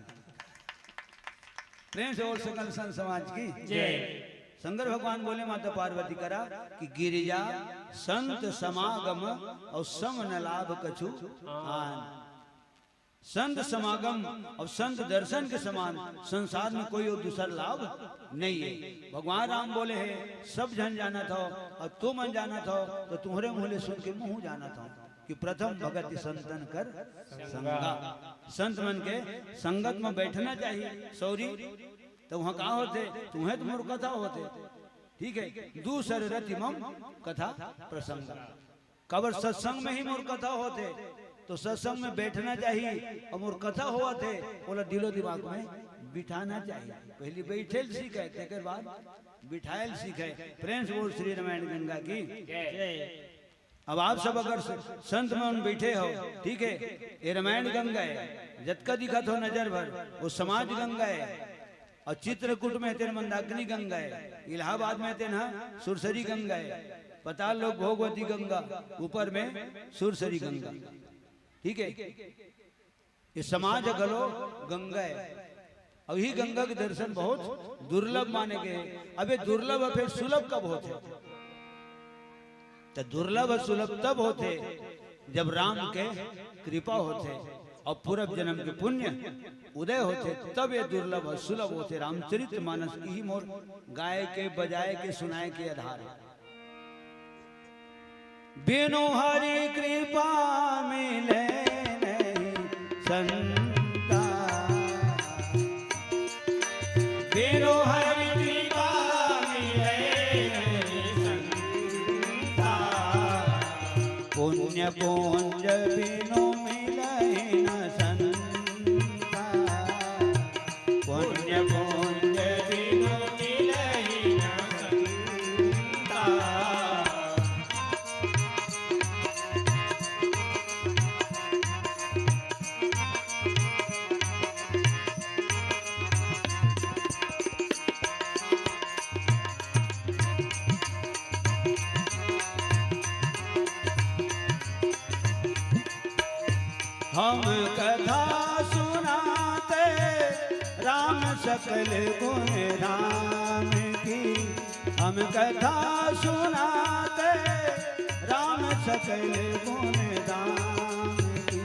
प्रेम से बोल सकल संत समाज की जय। शंकर भगवान बोले माता पार्वती करा कि गिरिजा संत समागम और सम न लाभ कछु आन। संत समागम और संत दर्शन के समान संसार में कोई और दूसर लाभ नहीं हे। भगवान राम बोले हे, सब झन जानत हो और तुमन जानत हो, तो तुम्हरे मुँह ले सुन के महूँ जानत हो कि प्रथम भगति संतन कर संगा। संत मन के संगत में बैठना चाहिए। सौरी, तो वहाँ का होथे? तुम्हें तो मोर कथा होथे। ठीक हे, दूसर रति मम कथा प्रसंग। काबर सत्संग में ही मोर कथा होथे, तो सत्संग में बैठना चाहिए। और मोर कथा होवत हे, ओला दिलो दिमाग में बिठाना चाहिए। पहली बैठे ल सीखे, तेकर बाद बिठाए ल सीखे। प्रेम से बोल श्री रामायण गंगा की जय। अब आप सब अगर स-, संत मन बैठे हो, ठीक हे, ये रामायण गंगा हे, जतका दिखत हो नजर भर, वो समाज गंगा हे। और चित्रकूट में तेन मंदाकिनी गंगा हे, इलाहाबाद में तेन हा सुरसरी गंगा हे, पाताल लोक भोगवती गंगा, ऊपर में सुरसरी गंगा। ठीक हे, ये समाज घलो गंगा हे। अउ इही गंगा के दर्शन बहुत दुर्लभ माने गे हे। अब ये दुर्लभ अउ फेर सुलभ कब होथे? त दुर्लभ अउ सुलभ तब होथे, जब राम के कृपा होथे अउ पूर्व जन्म के पुण्य उदय होथे, तब ये दुर्लभ अउ सुलभ होथे। रामचरित मानस इही मोर गाय के, बजाय के, सुनाय के आधार हे। बिनु हरि कृपा मिले नहीं संता, बिनु हरि कृपा मिले नहीं संता, पुण्य पुंज बिनु मिले न संता। पुण्य पुंज बिनु मिलहि न संता। हम कथा सुनाते राम सकल गुण धाम की, हम कथा सुनाते राम सकल गुण धाम की।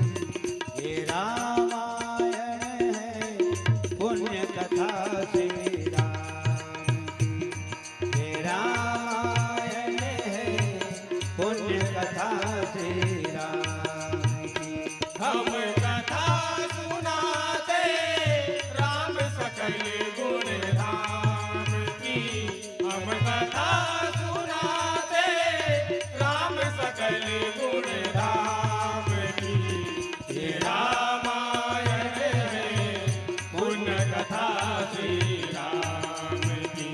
ये रामायण है पुण्य कथा श्री राम की। ये रामायण है पुण्य कथा श्री राम की। हम कथा सुनाते राम सकल गुण धाम की। हम कथा सुनाते राम सकल गुण धाम की। ये रामायण है पुण्य कथा श्री राम की।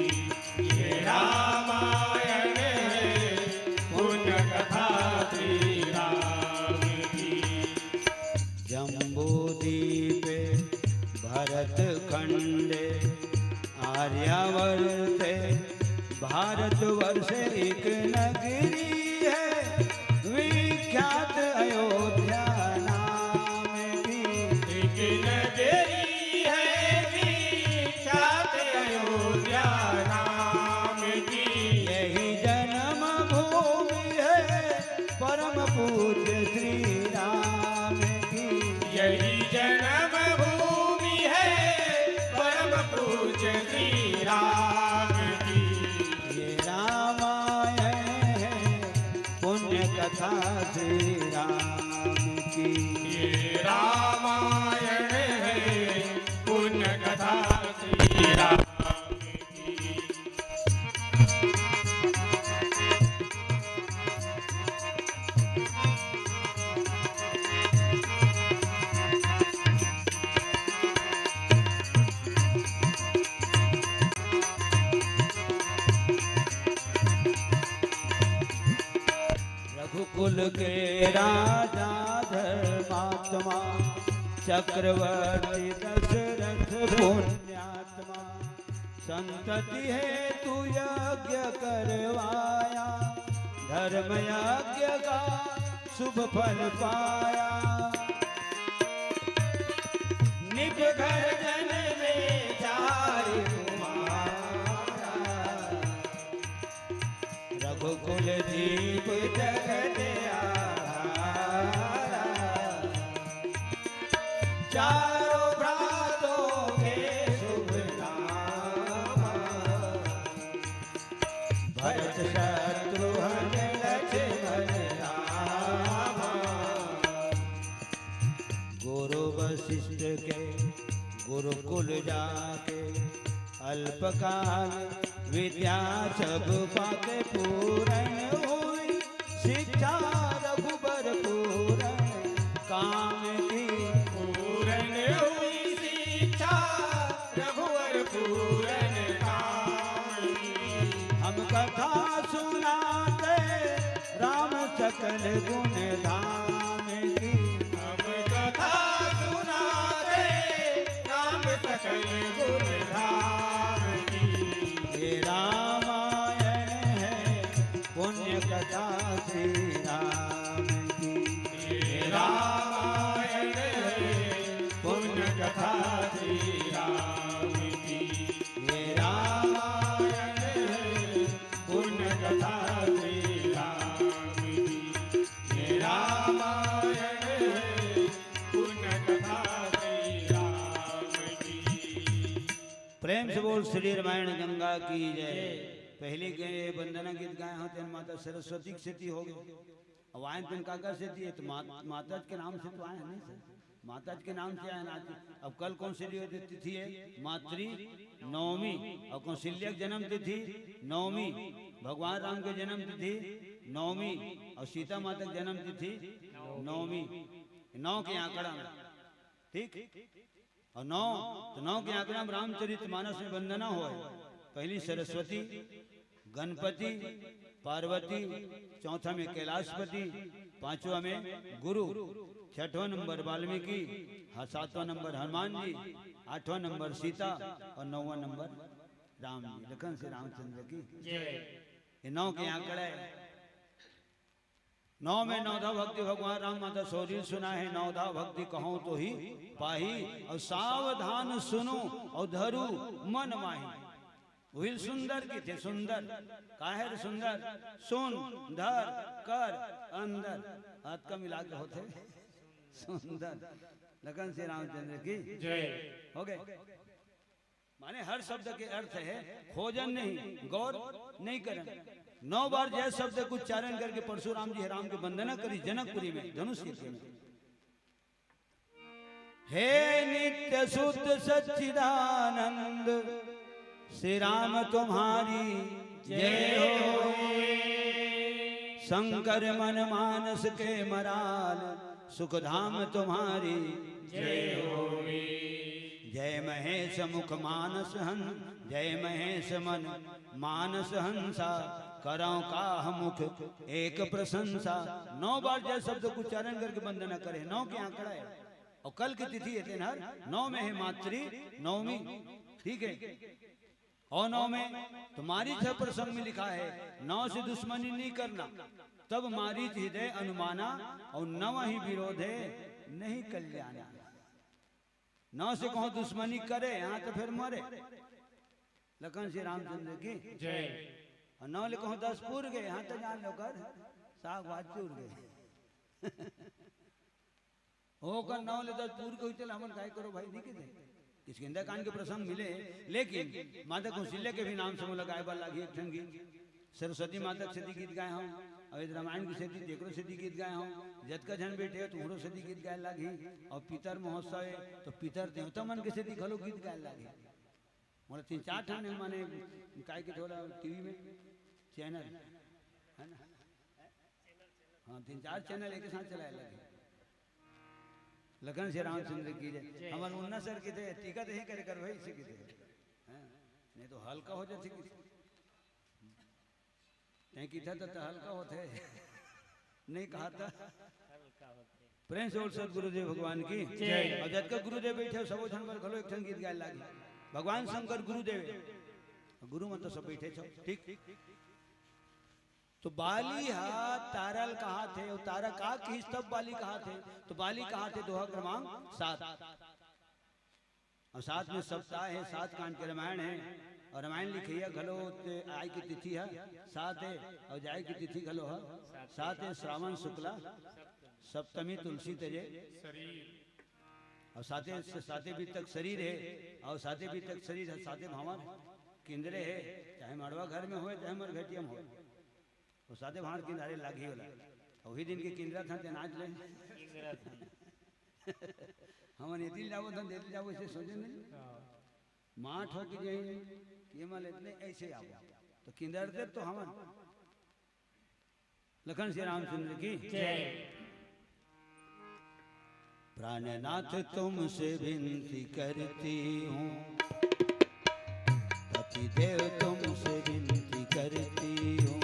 ये रामायण है पुण्य कथा श्री राम की। जम्बूदीप भरत खंड आर्यावर्त भारतवर्ष एक नगरी है, विख्यात अयोध्या नाम की। एक नगरी है विख्यात अयोध्या नाम की। यही जन्म भूमि है परम पूज्य श्री राम की। यही जन्म भूमि है परम पूज्य श्री राम की। ये रामायण है पुण्य कथा श्री राम की। ये रामायण है पुण्य कथा श्री राम की। रघुकुल के राजा धर्मात्मा, चक्रवर्ती दशरथ पुण्यात्मा। संतति हेतु यज्ञ करवाया, धर्म यज्ञ का शुभ फल पाया। निप घर जन्मे चारि कुमारा, रघुकुल दीप जगत आधारा। चारों भ्रातों के शुभ नामा, भरत शत्रुघ्न लक्ष्मण रामा। गुरु वशिष्ठ के गुरुकुल जाके, अल्पकाल विद्या सब पाके पूर्ण हुई, शिक्षा रघुबर पूर्ण काम की। पूर्ण हुई शिक्षा रघुवर पूर्ण काम की। हम कथा सुनाते राम सकल गुण धाम की। हम कथा सुनाते राम सकल गुण धाम की। ये रामायण है पुण्य कथा श्री राम की। ये रामायण है पुण्य कथा श्री राम की। ये रामायण है पुण्य कथा श्री राम की। ये रामायण है पुण्य कथा श्री राम की। प्रेम से बोल श्री रामायण गंगा की जय। पहली गए वंदना गीत गाए होते हैं माता सरस्वती की सेती हो गए। अब आए तुम काका सेती है तो मा-, माता के नाम से तो आए हैं, नहीं सर? माता के नाम से आए ना आज। अब कल कौन सी दिवस तिथि है? मातृ नवमी। और कौशल्या के जन्म तिथि नवमी, भगवान राम के जन्म तिथि नवमी, और सीता माता के जन्म तिथि नवमी। नौ के आंकड़ा में, ठीक? और नौ, तो नौ के आंकड़ा में रामचरित मानस में वंदना हो। पहली सरस्वती, गणपति, पार्वती, चौथा में कैलाशपति, पांचवा में गुरु, छठवां नंबर वाल्मीकि, हाँ, सातवां नंबर हनुमान जी, आठवां नंबर सीता और नौवां नंबर राम जी, लखन से रामचंद्र की। जय। ये नौ के आंकड़ा है। नौ में नवधा भक्ति भगवान राम माता सौरील सुनाहे, नवधा भक्ति कहौं तो ही पाही, अउ सावधान सुनू अउ धरू मन माही। उहिल सुंदर कहिथे, सुंदर। काहे रे सुंदर? सुन, धर, कर, अंदर। हाथ का मिला के होथे सुंदर। लखन श्री रामचंद्र की जय। हो गए। माने हर शब्द के अर्थ हे, खोजन नहीं, गौर नहीं करन। नौ बार जय शब्द के उच्चारण करके परशुराम जी हे राम के वंदना करिस जनकपुरी में, धनुष तीर में। हे नित्य शुद्ध सच्चिदानंद, श्री राम तुम्हारी जय हो। शंकर मन मानस के मराल, सुख धाम तुम्हारी जय हो। जय महेश मुख मानस हंस, जय महेश मन मानस हंसा, करौं काह मुख एक प्रशंसा। नौ बार जय शब्द के उच्चारण करके वंदना करे, नौ के आंकड़ा हे। अउ कल की तिथि हे तेन हर नौ में हे मातृ नवमी, ठीक हे। अउ नौ में तो मारीच ह प्रसंग में लिखा हे, नौ से दुश्मनी नहीं करना, तब मारीच हृदय अनुमाना, अउ नवहिं विरोधे नहीं कल्याणा। नौ से कहूं दुश्मनी करे, यहां तो फिर मरे। लखन श्री रामचंद्र की जय। अउ नौ ले कहूं दस पूर गे, यहां तो जान लो कर साग भात चूर गे। ओकर नौ ले दस पूर गे होइते ले हमन काय करो भाई, नहीं कहिथे। किष्किंधा कांड के प्रसंग मिले, लेकिन माता कौशल्या के भी नाम से मोला गाय बर लागही एक ठन गीत। सरस्वती माता के सेती गीत गाय हंव, अउ ए रामायण के सेती तेकरो सेती गीत गाय हंव। जतका झन बइठे हो, तुम्हरो सेती गीत गाय लागही। अउ पितर महोत्सव हे, तो पितर देवता मन के सेती घलो गीत गाय लागही। मोला तीन चार ठन हे, माने काय के थोड़ा टीवी में चैनल हे ना, हां, तीन चार चैनल एक साथ चलाय लगे। लखन श्री रामचंद्र की जय। हमर मुन्ना सर कहिथे, टीका देही करे कर भाई, इसे कहिथे। हां, नहीं तो हल्का हो जाथे कि तैं कहिथा त, त हल्का होथे। नहीं कहा त हल्का होथे। प्रेम से बोल सतगुरुदेव भगवान की जय। अउ जतका गुरुदेव बइठे हो, सबो झन बर घलो एक ठन गीत गाय लागही। भगवान शंकर गुरुदेव, गुरु मन तो सब बइठे छो, ठीक। तो बाली ह तारा ल कहाथे, अउ तारा का कहिस तब बाली कहाथे, तो बाली कहाथे दोहा क्रमांक सात। अउ सात में सप्ताह हे, सात कांड के रामायण हे, अउ रामायण लिखइया घलो ते आय के तिथि ह सात हे, अउ जाय के तिथि घलो ह सात हे, श्रावण शुक्ला सप्तमी तुलसी तरे। अउ साते, साते बीत तक शरीर हे, अउ साते बीत तक शरीर हे, साते भांवर किंदरे हे, चाहे मड़वा घर में होय, चाहे मरघटिया में होय। अउ साते भांवर किंदारे लागही ओला। अउ उही दिन के किंदरत हन ते नाच ले। किंदरत हन। हमन एती जाबो, धन देती जाबो, अइसे सोचे नहीं। हां। माठ हो कि जाही, कि एमा ले इतने अइसे आबो। तो किंदरते तो हमन। लखन श्री रामचंद्र की जय। प्राणनाथ तुमसे विनती करती हूँ, पतिदेव तुमसे विनती करती हूँ,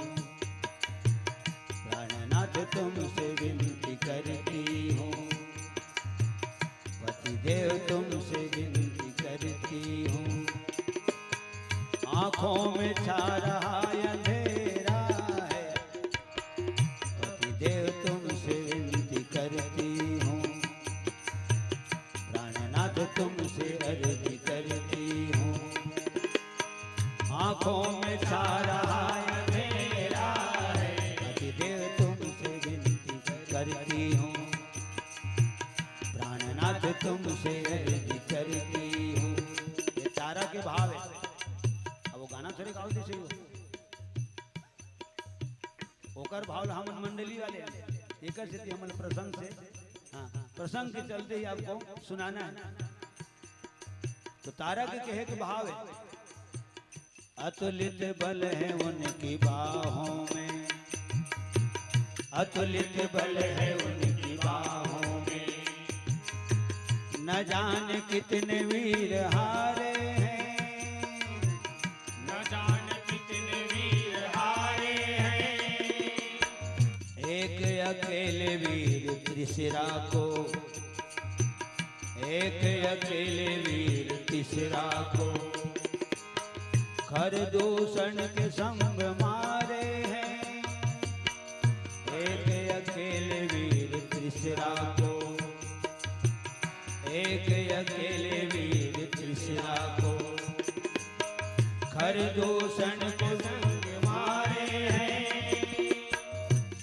प्राणनाथ तुमसे विनती करती हूँ, पतिदेव तुमसे विनती करती हूँ, आंखों में छा रहा अंधेरा है, पतिदेव तुमसे विनती करती हूँ, प्राणनाथ तुमसे अर्जी करती हूँ। आंखों में छा रहा अंधेरा है, पतिदेव तुमसे विनती करती हूँ, प्राणनाथ तुमसे अर्जी करती हूँ। ये तारा के भाव हे। अब वो गाना थोड़े गावत हे, सही हो। ओकर भाव ला हमन मंडली वाले हन, एकर सेती हमन प्रसंग से, हाँ, प्रसंग के चलते ही आपको सुनाना है। तो तारा के कहे के भाव हे, अतुलित बल है उनकी बाहों में, अतुलित बल है उनकी बाहों में, न जाने कितने वीर हारे हैं, न जाने कितने वीर हारे हैं। एक अकेले वीर त्रिशिरा को, एक अकेले वीर त्रिशिरा को, खरदूषण के संग मारे हैं। एक राखो, एक अकेले वीर तीसरा को, खर दूषण को संग मारे हैं।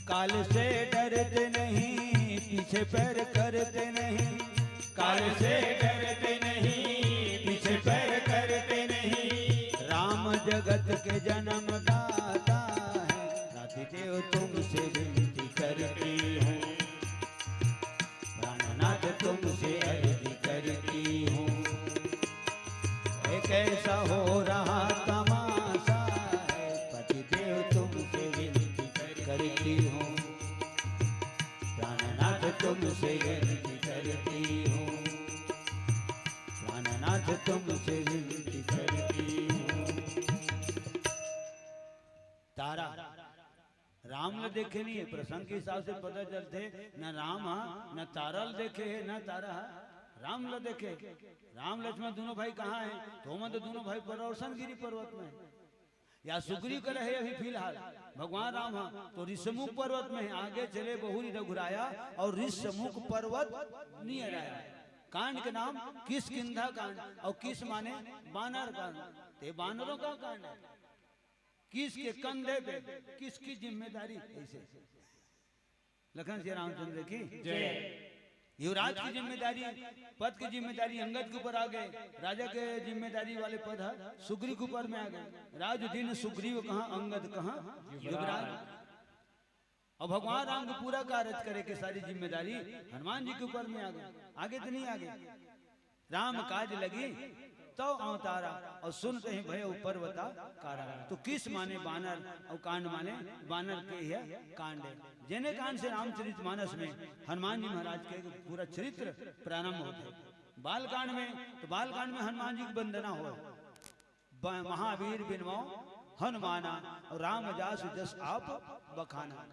काल से डरते नहीं, पीछे पैर करते नहीं, काल से डरते नहीं, पीछे पैर करते नहीं। राम जगत के जन्मदाता है, राधे देव तुमसे विनती करती हूँ, प्राणनाथ तुमसे अर्जी करती हूँ। ये कैसा हो रहा तमाशा है, पतिदेव तुमसे विनती करती हूँ, प्राणनाथ तुमसे विनती करती हूँ, प्राणनाथ तुमसे विनती करती हूँ। तारा राम ल देखे नहीं है, प्रसंग के हिसाब से पता चलथे, न राम हा, न तारा ल देखे है, न तारा हा, राम ल देखे। राम लक्ष्मण दोनों भाई कहाँ है? तो ओमन तो दोनों भाई परौरसन गिरी पर्वत में है, या सुग्रीव करे है अभी फिलहाल। भगवान राम हा तो ऋषमुख पर्वत में है, आगे चले बहुरी रघुराया और ऋषमुख पर्वत नियर आया। कांड के नाम किष्किंधा कांड, और किष्किंधा माने बानर कांड। ते बानरों का कांड है। किसके कंधे पे किसकी जिम्मेदारी, ऐसे। लखन श्री रामचंद्र की जय। युवराज की जिम्मेदारी, पद की जिम्मेदारी अंगद के ऊपर आ गए, राजा के जिम्मेदारी वाले पद है सुग्रीव के ऊपर में आ गए। राज दिन सुग्रीव कहाँ, अंगद कहाँ, युवराज। और भगवान राम को पूरा कार्य करे के सारी जिम्मेदारी हनुमान जी के ऊपर में आ गए, आगे तो नहीं आ गए। राम काज लगी तो अवतारा, और सुनते ही भय पर्वता कारा। तो किस माने बानर, और कांड माने बानर के यह कांड है। जेने कांड से रामचरित मानस में हनुमान जी महाराज के पूरा चरित्र प्रारंभ होते हैं। बाल कांड में, तो बाल कांड में हनुमान जी की वंदना हो, ब-, महावीर बिनवाओ हनुमाना, और राम जासु जस आप बखाना।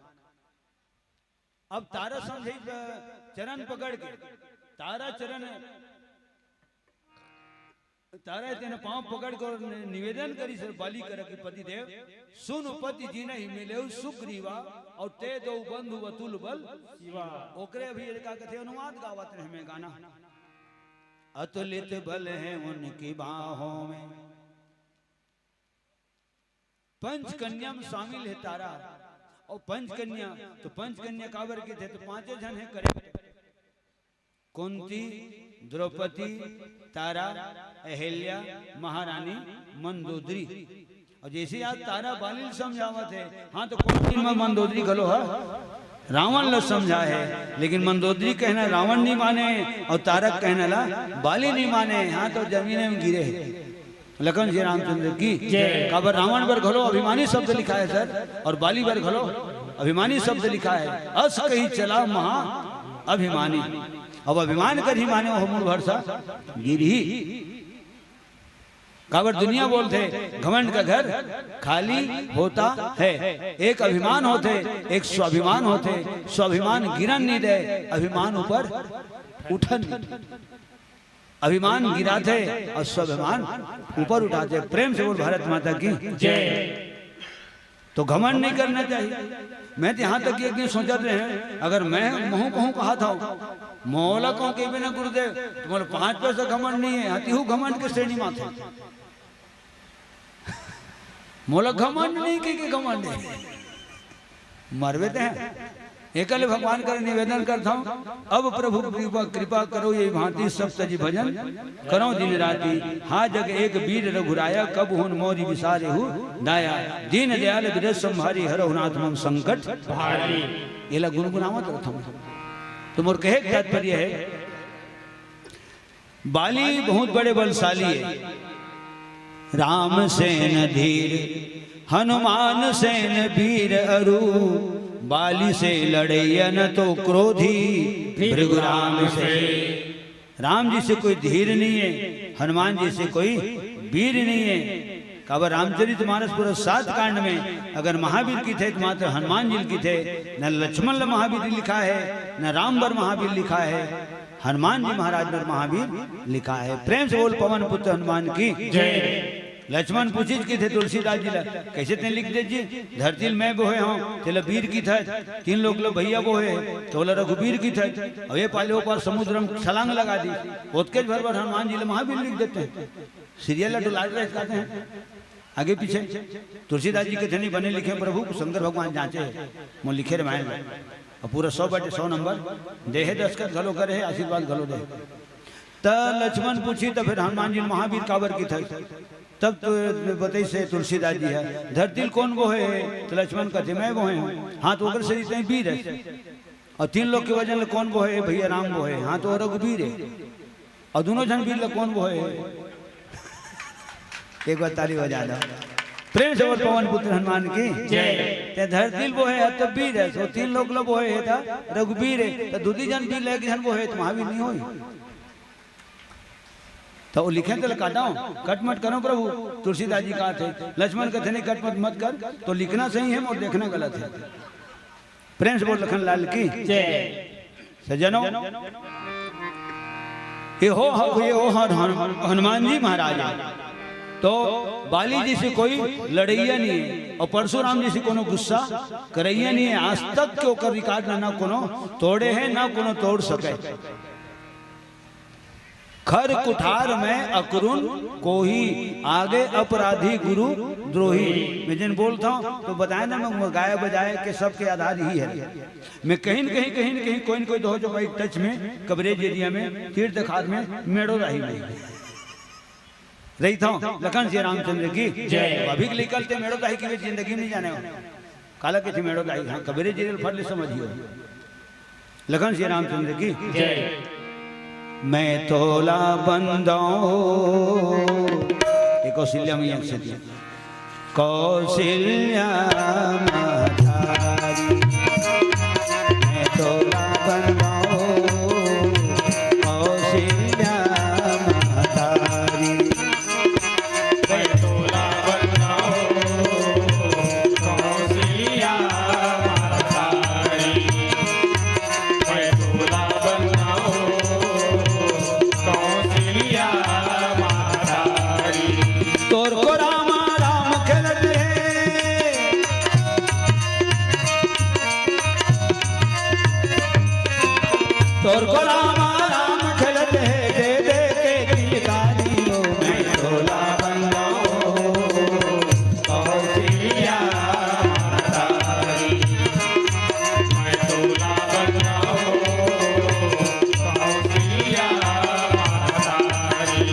अब तारा समझे, अ, चरण पकड़ के, तारा चरण, तारा तेने पांव पकड़ के और नि-, निवेदन करिस बाली करा कि पति देव, सुन पति जिनहि मिलेउ सुग्रीवा, और ते दो बंधु अतुल बल शिवा। ओकरे अभी ये का कथे अनुवाद गावत रहे में गाना। अतुलित बल है उनकी बाहों में। पंच कन्या में शामिल है तारा। और पंच कन्या, तो पंच कन्या काबर के थे, तो पांचों जन है करे। कुंती, द्रौपदी, तारा, अहिल्या, महारानी, मंदोदरी। और जैसे आज तारा बाली ल समझावत है, हाँ, तो कुंती में मंदोदरी घलो है, रावण ल समझा है, लेकिन मंदोदरी कहना रावण नहीं माने और तारा कहना ला बाली नहीं माने, हाँ, तो जमीन में गिरे है। लखन श्री रामचंद्र की जय। काबर रावण बर घलो अभिमानी शब्द लिखा है सर, और बाली बर घलो अभिमानी शब्द लिखा है, अस कही चला महा अभिमानी। अब अभिमान कर ही माने हो मूल भरसा गिरही। काबर दुनिया बोलथे घमंड का घर खाली होता है। एक अभिमान होथे, एक स्वाभिमान होथे। स्वाभिमान गिरन नहीं दे, अभिमान ऊपर उठन नहीं दे। अभिमान गिराथे और स्वाभिमान ऊपर उठाथे। प्रेम से बोल भारत माता की जय। तो घमंड नहीं करना चाहिए। मैं तो यहाँ तक एक दिन सोचत रहे, अगर मैं महूँ कहूँ कहा था, मोला कहूँ के बिना गुरुदेव, तुम्हारे पाँच पैसा घमंड नहीं है, यहाँ तिहू घमंड के श्रेणी में थे। मोला घमंड नहीं के, के घमंड है। मरबे ते हैं। एकले भगवान कर निवेदन करता हूँ, अब प्रभु कृपा, कृपा करो ये भांति सब तजि भजन करो दिन राति। हा जग एक वीर रघुराया, कब हुन मोरि बिसारेहु दाया। दीन दयाल बिरज संभारी, हरहु नाथ मम संकट भारी। एला गुनगुनावत रहता हूँ। तो मोर कहे के तात्पर्य है, बाली बहुत बड़े बलशाली है। राम सेन धीर हनुमान सेन वीर अरु, बाली से लड़ैया न तो क्रोधी भृगु राम से। राम जी से कोई धीर नहीं है, हनुमान जी से कोई वीर नहीं है। काबर रामचरित मानस पूरा सात कांड में अगर महावीर की थे तो मात्र हनुमान जी की थे, न लक्ष्मण ल महावीर लिखा है, न राम बर महावीर लिखा है। हनुमान जी महाराज बर महावीर लिखा है। प्रेम से बोल पवन पुत्र हनुमान की जय। लक्ष्मण पूछिस कथे तुलसीदास जी ला, "कइसे तें लिख देस जी? धरती ल मैं बोहे हंव, तेला बीर कथस, तीन लोक ल भइया बोहे, त ओला रघुबीर कथस, अउ ए पार ले ओ पार समुद्र म छलांग लगा दिस, ओतकेच भर बर हनुमान जी ला महाबीर लिख देते हैं।" सीरियल ला डुलात रहे कहते हैं, आगे पीछे। तुलसीदास जी कथे, "नहीं, बने लिखे प्रभु, शंकर भगवान जांचे, मोर लिखे रामायण ला।" अउ पूरा सौ बटे सौ नंबर दे हे, दस्तखत घलो करे हे, आशीर्वाद घलो दे हे। त लक्ष्मण पूछिस, "त फेर हनुमान जी महाबीर काबर कथस?" तब तो बताइस हे तुलसीदास जी ह, "धरती ल कोन बोहे?" त लक्ष्मण कथे, "मैं बोहे हंव।" "हां, त ओकर सरीर तें बीर हस।" "अउ तीन लोक के वजन ल कोन बोहे?" "भइया राम बोहे।" "हां, त ओ रघुबीर हे।" "अउ दूनों झन बीर ल कोन बोहे?" एक बार ताली बजा दव। प्रेम से बोल पवन पुत्र हनुमान की जय। "तें धरती ल बोहे हस त बीर हस, ओ तीन लोक ल बोहे हे त रघुबीर हे, त दूनों झन बीर ल एक झन बोहे त महाबीर नइ होही?" त ओ लिखे तेला काटव, कटमट करव प्रभु, तुलसीदास जी कथे। लक्ष्मण कथे, "नहीं, कटमट मत कर, तोर लिखना सही हे, मोर देखना गलत हे।" प्रेम से बोल लखन लाल की जय। सज्जनों, ये हो, हो, ये हो हन-, हन-, हनुमान जी महाराज हे। तो बाली जी से कोई लड़इया नहीं हे अउ परशुराम जी से कोनो गुस्सा करइया नहीं हे। आज तक के ओकर रिकॉर्ड ना, ना कोनो तोड़े हे, ना कोनो तोड़ सके। "खर कुठार में अकरुन कोही, आगे अपराधी गुरु द्रोही।" मैं जेन बोलत हंव, तो बताएंव ना, मैं गाए बजाए के सबके आधार इही हे। मैं कहीं न कहीं, कहीं न कहीं, कोई न कोई तो हो जो भाई टच में, कवरेज एरिया में, तीर तखार में, मेड़ो राही में रहिथंव। लखन सिया रामचंद्र की जय। अभी के लइका ल तें मेड़ो राही के जिंदगी में नइ जाने हो। काला कथे मेड़ो राही, हां, कबीर जी ल फट ले समझियो। लखन सिया रामचंद्र की जय। "मैं तोला बंदव।" ये कौशल्या मैया के सेती। "कौशल्या महतारी, मैं तोला बंदव, कौशल्या महतारी।" मैं तोला बंदव, कौशल्या महतारी। मैं तोला बंदव, कौशल्या महतारी। तोर को रामा राम खेलत हे। तोर को रामा राम खेलत हे, दे दे के किलकारी हो, मैं तोला बंदव, कौशल्या महतारी। मैं तोला बंदव, कौशल्या महतारी।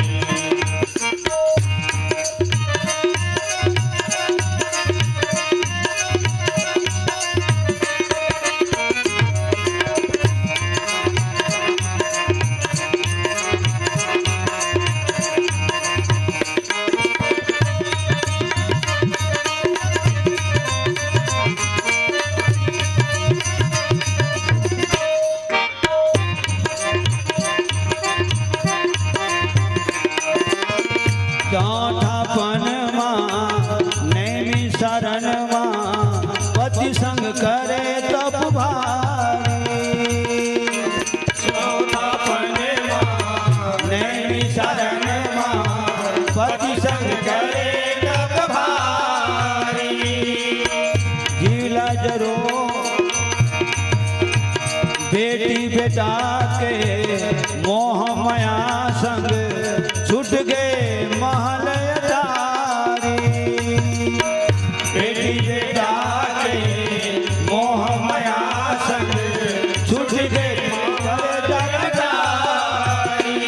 चौथापन मा नैमी शरण मा पति संग करे तप भारी। चौथापन मा नैमी शरण मा पति संग करे तप भारी। जीव ला जरो बेटी बेटा के मोह माया संग छूट गे महल अटारी। बेटी बेटा के मोह माया संग छूट गे महल अटारी।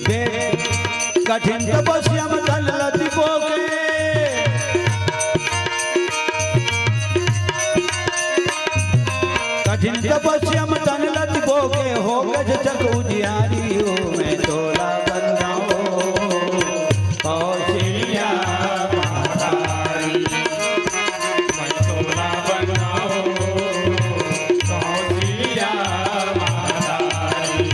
बे-, कठिन तपस्या में तन लति बोके। कठिन तपस्या में तन लति बोके, हो गज चक उजियारी हो, मैं तोला बंदव, कौशल्या महतारी। मैं तोला बंदव, कौशल्या महतारी।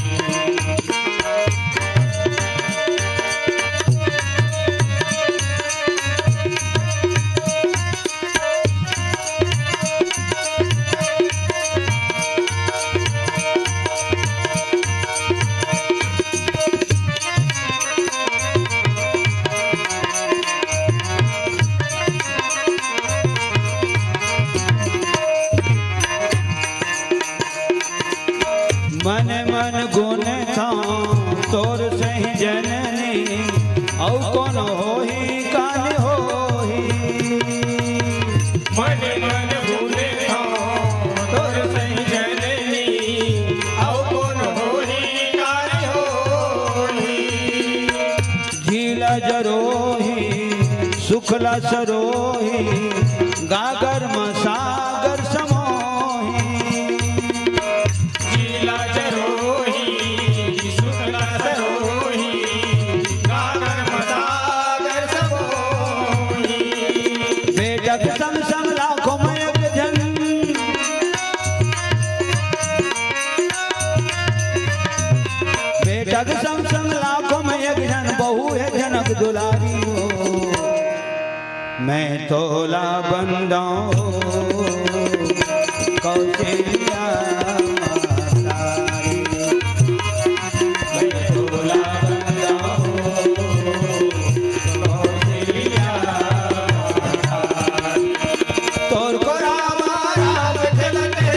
सरोही, गागर म सागर समोही। जिला चरोही, शुक्ला सरोही, गागर म सागर समोही। बेटक संग संग लाखों म एक झन, बेटक संग संग लाखों म एक झन, बहू हे जनक दुलारी हो। मैं तोला बंदौं कौशल्या महतारी। मैं तोला बंदौं कौशल्या महतारी। तोर को रामा राम खेलत हे।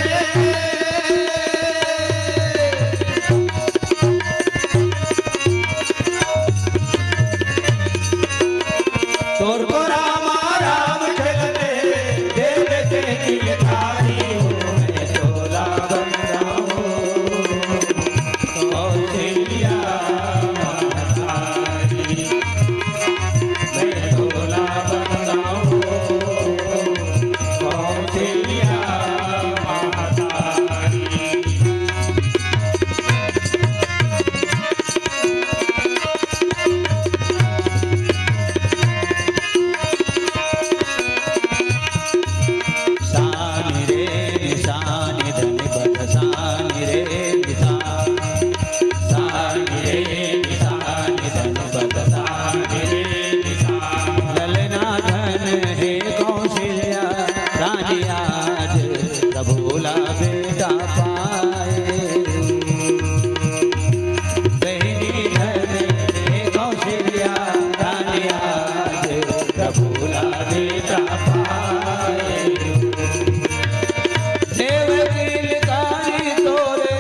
तोर को रामा राम खेलत हे, देव के किलकारी हो, मैं तोला बंदौं कौशल्या महतारी। मैं तोला बंदौं कौशल्या महतारी। सानी रे निसानी धनी पद सानी रे निसा। सानी रे निसानी धनी पद सानी रे निसा। ललना धन हे कौशल्या रानी आज प्रभु ला बेटा पाए। बहिनी धन हे कौशल्या रानी आज प्रभु ला बेटा पाए। देव किलकारी तोरे,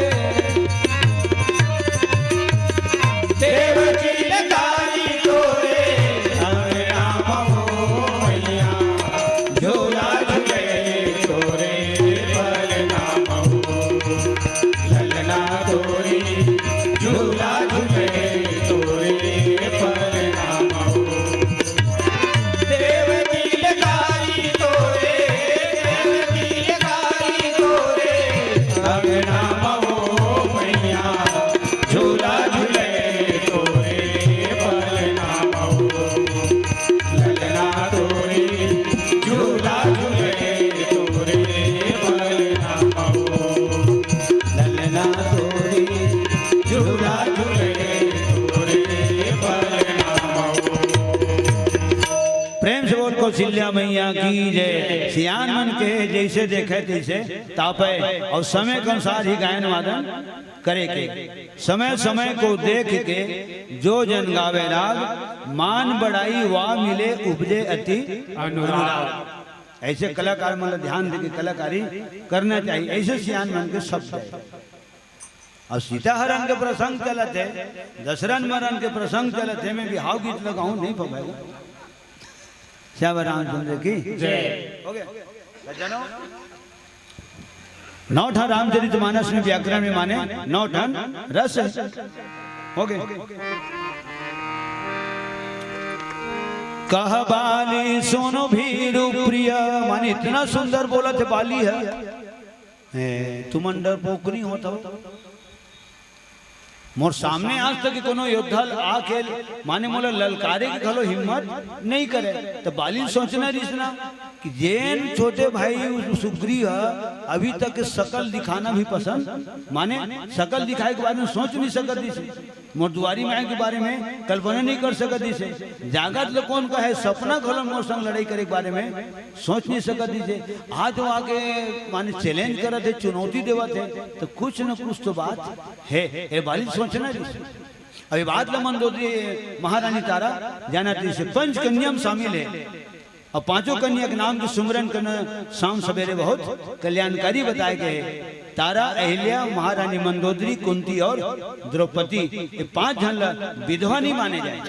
देव किलकारी तोरे, अंगना महो मैया, झूला झूले तोरे पलना महो। ललना तोरी झूला झूले तोरे पलना महो। देव किलकारी तोरे, देव किलकारी तोरे, अंगना महो मैया, झूला झूले तोरे पलना महो। ललना तोरी झूला झूले तोरे पलना महो। ललना तोरी झूला झूले तोरे पलना महो। प्रेम से बोल कौशल्या मैया की जय। सियान मन के जैसे देखे तैसे तापे और समय के अनुसार ही गायन वादन करे के। समय समय को देख के जो जन गावे राग, मान बड़ाई वा मिले उपजे अति अनुराग। ऐसे कलाकार मन ला ध्यान दे के कलाकारी करना चाहिए। ऐसे सियान मन के शब्द है। अब सीता हरण के प्रसंग चलत हे, दशरथ मरण के प्रसंग चलत हे, मैं बिहाव गीत लगाऊं, नहीं पवेगा। श्याम रामचंद्र की जय। हो गया? सज्जनों, नौ ठन रामचरित मानस में व्याकरण में माने नौ ठन रस हे। हो गए? कह बाली सुन भीरु प्रिय, माने इतना सुंदर बोलत हे बाली ह। ए, तुमन डरपोक नइ होत हव। मोर सामने आज तक कोनो योद्धा ल आके माने मोला ललकारे के घलो हिम्मत नइ करे। त बाली ल सोचना रिहिस ना कि जेन छोटे भाई उ सुग्रीव ह अभी तक के शकल दिखाना भी पसंद, माने शकल दिखाए के बारे में सोच नइ सकत रिहिस। मोर दुआरी में आए के बारे में कल्पना नइ कर सकत रिहिस। जागत ल कोन कहे, सपना घलो मोर संग लड़ाई करे के बारे में सोच नइ सकत रिहिस। आज वो आके माने चैलेंज करत हे, चुनौती देवत हे, त कुछ न कुछ तो बात हे। ए बाली ल सोचना रिहिस। अब ये बात ल मंदोदरी महारानी तारा जानत रिहिस, पंच कन्या म शामिल हे। अब पांचों कन्या के नाम के सुमरन करना शाम सवेरे बहुत कल्याणकारी बताए गए हे। तारा, अहिल्या, महारानी मंदोदरी, कुंती और द्रौपदी, ये पांच झन ला विधवा नइ माने जाए।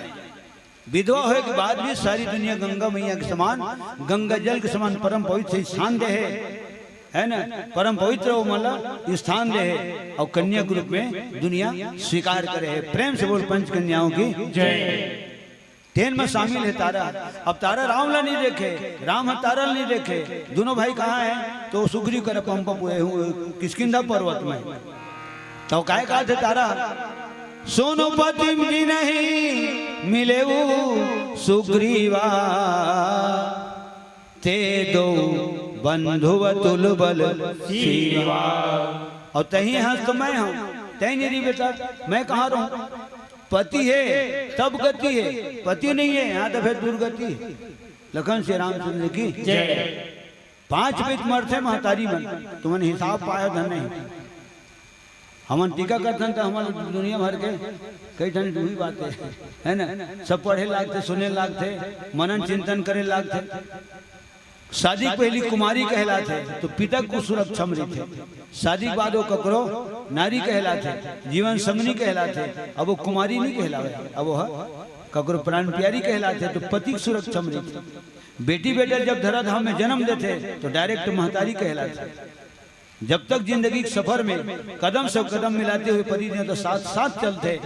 विधवा होए के बाद भी सारी दुनिया गंगा मैया के समान, गंगा जल के समान परम पवित्र स्थान दे हे, है ना? परम पवित्र वो मन ला स्थान दे हे और कन्या के रूप में दुनिया स्वीकार करे हे। प्रेम से बोल पंच कन्याओं की जय। तेन में शामिल हे तारा। अब तारा राम ला नहीं देखे, राम ह तारा ला नहीं देखे, दोनों भाई कहाँ हे? तो सुग्रीव कर पंप पुए हूँ किष्किंधा पर्वत में। तो काय कहा थे तारा, सोनु पतिम जिनहि मिलेउ सुग्रीवा, ते दो बंधु अतुल बल सीवा। और तही हंस तो मैं हूँ, तही नहीं रही बेटा, मैं कहाँ रहूँ? पति हे तब गति हे, पति नहीं हे यहाँ तो फिर दुर्गति हे। लखन श्री रामचंद्र की जय। पांच पइत मरथे महतारी मन, तुमन हिसाब पाए धन नहीं। हमन टीका करथन त हमन दुनिया भर के कई ठन दुही बात हे, है ना? सब पढ़े लागथे, सुने लागथे, मनन चिंतन करे लागथे। शादी के पहली कुमारी कहलाथे तो पिता के सुरक्षा में रहिथे। शादी के बाद वो ककरो नारी कहलाथे, जीवन संगनी कहलाथे। अब वो कुमारी नहीं कहलावे, अब वो ह ककरो प्राण प्यारी कहलाथे तो पति के सुरक्षा में रहिथे। बेटी बेटा जब धराधाम में जन्म देथे तो डायरेक्ट महतारी कहलाथे। जब तक जिंदगी के सफर में कदम से कदम मिलाते हुए पति देवता साथ साथ चलथे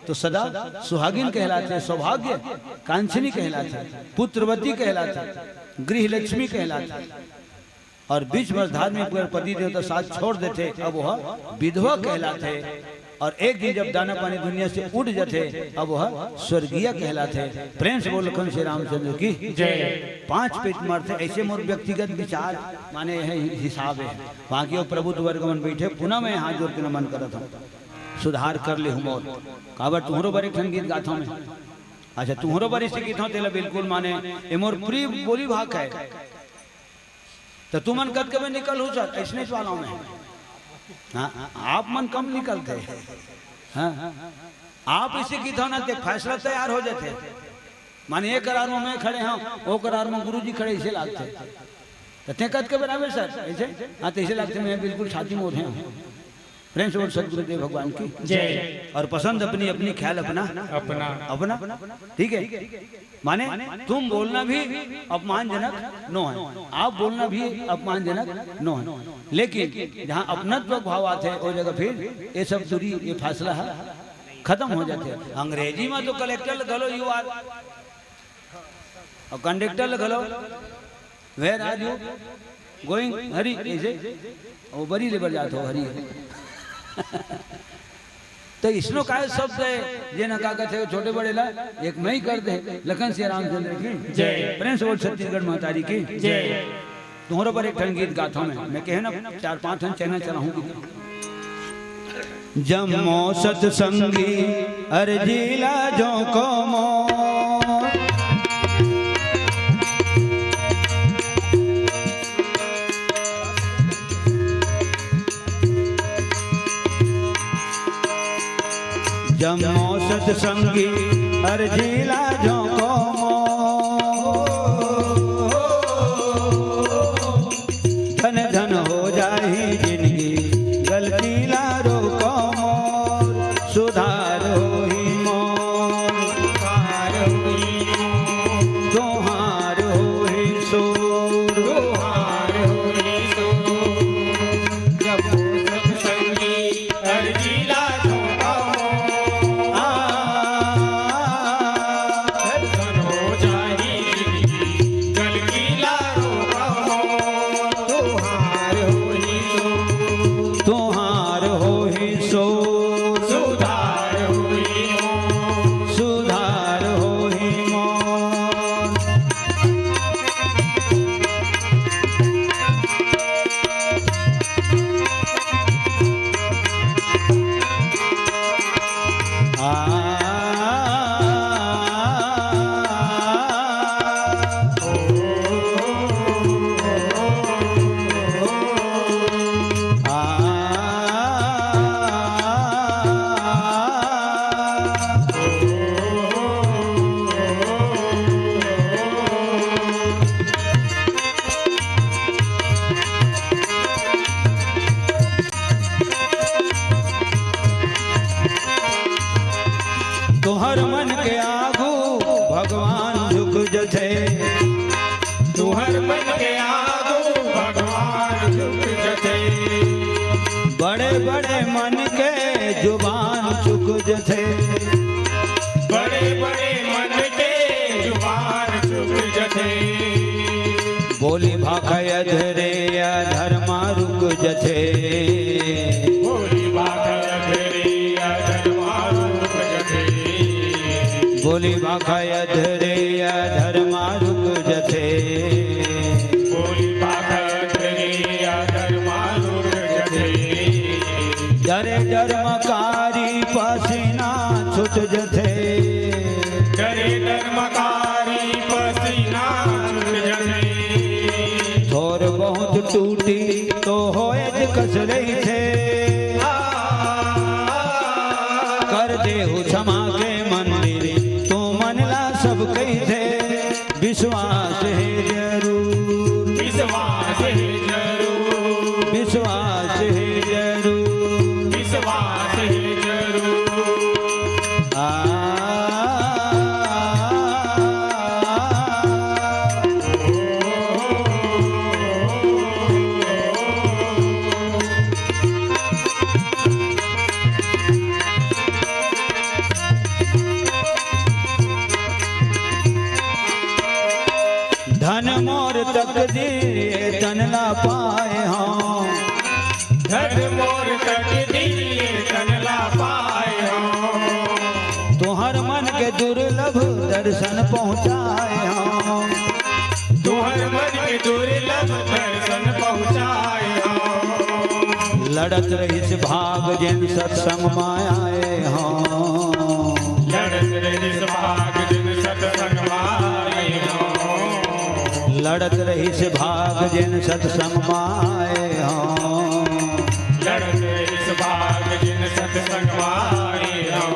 तो सदा सुहागिन कहलाथे, सौभाग्य कांक्षिणी कहलाथे, पुत्रवती कहलाथे, गृह लक्ष्मी कहलाथे। और बीच में धार्मिक अगर पति देवता साथ छोड़ देथे, अब वह विधवा कहलाथे। और एक दिन जब दाना पानी दुनिया से उठ जाथे, अब वह स्वर्गीय कहलाथे। प्रेम से बोल लखन श्री रामचंद्र की जय। पांच पइत मरथे, ऐसे मोर व्यक्तिगत विचार, माने यह हिसाब हे। बाकी वो प्रबुद्ध वर्ग मन बैठे, पुनः मैं हाथ जोड़ के नमन करत हूँ, सुधार कर ले हूँ मोर। काबर तुहरो बर एक ठन गीत गाथव मैं। अच्छा, तुहरो बर इसे गीत हूँ, तेला बिल्कुल माने, ये मोर प्रिय बोली भाग हे। तो तुमन कतके में निकल हो सर, ऐसने वाला में। हाँ, आप मन कम निकलथे। हाँ, आप इसे गीत हूँ ना, ते फैसला तैयार हो जाथे। माने एक करार में मैं खड़े हूँ, वो करार में गुरुजी खड़े, इसे लागथे। तो ते कतके बराबर सर, ऐसे? हाँ, तो इसे लागथे मैं बिल्कुल छाती में ओढ़े हूँ। प्रेम से बोल सतगुरुदेव भगवान की जय। और पसंद अपनी, अपनी ख्याल अपना, अपना। अपना, ठीक है। माने तुम बोलना भी अपमानजनक नो है, आप बोलना भी अपमानजनक नो है। लेकिन जहाँ अपनत्व भाव आथे, वो जगह फिर ये सब दूरी, ये फासला है, खत्म हो जाथे। अंग्रेजी में तो कलेक्टर घलो you are, और कंडक्टर घलो where are you going, हरी, ऐसे वो बरी ले बर जात हो, हरी। तो इसनो काय शब्द है, ये ना का कहते हो, छोटे बड़े ला एक मैं ही कर दे। लखन श्री रामचंद्र की जय। प्रेम से बोल छत्तीसगढ़ महतारी की जय। तुहरो बर एक ठन गीत गाथव मैं, मैं कहे ना चार पांच ठन चैनल चलाहूँ। जम्मो सतसंगी अरजी ला झोंको मोर। जम्मो सतसंगी अरजी ला झोंको मोर। धन धन हो जाही जिनगी, गलती ला रोको मोर, सुधार होही मोर। सुधार होही मोर। तुहार होही सोर। तुहार होही सोर। जब सतसंगी अरजी ला झोंको मोर। आ, धन हो जाही जिनगी, गलती ला रोको मोर। तुहार होही सोर। तुहार होही सोर। सुधार होही मोर। सुधार होही मोर। तुहर मन के आगू भगवान झुक जथे। तुहर मन के आगू भगवान झुक जथे। बड़े बड़े मन के जुबान चुक जथे। बड़े बड़े मन के बोली भाखा अधरे अधर्मा रुक जथे। बोली भाखा अधरे अधर्मा रुक जथे। बोली भाखा अधरे अधर्मा रुक जथे। बोली भाखा अधरे अधर्मा रुक जथे। डरे डर मकारी पसीना छूट जथे। डरे डर मकारी पसीना छूट जथे। थोर बहुत टूटी तो होए ज कस रहिथे। कर देहु क्षमा के मंदिर, तू मन ला सब कहिथे। विश्वास हे जरूर। विश्वास हे जरूर। विश्वास हे जरूर। विश्वास हे जरूर। आ धन मोर तकदीर तन ला पाए हँव। धन मोर तकदीर तन ला पाए हँव। तुहर मन के दुर्लभ दर्शन पहुँचाए हँव। तुहर मन के दुर्लभ दर्शन पहुँचाए हँव। लड़त रहिस भाग जेन सत्संग मा आए हँव। लड़त रहिस भाग जेन सत्संग मा आए हँव। लड़त रहिस भाग जेन सत्संग मा आए हँव। लड़त रहिस भाग जेन सत्संग मा आए हँव।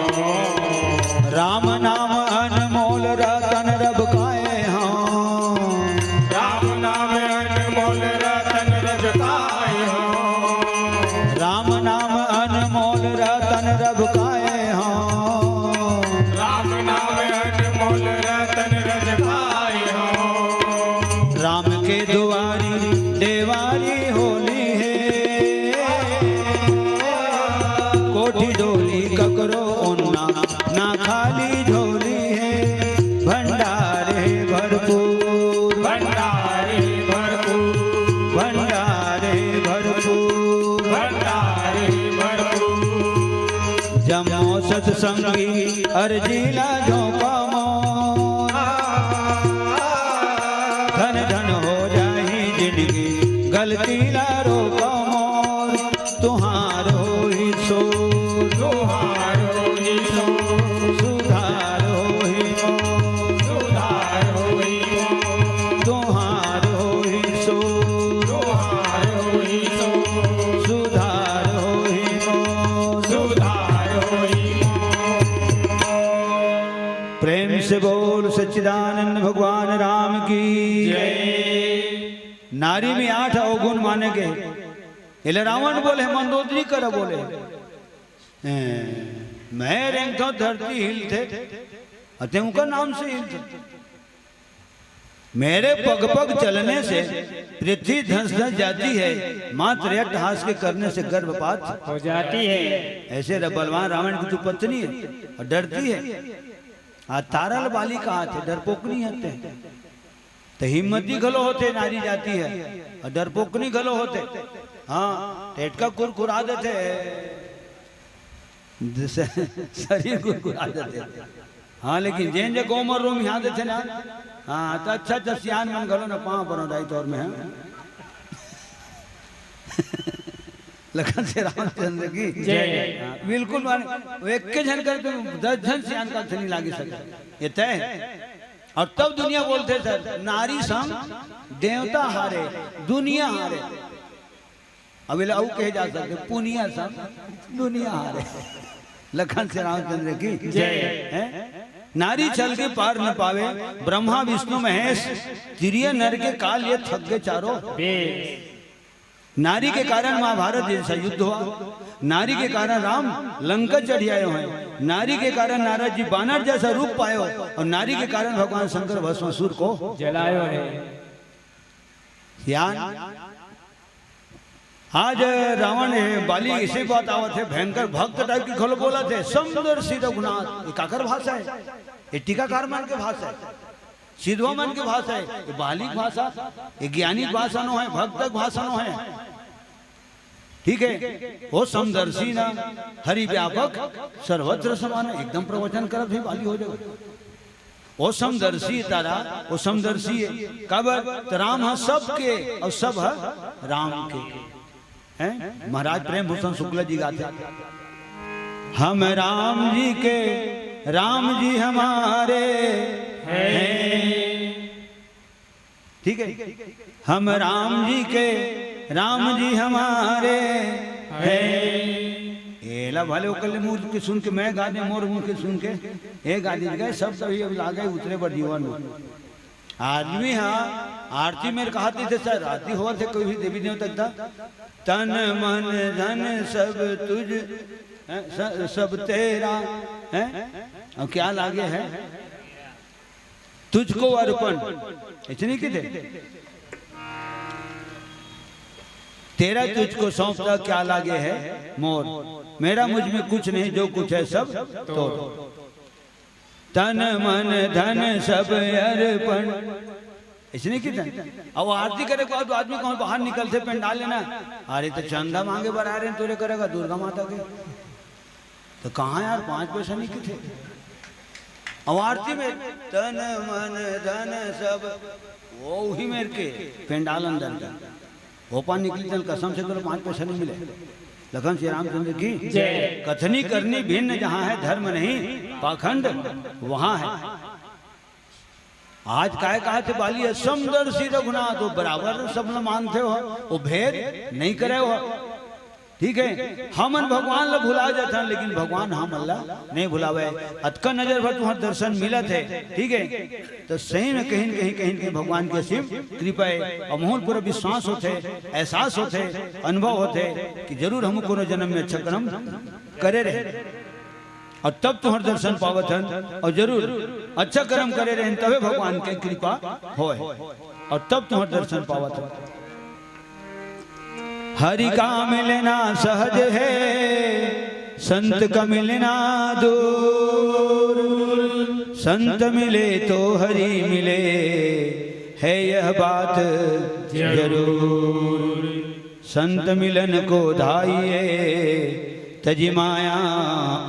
राम नाम अनमोल रतन रब काए हँव। राम नाम अनमोल रतन रब काए हँव। राम नाम अनमोल रतन रब काए हँव। राम नाम अनमोल रतन रब काए हँव। राम के दुआरी देवारी होली हे। कोठी डोली ककरो ओन्ना ना खाली झोली हे। भंडार हे भरपूर। भंडार हे भरपूर। भंडार हे भरपूर। भंडार हे भरपूर। जम्मो सत्संगी अर्जी ला झोंका मोर। धन धन हो जाही जिनगी गलती ला रोका मोर। तुहार होही सोर। तुहार होही सोर। सुधार होही मोर। सुधार होही मोर। तुहार होही सोर। तुहार होही सोर। सुधार होही मोर। सुधार होही मोर। प्रेम से बोल सच्चिदानंद भगवान राम की जय। नारी में आठ अवगुण माने गे। एला रावण बोले, मंदोदरी करा बोले। ए, मैं रेंगथंव धरती हिलथे, अते उनका नाम से हिलथे। मेरे पग पग चलने से पृथ्वी धंस धंस जाती है, मात्र अट्टहास के करने से गर्भपात हो जाती है। ऐसे र-, बलवान रावण की जो पत्नी है और डरती है, आ तारा ल बाली कहाथे, डरपोकनी हते। त हिम्मती घलो होथे नारी जाति हे, अउ डरपोकनी घलो होथे। हाँ, टेटका कुरकुरा देथे, स-, शरीर कुरकुरा देथे। हाँ, लेकिन जेन जे गोमर रोम यहाँ देथे ना, हाँ, त अच्छा, अच्छा सियान मन घलो ना पाँव परो दाई तोर में, हाँ। लखन से रामचंद्र की जय। हाँ, बिल्कुल माने, वो एक के झन करके दस झन सियान का थनी लागी सके। ये तय है। अउ तब दुनिया बोलथे सर, नारी संग देवता हारे, दुनिया हारे। अब एला अउ कहे जा सकथे, पुनिया संग दुनिया हारे। लखन से रामचंद्र की जय। हैं? नारी छल के पार न पावे, ब्रह्मा विष्णु महेश, तिरिय नर के काल ये थक गए चारों। बेस। नारी के कारण महाभारत जैसा युद्ध हुआ, नारी के कारण राम लंका चढ़ आए हैं, नारी के कारण नारद जी बानर जैसा रूप पायो, अउ नारी के कारण भगवान शंकर भस्मासुर को जलायो है। यान आज रावण हे, बाली इसे बात आवत हे, भयंकर भक्त टाइप की घलो बोलत हे, समदर्शी रघुनाथ, ये काकर भाषा हे? ये टीकाकार मन के भाषा हे। सिधवा मन के भाषा हे, ये बालिक भाषा, ये ज्ञानिक भाषा नो हे, भक्तक भाषा नो हे। ठीक हे, ओ समदर्शी न हरि व्यापक सर्वत्र समान, एकदम प्रवचन करत हे, बाली हो जाए। ओ समदर्शी तारा, ओ समदर्शी हे। काबर? त राम ह सबके, अउ सब ह राम के। हैं? महाराज प्रेम भूषण शुक्ला जी गाथे, "हम राम जी के, राम जी हमारे हैं।" ठीक हे, "हम राम जी के, राम जी हमारे हैं।" एला भले ओकर ले मुंह के सुन के मैं गा दे, मोर मुंह के सुन के ए गा दे गए, सब तभी अब लागे उतरे बर जीवन में। आदमी ह आरती मेर कहत रहिथे, सर, आरती होवत हे, कोई भी देवी देवता तक, "तन मन धन सब तुझ, हैं, स-, सब तेरा," हैं? अउ क्या लागे हे? "तुझको अर्पण," अइसे नहीं कहिथे? "तेरा तुझको सौंपता, क्या लागे हे मोर, मेरा मुझ में कुछ नहीं, जो कुछ है सब तोर।" तन मन धन सब अर्पण। अइसे नहीं कहिथे? अब आरती करे के बाद आदमी कहूँ बाहर निकलथे पंडाल ले ना, "अरे, त चंदा मांगे बर आ रहे हैं तोरे करा का दुर्गा माता के।" त कहाँ यार, पाँच पैसा नहीं कहिथे। अब आरती में तन मन धन सब, वो उही मेर के पंडाल अंदर के। ओपा निकली तन कसम से तोला पाँच पैसा नहीं मिले। लखन श्री रामचंद्र की जय। कथनी करनी भिन्न जहाँ है, धर्म नहीं पाखंड वहाँ है। आज काय कहथे बाली, समदर्शी रघुनाथ, वो बराबर सब ल मानथे हो, वो भेद नहीं करे हो। ठीक हे, हमन भगवान ल भुला जाथन, लेकिन भगवान हमन ल नहीं भुलावे। अतका नजर भर तुहर दर्शन मिलत हे, ठीक हे, त सही में कहीं न कहीं, कहीं न कहीं भगवान के असीम कृपा हे। अउ मोहन पूरा विश्वास होथे, एहसास होथे, अनुभव होथे कि जरूर हम कोनो जन्म में अच्छा कर्म करे रहे अउ तब तुहर दर्शन पावत हन। अउ जरूर अच्छा कर्म करे रहेन, तभे भगवान के कृपा होय अउ तब तुहर दर्शन पावत हन। हरि का मिलना सहज है, संत का मिलना दूर। संत मिले तो हरि मिले, है यह बात जरूर। संत मिलन को धाइए, तजि माया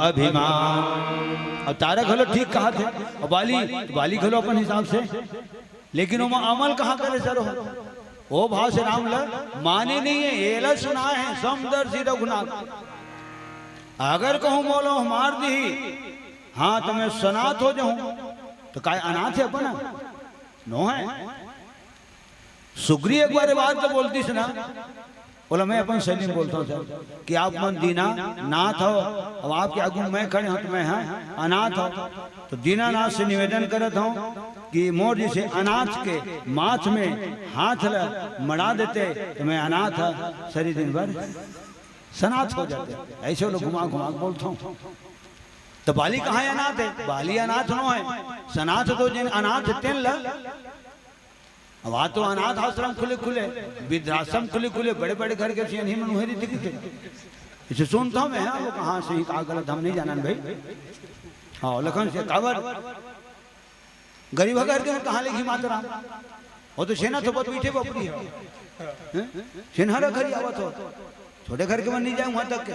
अभिमान। अउ तारा घलो ठीक कहथे, अउ बाली, बाली घलो अपन हिसाब से, लेकिन ओमा अमल कहाँ करे सर हो? ओ भाव से राम ल माने नहीं हे, एला सुनाए हे समदर्शी रघुनाथ। अगर कहूँ मोला मार दिही, हाँ, त मैं सनाथ हो जाहूँ, त काय अनाथ हे अपन? नो हे। सुग्री एक बार ये बात तो बोलतीस ना, बोला, "मैं अपन शैली में बोलता हूँ सर, कि आप मन दीना नाथ हो, अब आपके आगू मैं खड़े हूँ, त मैं ह अनाथ हो।" त दीनानाथ से निवेदन करत हूँ कि मोर जैसे अनाथ के माथ में हाथ ल मड़ा देते, त मैं अनाथ ह सरी दिन भर सनाथ हो जाते। अइसे वो लोग घुमा घुमा के बोलत हूँ। त बाली कहाँ अनाथ हे? बाली अनाथ नो हे। सनाथ तो जेन अनाथ हे तेन ल। अब आज तो अनाथ आश्रम खुले खुले, वृद्धाश्रम खुले खुले, बड़े बड़े घर के सियनही मन उहेरी दिखथे। इसे सुनत हूँ मैं, हाँ, वो कहाँ सही का गलत हम नहीं जानन भाई। हाँ, लखन से काबर गरीब घर के कहाँ लेगी माता राम? वो तो सेना थोपत पीछे बपरी हे। हैं? सेना रख घर आवत हो। छोटे घर के मन नहीं जाए वहाँ तक के।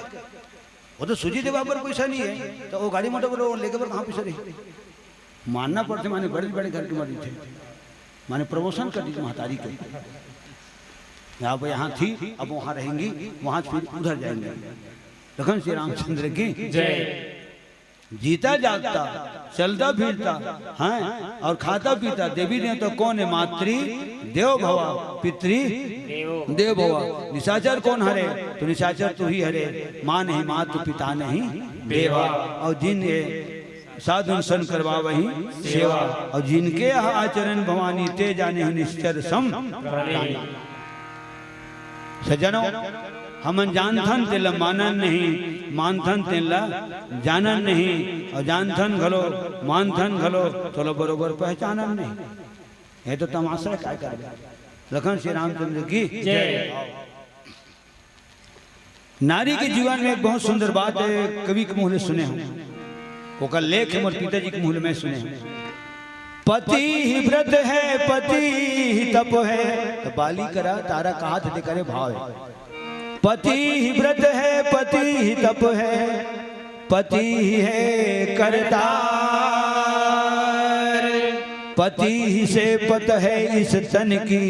वो तो सूजी देवा बर पैसा नहीं हे, त वो गाड़ी मोटर बर लेके बर कहाँ पैसा रही? मानना पड़थे, माने बड़े बड़े घर के मन रहिथे, माने प्रमोशन कर दीजिए महतारी के। आप यहाँ थी, अब वहाँ रहेंगी, वहाँ से फिर उधर जाएंगे। लखन श्री रामचंद्र की जय। जीता जागता, चलता फिरता, हैं, अउ खाता पीता, देवी देवता कौन हे? मातृ देवो भवा, पितृ देवो। देवो भवा। निशाचर कौन हरे? त निशाचर तुही हरे, माँ नहीं मातु पिता नहीं देवा। देवा। अउ जिन ये साधुन सन करवावही सेवा। सेवा। अउ जिनके यह आचरण भवानी, ते जानेहु निश्चर सम प्राणी। प्राणी। सज्जनों, हमन जानथन तेला मानन नहीं, मानथन तेला जानन नहीं, अउ जानथन घलो, मानथन घलो, तोला बरोबर पहचानन नहीं। ये तो तमाशा हे, काय करबे? लखन श्री रामचंद्र की जय। नारी के जीवन में एक बहुत सुंदर बात हे, कवि के मुँह ले सुने हँव, ओकर लेख हे, मोर पिताजी के मुँह ले मैं सुने हँव। पति ही व्रत है, पति ही तप है। तो बाली करा तारा कहात हे तेकरे भाव हे। पति ही व्रत है, पति ही तप है, पति ही है करतार। पति ही से पत है इस तन की,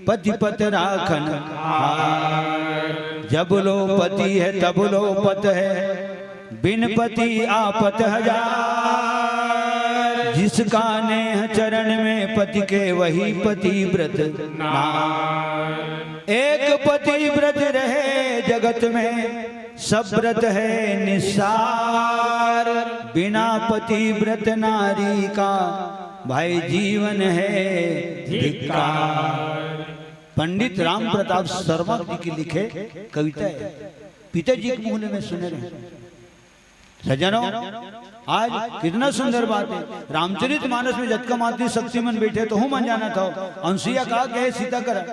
पति पत राखन हार। जब लो पति है, तब लो पत है, बिन पति आपत हजार। जिसका नेह चरण में पति के, वही पतिव्रत नार। एक पतिव्रत रहे जगत में, सब व्रत है निस्सार। बिना पतिव्रत नारी का, भाई, जीवन है धिक्कार। पंडित राम प्रताप शर्मा जी के लिखे कविता हे, पिताजी के मुंह ले मैं सुने रहेंव। सज्जनों, आज कितना सुंदर बात हे। रामचरित मानस में जतका मातृ शक्ति मन बइठे हे, तहू मन जानत हव, अनुसुईया का कहे सीता करा,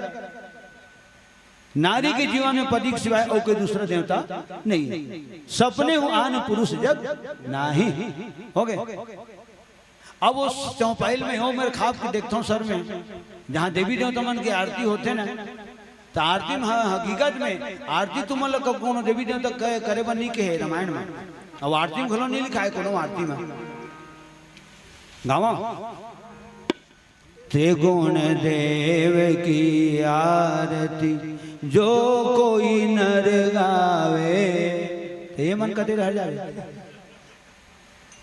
नारी के जीवन में पति के सिवाय अउ कोई दूसरा देवता नहीं हे। सपनेहू आन पुरुष जग नाहीं। हो गे। अब ओ चौपाइल में हो, मेर खाप के देखथंव सर में, जहाँ देवी देवता मन के आरती होथे ना, त आरती में ह-, हकीकत में आरती तुमन ल क-, कोनो देवी देवता क-, करे बर नइ कहे रामायण में। अब आरती में घलो नइ लिखाय कोनो आरती में। गावा। त्रिगुण देव की आरती जो कोई नर गावे। त ये मन कते रह जावे।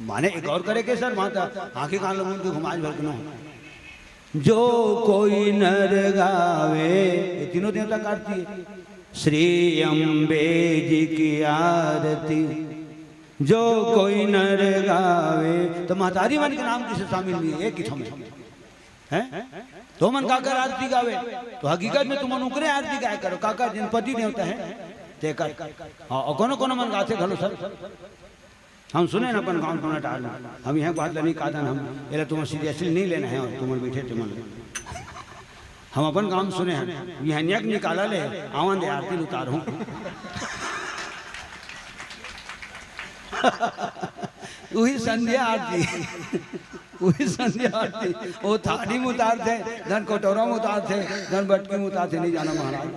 माने एक और करे के सर, माता आंखें कान लोगों की घुमाज भर के नो। जो कोई नर गावे, ये तीनों देवता का आरती हे। श्री अम्बे जी की आरती, जो कोई नर गावे। तो महतारी मन के नाम किसे शामिल नहीं हे, एक ही थम हे। हैं? तो मन काकर आरती गावे, तो हकीकत में तुमन उकरे आरती गाय करो, काकर जिन पति देवता हे, तेकर। हाँ, अउ कोनो कोनो मन गाथे घलो सर। हम सुने हन अपन गाँव टोना टार में, हम इहाँ बात ल नइ कादन, हम एला तुमन seriously नइ लेना हे, तुमन बइठे तुमन। हम अपन गाँव में सुने हन, बिहनिया के निकाला ले, आवन दे आरती ल उतारहूँ। उही संध्या आरती, उही संध्या आरती, ओ थारी में उतारथे, धन कटोरा में उतारथे, धन बटकी में उतारथे, नइ जाना महाराज।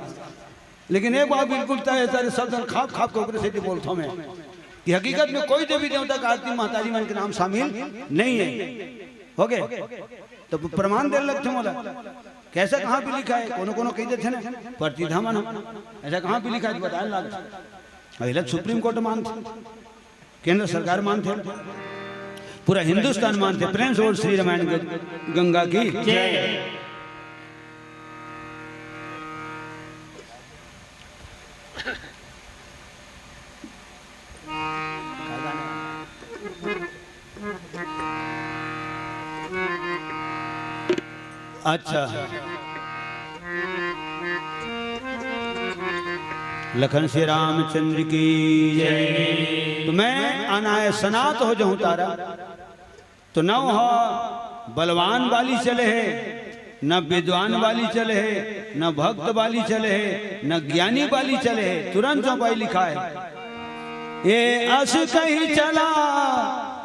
लेकिन एक बात बिल्कुल तय हे, सारे सब झन खाप खाप के ओकरे सेती बोलथंव मैं कि हकीकत में कोई देवी देवता का आरती महतारी मन के नाम शामिल नइ हे। हो गे? त प्रमाण दे लगथे मोला। कइसे कहाँ पे लिखा हे? कोनो कोनो कहि देथे ना, परतिधा मन ह। अइसा कहाँ पे लिखा हे त बताय लगथे। अउ एला सुप्रीम कोर्ट मानथे। केंद्र सरकार मानथे, पूरा हिंदुस्तान मानथे। प्रेम से बोल श्री रामायण ग-, गंगा की जय। अच्छा, लखन श्री रामचंद्र की जय। तो मैं अनायासनात हो जाऊं तारा, तो न वह बलवान बाली चले हे, न विद्वान बाली चले हे, न भक्त बाली चले हे, न ज्ञानी बाली चले हे। तुरंत चौपाई लिखा हे, ये अस कहि चला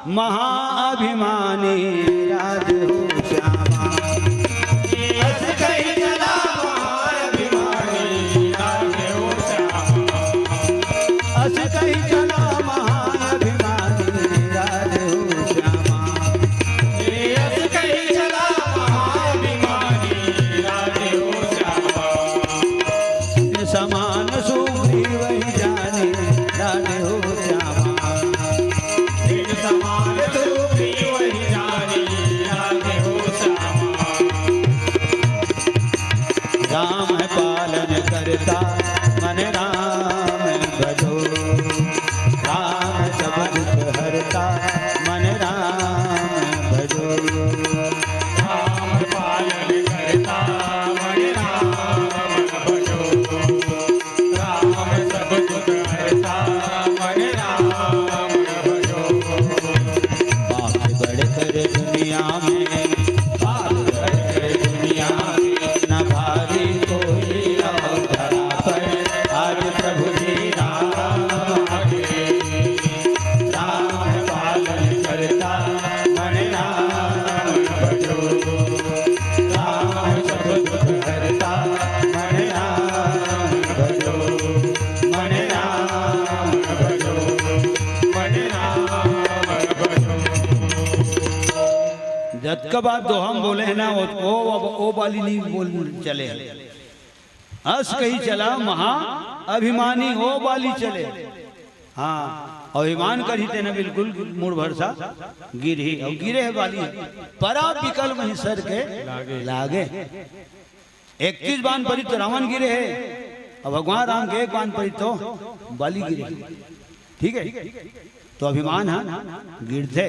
महाअभिमानी राधे हो श्यामा। अस कहि चला महाअभिमानी राधे हो श्यामा। अस कहि चला महाअभिमानी राधे हो श्यामा। अस कहि चला महाअभिमानी राधे हो श्यामा। जिन समान सुग्रीव ही जानी राधे हो श्यामा। जिन समान सुग्रीव ही जानी राधे हो श्यामा। राम है पालन करता मन राम भजो। राम सब दुख हरता मन राम भजो। राम पालन करता मन राम भजो। राम सब दुख हरता मन राम भजो। बाप बढ़कर दुनिया में, बाप बढ़कर दुनिया में, न भारी कोई और धरा पर कब आप दोहा म बोले हे ना, ओ, ओ, ओ बाली नहीं बोल चले हे। अस कही चला महा अभिमानी, ओ बाली चले। हाँ, अभिमान करही तेन बिल्कुल मूड़ भर सा गिरही, अउ गिरे हे बाली। परा बिकल मही सर के लागे। लागे। इकतीस बान परी तो रावण गिरे हे, अउ भगवान राम के एक बान परी तो बाली गिरे। ठीक हे, तो अभिमान ह गिरथे।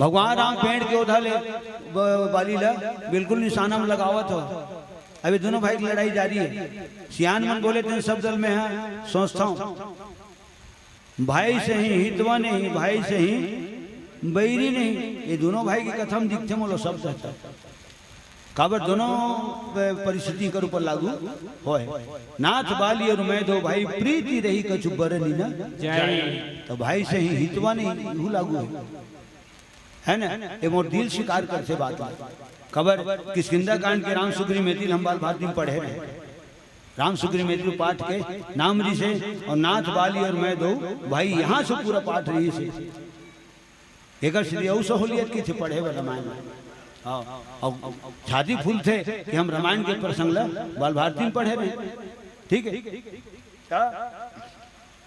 भगवान राम पेड़ के ओधा ले ब-, बाली ला बिल्कुल निशाना म लगावत हो। अभी दोनों भाई की लड़ाई जारी हे। सियान मन बोले तेन सब दल में हे, सोचता हूँ। भाई सही हितवा नहीं, भाई सही बैरी नहीं। ये दोनों भाई की कथा म दिखथे मोला सब दल। काबर दोनों प-, परिस्थिति कर ऊपर लागू होय। नाथ बाली अउ मैं दो भाई, प्रीति रही कछु बरनी न जाई। तो भाई सही हितवा नहीं, इहू लागू हे। हे ना? ये मोर दिल स्वीकार करथे बात ला। काबर किष्किंधा कांड के राम सुग्रीव मैत्री ल हम बाल भारती म पढ़े रहे। राम सुग्रीव मैत्री पाठ के नाम रिहिसे, अउ नाथ बाली अउ मैं दो भाई, यहाँ से पूरा पाठ रिहिसे। एकर श्री अउ सहूलियत कहिथे पढ़े बर रामायण। हाँ, अउ छाती फूलथे कि हम रामायण के प्रसंग ला बाल भारती म पढ़े रहे। ठीक हे?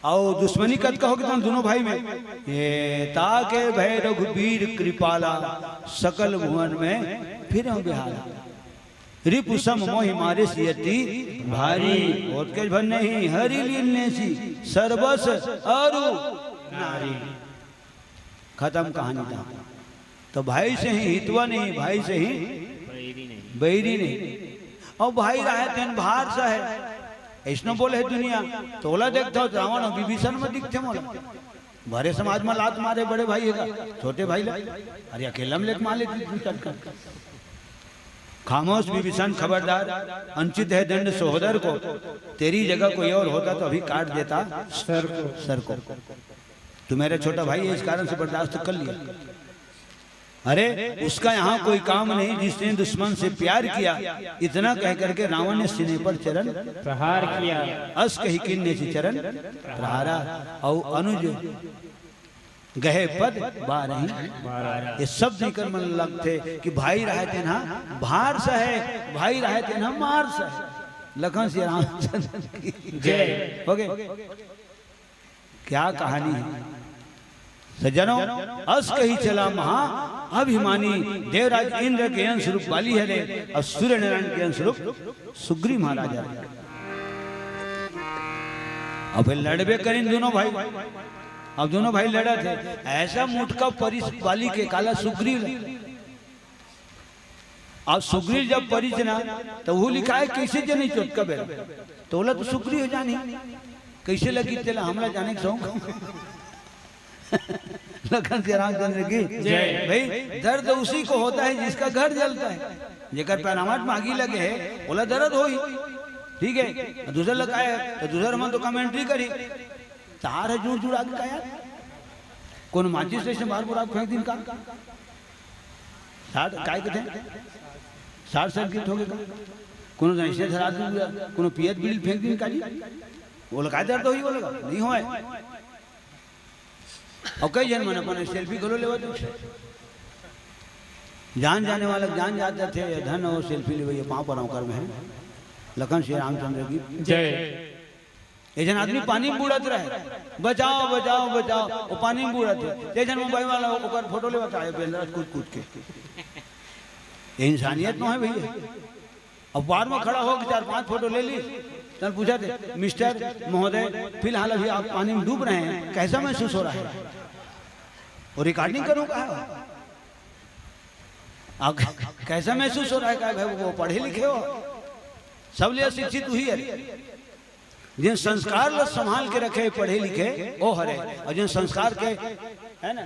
अउ दुश्मनी कतका होगे तहां दोनों भाई में। ये ताके भय रघुबीर कृपाला, सकल भुवन में फिरहु बिहाला। रिपु सम मोहि मारिस अति भारी, ओतकेच भर नहीं हरि लीन नेसी, सरबस अरु नारी। खतम कहानी तहां। तो भाई सही हितवा नहीं, भाई सही बैरी नहीं। बैरी नहीं। अउ भाई रहे तेन भार सहे। अइसनो बोले हे दुनिया। तो ओला देखथव, रावण अउ विभीषण म दिखथे मोला। भरे समाज म लात मारे बड़े भाई हे का, छोटे भाई ला। अरे अकेला म लेके मार लेती दू चार का। खामोश विभीषण खबरदार, अनुचित है दंड सहोदर को। तेरी जगह कोई और होता तो अभी काट देता सर को। सर को। तू मेरा छोटा भाई है, इस कारण से बर्दाश्त कर लिया। अरे, उसका यहाँ कोई काम नहीं जिसने दुश्मन से प्यार किया। इतना कह करके रावण ने सीने पर चरण प्रहार किया। अस कही किन्ने से चरण प्रहारा। अउ अनुज गहे पद बारही। ये शब्द निकर मन लगथे कि भाई रहे तेन ह भार सहे, भाई रहे तेन ह मार सहे। लखन सिया रामचंद्र की जय। हो गे। क्या कहानी है सज्जनों। अस कही चला महा अभिमानी, देवराज इंद्र के अंश रूप बाली हरे अउ सूर्य नारायण के अंश रूप सुग्रीव महाराज हरे। अब फिर लड़बे करिन दोनों भाई। अब दोनों भाई लड़त हे, अइसा मुटका परिस बाली के काला सुग्रीव ला। अब सुग्रीव जब परिस ना, त उहू लिखाय कइसे जनी चोटका बेरा, त ओला तो सुग्रीव जानही। कइसे लगी तेला हमला जाने के शौक। लखन सिया रामचंद्र की जय। भाई, दर्द उसी को होता है जिसका घर जलता है। जेकर पैरामठ म आगी लगे हे, ओला दर्द होही। ठीक हे, दूसर ला काय हे, त दूसर मन तो कमेंट्री करही। तार ह जुड़ जुड़ा के का यार? कोनो माचिस अइसे बार बुरा फेंक दिन का? साठ, काय कथे? साठ साल की हो गे का? कोनो अइसे धरा दू, कोनो पियत बीड़ी फेंक दिन का जी? ओला काय दर्द होही, ओला नहीं होय। अउ कई झन मन अपन सेल्फी घलो लेवत हे। जान जाने वाला जान जात हे, धन हो सेल्फी लेवइया, पाँव परंव कर में हे। लखन सिया रामचंद्र की जय। एक झन आदमी पानी म बूड़त रहे, बचाओ, बचाओ, बचाओ, वो पानी म बूड़त हे। एक झन मोबाइल वाला ओकर फोटो लेवत आय, बेंदरा कूद कूद के। ये इंसानियत नोहे भइया। अब बार में खड़ा होके चार पांच फोटो ले ली, तब पूछत हे, "मिस्टर महोदय, फिलहाल अभी आप पानी में डूब रहे हैं, कैसा महसूस हो रहा है?" वो रिकॉर्डिंग करूं का? आप कैसा महसूस हो रहा है? का भाई, वो पढ़े लिखे हो, सब ले शिक्षित हुई है। जिन संस्कार ला संभाल के रखे, पढ़े लिखे, ओ हरे, अउ जिन संस्कार के, हे ना,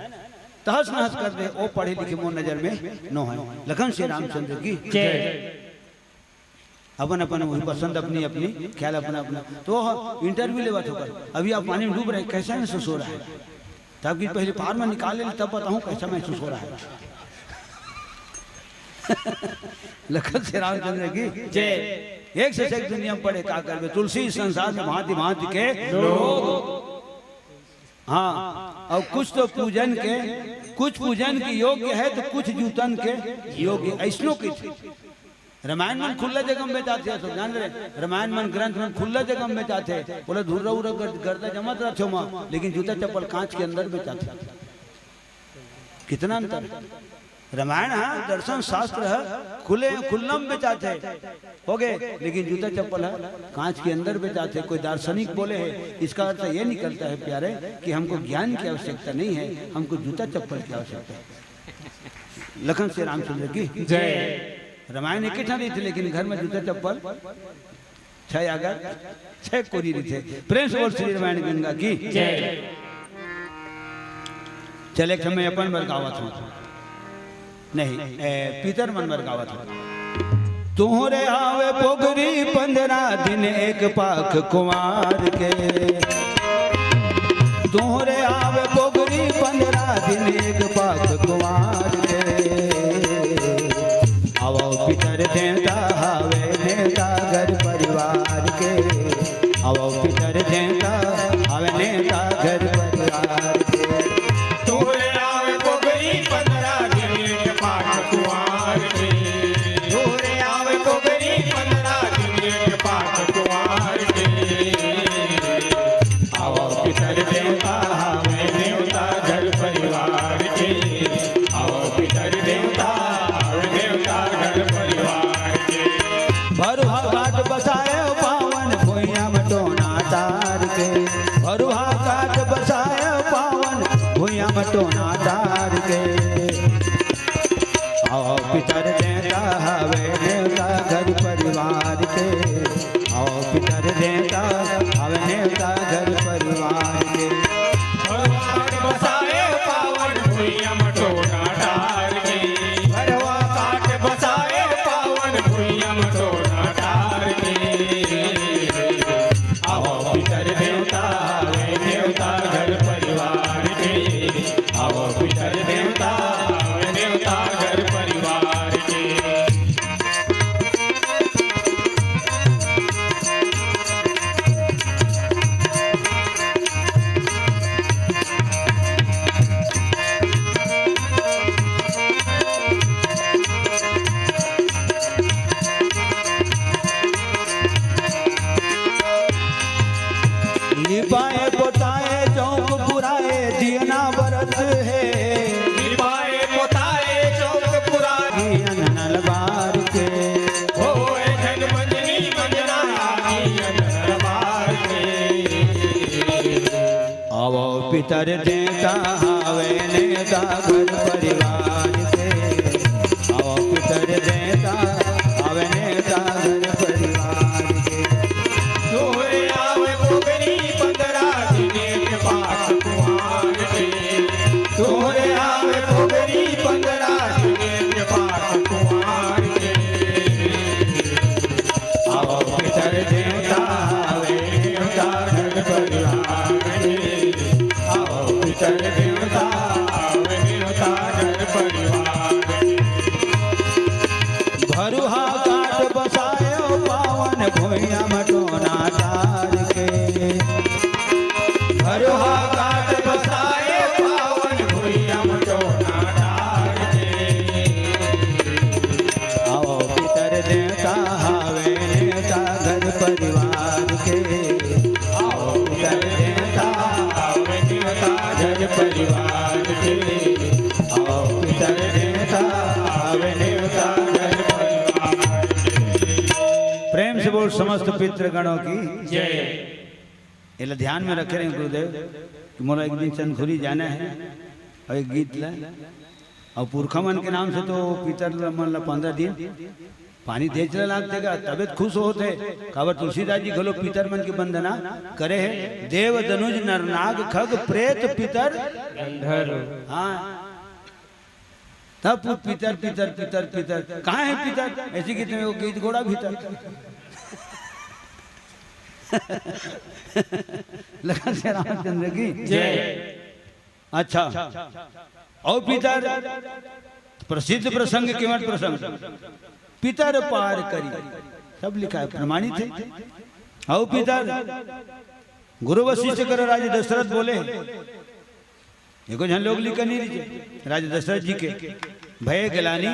तहस नहस कर दे, ओ पढ़े लिखे मोर नजर में नो हे। लखन सिया रामचंद्र की जय। अपन अपन वही पसंद, अपनी अपनी ख्याल, अपना अपना। तो इंटरव्यू लेवत होकर, "अभी आप पानी में डूब रहे, कैसा महसूस हो रहा है?" तब कि पहले पार में निकाल ले, तब बताऊं कैसा महसूस हो रहा है। लखन सिया रामचंद्र की जय। एक से एक दुनिया में पड़े का करबे, तुलसी संसार में भांति भांति के लोग। हाँ, अउ कुछ तो पूजन के, कुछ पूजन के योग्य हे, तो कुछ जूतन के योग्य, अइसनो कहिथे। रामायण मन खुल्ला जगह में बेचाथे, सब जान रहे, रामायण मन, ग्रंथ मन खुल्ला जगह में बेचाथे, ओला धुर्रा उर्रा गर-, गर्दा जमत रहिथे ओमा, लेकिन जूता चप्पल कांच के अंदर बेचाथे। कितना अंतर हे। रामायण, हाँ, दर्शन शास्त्र हे, खुले, खुल्लम बेचाथे, होगे, लेकिन जूता चप्पल हे, कांच के अंदर बेचाथे। कोई दार्शनिक बोले हे, इसका अर्थ ये निकलता है प्यारे, कि हमको ज्ञान की आवश्यकता नहीं है, हमको जूता चप्पल की आवश्यकता है। लखन से रामचंद्र की जय। रामायण एक ही ठाम रहिथे, लेकिन घर में जूता चप्पल छह आगर, छह कोरी रहिथे। प्रेम से बोल श्री रामायण गंगा की जय। चल, एक समय अपन बर गावत हंव, नहीं, ए, पितर मन बर गावत हंव। तोहरे आवे पोगरी पंद्रह दिन एक पाख कुंवार के, तोहरे आवे पोगरी पंद्रह दिन एक पाख कुंवार के। आवव पितर देवता हवे नेवता घर परिवार के, आवव पितर देवता हवे नेवता घर परिवार के। तोरे आवे पोगरी पंद्रह दिन एक पाख कुंवार के, तोरे आवे पोगरी पंद्रह दिन एक पाख कुंवार के। आवव पितर देवता हवे नेवता घर परिवार के, आवव पितर देवता हवे नेवता घर परिवार के। भरुहा घाट बसाए पावन भुइयां म टोना डार के, भरुहा घाट बसाए पावन भुइयां म टोना डार के। आवव पितर देवता हवे नेवता घर परिवार के, आवव पितर देवता हवे नेवता घर परिवार के। भरुहा घाट बसाए पावन भुइयां म टोना डार के, भरुहा घाट बसाए पावन भुइयां म टोना डार के। आवव पितर देवता हवे नेवता घर परिवार के, आवव पितर देवता हवे नेवता घर परिवार के। लिपाए पोताए चौक पुराए दियना बरत हे। लिपाए पोताए चौक पुराए। अननल बार के। होए झन मंजनी मंजना आगी अननल बार के। आवव पितर देवता हवे नेवता घर परिवार के। आवव पितर देवता हवे नेवता घर परिवार के। तोरे आवे पोगरी पंद्रह दिन एक पाख कुंवार के। तोरे आवे पोगरी पंद्रह दिन एक पाख कुंवार के। आवव पितर देवता हवे नेवता घर परिवार के। आवव पितर देवता हवे नेवता घर परिवार के। भरुहा घाट बसाए पावन भुइयां म टोना डार के। भरुहा घाट बसाए पावन भुइयां म टोना डार के। आवव पितर देवता हवे नेवता घर परिवार के। आवव पितर देवता हवे नेवता घर परिवार के। आवव पितर देवता हवे नेवता घर परिवार के। प्रेम से बोल समस्त पितृगणों की जय। एला ध्यान में रखे रहे गुरुदेव कि मोला एक दिन चंदखुरी जाना हे अउ एक गीत ला अउ पुरखा मन के नाम से तो पितर मन ला पंद्रह दिन पानी देच ला लागथे गा, तबे त खुश होथे। काबर तुलसीदास जी घलो पितर मन के वंदना करे हे, देव दनुज नर नाग खग प्रेत पितर गंधर्व। हाँ, तब पु-, पितर, पितर, पितर, पितर, कहाँ हे पितर? ऐसे गीत में वो गीत घोड़ा भीतर। लखन से रामचंद्र की जय। अच्छा, अउ पितर, प्रसिद्ध प्रसंग, केवट प्रसंग, पितर पार करी, सब लिखा हे, प्रमाणित हे। अउ पितर, गुरु वशिष्ठ कर राज दशरथ बोले, एको झन लोग लिखा नहीं रहिथे राजा दशरथ जी के, भय ग्लानि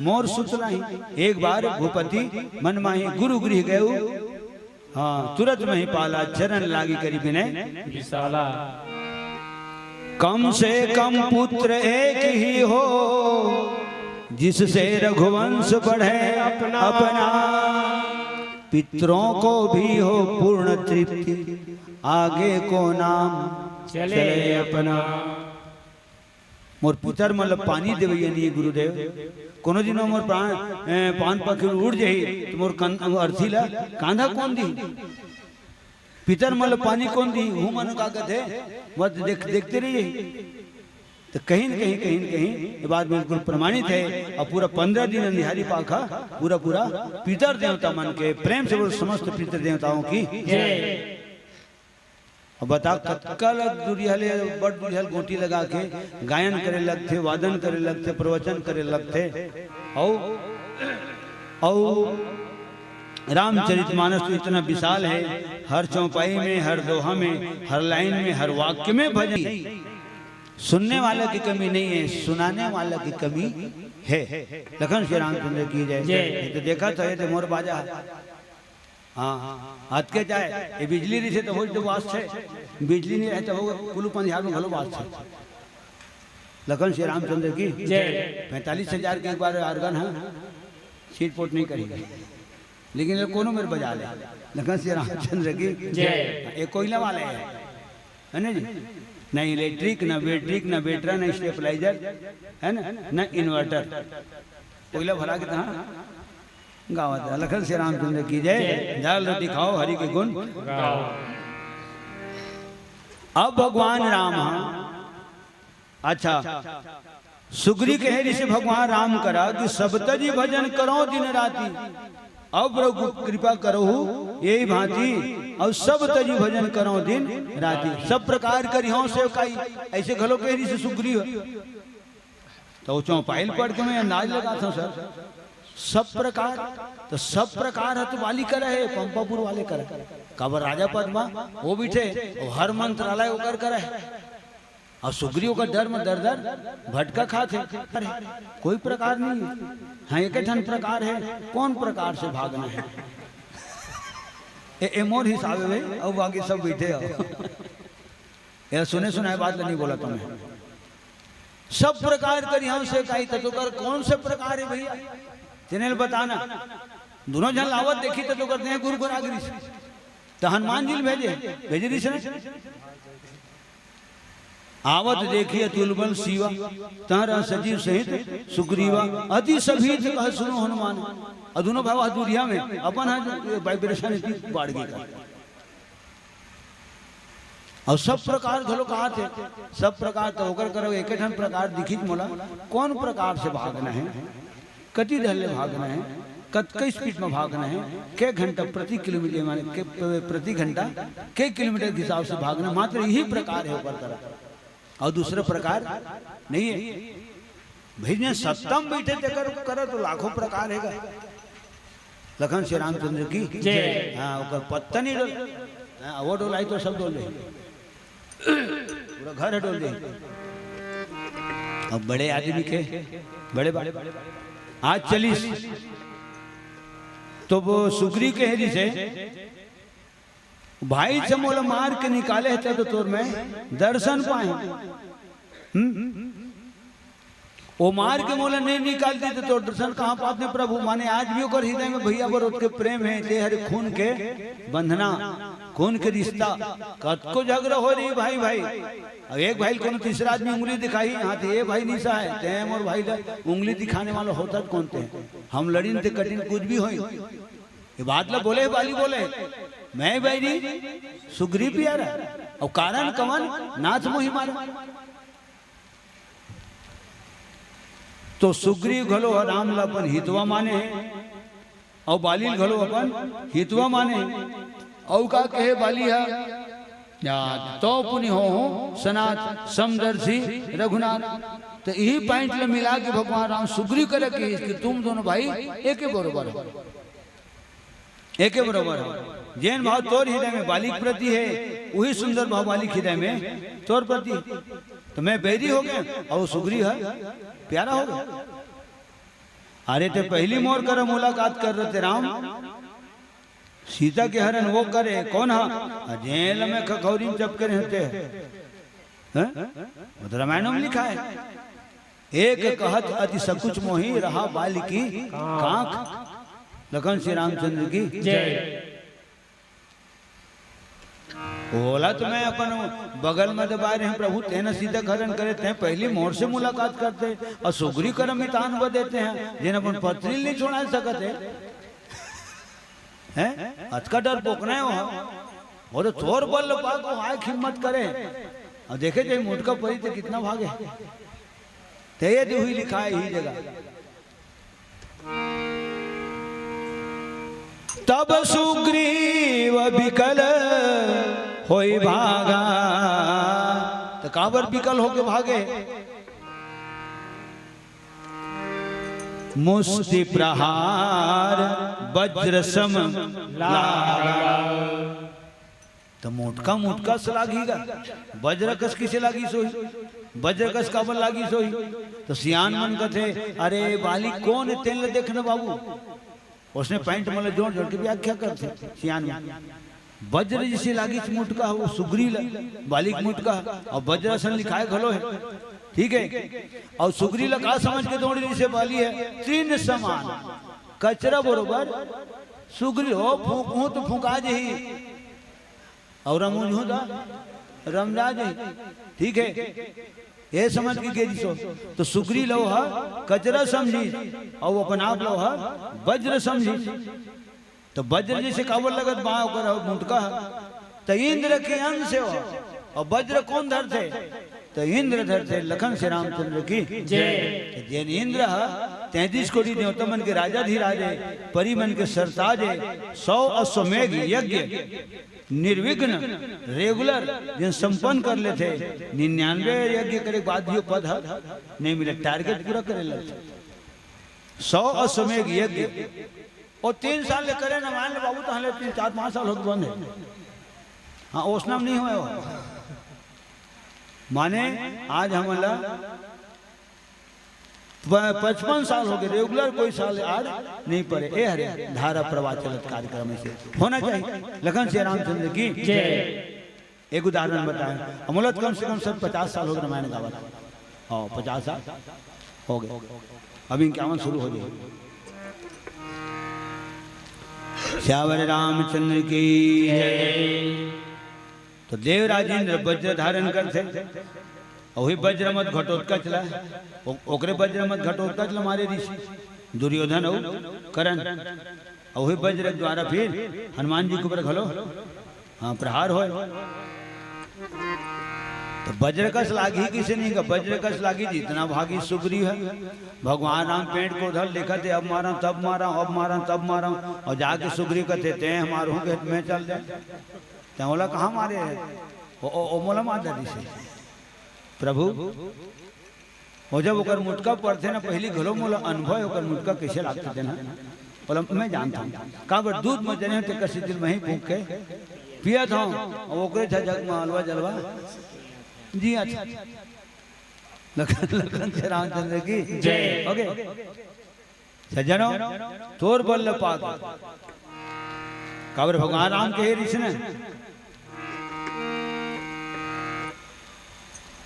मोर सुत नाही, एक बार भूपति मन माही, गुरु गृह गयो। हाँ, तुरत महिपाला, चरण लागि करि बिनय विशाला। कम से कम पुत्र एक ही हो, जिससे रघुवंश बढ़े अपना। अपना। पितरों को भी हो पूर्ण तृप्ति, आगे को नाम चले चले अपना। मोर पितर मन ल पानी देवइया नहीं गुरुदेव। कोनो दिन मोर प्राण, ए, पान पखी उड़ जाही, त मोर कन-, अर्थी ल कांधा कोन दिही? पितर मन ल पानी कोन दिही? हूँ मन का कथे, मत देख, देखते रहिए। त कहीं न कहीं, कहीं न कहीं ये बात बिल्कुल प्रमाणित हे। अउ पूरा पंद्रह दिन अंधियारी पाखा पूरा, पूरा पितर देवता मन के प्रेम से बोल, समस्त पितर देवताओं की। जय। अब बता, कतका ल दुरिहा ले, बड़ दुरिहा ल गोटी लगा के गायन करे लगथे, वादन करे लगथे, प्रवचन करे लगथे। अउ, अउ रामचरितमानस तो इतना विशाल हे, हर चौपाई में, हर दोहा में, हर लाइन में, हर वाक्य में भजन। सुनने वाला की कमी नहीं है, सुनाने वाला की कमी है। लखन श्री रामचंद्र की जय। जय। ये तो देखा था, ये तो मोर बाजा। हाँ, हाथ के जाए, ये बिजली रहिसे त हो तो बास छे, बिजली नहीं रहे त हो कुलू पंजाब में घलो बास छे। लखन श्री रामचंद्र की जय। पैंतालीस हजार के एक बार organ है, छीट पोट नहीं करेंगे, लेकिन ये कोनो मेर बजा ले, लखन श्री रामचंद्र की जय। ये कोयला वाले हैं, है ना जी? ना electric, ना battery, ना battery, ना stabilizer, है ना, ना inverter, कोयला भरा के तहाँ गावत हे। लखन श्री रामचंद्र की जय। दाल रोटी खाओ, हरि के गुण। अब भगवान राम हा, अच्छा, सुग्री कहे रिहिसे भगवान राम करा कि सब तजि भजन करो दिन राति, अब प्रभु कृपा करहु यही भांति, अउ सब तजि भजन करो दिन राति। सब प्रकार करिहौं सेवकाई, अइसे घलो कहे रिहिसे सुग्री। त ओ चौपाई ल पढ़ के मैं अंदाज लगाथंव सर, सब प्रकार, त सब प्रकार ह तो बाली करा हे, पंपापुर वाले करा। काबर राजा पद म ओ बइठे, अउ हर मंत्रालय ओकर करा हे। अउ सुग्री ओकर डर म दर दर भटका खाथे। अरे, कोई प्रकार नहीं हे। हाँ, एके ठन प्रकार हे, कोन प्रकार से भागना हे? ए, ए मोर हिसाब हे भाई, अउ बाकी सब बइठे हो। ये सुने सुनाए बात नहीं बोला तुम्हें। सब प्रकार करिहौं सेवकाई, त तोकर कौन से प्रकार हे भइया? तेने ल बताना। दूनों झन ल आवत देखिस त तोकर देह गुरगुरा गे रिहिस। त हनुमान जी ल भेजे, भेजे रिहिस ना। आवत देखि अतुल बल सीवा, तहँ रहा सजीव सहित सुग्रीवा। अति सभीत कह सुनो हनुमान। अउ दूनों भाई ह दुरिहा में, अपन ह vibration इतनी बाढ़ गे का। अउ सब प्रकार घलो कहाथे, सब प्रकार त ओकर करा एके ठन प्रकार दिखिस मोला, कोन प्रकार से भागना हे, कति डहर ले भागना हे, कतका speed म भागना हे, के घंटा प्रति किलोमीटर, माने के, प्रति घंटा के किलोमीटर के हिसाब से भागना, मात्र यही प्रकार हे ओकर करा। अउ दूसरा प्रकार नहीं हे। भइया सत्ता म बइठे तेकर करा तो लाखों प्रकार हे गा। लखन श्री रामचंद्र की जय। हाँ, ओकर पत्ता नहीं डोल। हाँ, ओ डोलाई तो सब डोल जाही। पूरा घर ह डोल जाही। अब बड़े आदमी के, बड़े बा-, आज चलिस तो ओ सुग्री कहे रिहिसे, भाई से मोला मार के निकाले हे, त तो तोर मैं दर्शन पाए। हम्म? ओ मार के मोला नहीं निकालतिस, त तोर दर्शन कहाँ पातेंव प्रभु? माने आज भी ओकर हृदय में भइया बर ओतके प्रेम हे, ते हरे खून के बंधना, खून के रिश्ता। कतको झगरा हो रही भाई, भाई, अब एक भाई ल कोनो तीसरा आदमी उंगली दिखाही, हाँ, त ए भाई नहीं सहाय, ते मोर भाई ल उंगली दिखाने वाला होता कौन ते? हम लड़िन ते कटिन कुछ भी होई। ये बात ल बोले, बाली बोले, मैं बैरी सुग्रीव प्यारा। अउ कारण कवन? नाथ मोहि मारा। तो सुग्रीव घलो ह राम ल अपन हितवा माने हे, अउ बाली ल घलो अपन हितवा माने हे। अउ का कहे बाली ह, या, "तौ पुनि होहु सनाथ समदर्शी रघुनाथ।" त इही point ल मिला के भगवान राम सुग्रीव करा कहिस कि तुम दोनों भाई एके बरोबर हो। एके बरोबर हो। जेन भाव तोर हृदय में बाली के प्रति हे, उही सुंदर भाव बाली के हृदय में तोर प्रति। त मैं बैरी हो गेंव अउ सुग्री ह प्यारा हो गे। अरे, तें पहिली मोर करा मुलाकात कर रहे ते राम, सीता के हरन वो करे, कोन ह? अ, जेन ल मैं खखौरी म चपके रहेंव ते ह। हैं? वो तो रामायण म लिखाय हे। एक कहत अति सकुच मोहि, रहा बालि की कांख। लखन श्री रामचंद्र की जय। ओला तो मैं अपन बगल म दबाय रहेंव, प्रभु, तें न सीता के हरन करे, तें पहिली मोर से मुलाकात करते अउ सुग्री करा मितान बदे तें ह, जेन अपन पत्नी ल नइ छोड़ा सकत हे। हैं? अतका डरपोक नइ हो। वो तो थोर बल पाके वो आय के हिम्मत करे। अउ देखे जाही मुटका परी ते कितना भागे। ते ये दिहुई लिखाय हे इही जगह। तब सुग्रीव बिकल होइ भागा। त काबर बिकल होके भागे? मुष्टि प्रहार वज्र सम लागा। त मोटका मोटका से लागही गा, वज्र कस किसे लागिस होही? वज्र कस काबर लागिस होही? त सियान मन कथे, अरे बालि कोन हे तेन ल देख न बाबू। ओसने पैंट मन ल जोड़ जोड़ के व्याख्या करथे सियान मन। वज्र जइसे लागिस मोटका ह, वो सुग्री ल, बालि के मोटका ह, अउ वज्र असन लिखाय घलो हे, ठीक हे। अउ सुग्री ल का समझ के दौड़िस हे बालि ह? तृण समान, कचरा बरोबर सुग्री हो, फूंकहूं त फूंका जही, अउ रमउहूं त रमरा जही, ठीक हे। ये समझ के गे रिहिस हो, त सुग्री ल वो ह कचरा समझिस, अउ अपन आप ल वो ह वज्र समझिस। त वज्र जइसे काबर लगत बा ओकर मोटका ह, त इंद्र के अंश हे वो। अउ वज्र कोन धरथे? त इंद्र धरथे। लखन श्री रामचंद्र की जय। त जेन इंद्र ह तैंतीस कोटि देवता मन के राजाधिराज हे, परी मन के सरताज हे, सौ अश्वमेघ यज्ञ निर्विघ्न, regular, जेन संपन्न कर लेथे, निन्यानवे यज्ञ करे के बाद भी वो पद ह नइ मिले, target पूरा करे लगथे। सौ अश्वमेघ यज्ञ, वो तीन साल ले करे न, मान ले बाबू, तहले तीन, चार, पांच साल होगे बंद हे। हाँ, ओसना म नइ होय वो। माने, आज हमन ला प-, पचपन साल होगे, regular कोई साल आड़ नइ परे। ए हरे, धारा प्रवाह चलत कार्यक्रम अइसे होना चाहिए। लखन श्री रामचंद्र की जय। एक उदाहरण बताएं, हमला तो कम से कम सर पचास साल होगे रामायण गावत। हाँ, पचास साल होगे, अब इक्यावन शुरू हो जाए। सियावर रामचंद्र की जय। त देवराज इंद्र वज्र धारण करथे, अउ उही वज्र मत घटोत्कच ला, ओ-, ओकरे वज्र मत घटोत्कच ला मारे रिहिस दुर्योधन अउ करण, अउ उही वज्र के द्वारा फिर हनुमान जी के ऊपर घलो, हाँ, प्रहार होय। त वज्र कस लागही कइसे नइ गा, वज्र कस लागही, जितना भागी सुग्रीव ह। भगवान राम पेड़ के धर देखत हे, अब मारंव, तब मारंव, अब मारंव, तब मारंव, अउ जाके सुग्रीव कथे, तें ह मारहूं कहे त मैं चल देंव। तैं ओला कहाँ मारे हे? ओ, ओ, ओ मोला मार डारिस हे। प्रभु, ओ जब ओकर मुटका परथे ना, पहिली घलो मोला अनुभव हे ओकर मुटका कइसे लागथे तेन ह। ओला मैं जानथंव। काबर दूध म जने हों तेकर सेती ल मैं ही फूंक के पियत हंव। अउ ओकरे झ जग म अलवा जलवा जी, अच्छा। लखन, लखन श्री रामचंद्र की जय। OK। सज्जनों, तोर बल ल पाके। काबर भगवान राम कहे रिहिस न,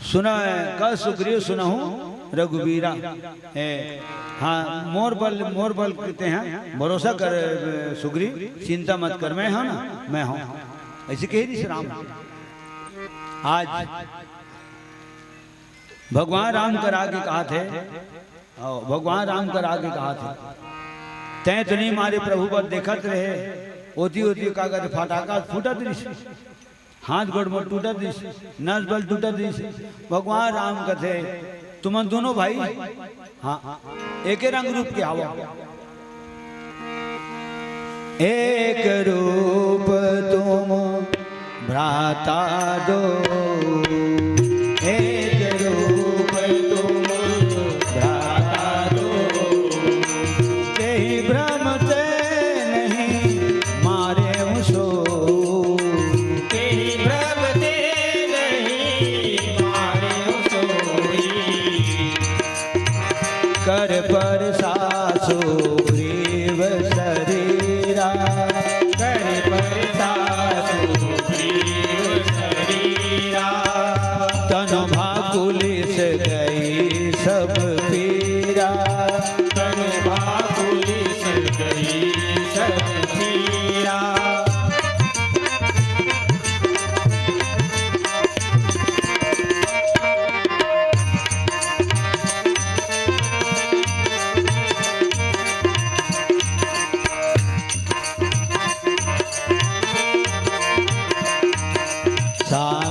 सुन, कह सुग्रीव सुनहु रघुबीरा। ए, हाँ, मोर बल, मोर बल तें ह भरोसा कर सुग्रीव, चिंता मत कर, मैं हंव ना, मैं हंव। अइसे कहे रिहिस राम। आज भगवान राम करा के कहाथे, अउ भगवान राम करा के कहाथे, तैं तो नइ मारे प्रभु, बस देखत रहे, ओती ओती का कहथे, फटाका फूटत रिहिस, हाथ गोड़ मोर टूटत रिहिस, नस बल टूटत रिहिस। भगवान राम कथे, तुमन दूनों भाई, हाँ, एके रंग रूप के हवव। एक रूप तुम भ्राता दो, एक रूप तुम भ्राता दो, तेहि भ्रम ते नहीं मारेउ सो, तेहि भ्रम ते नहीं मारेउ सो।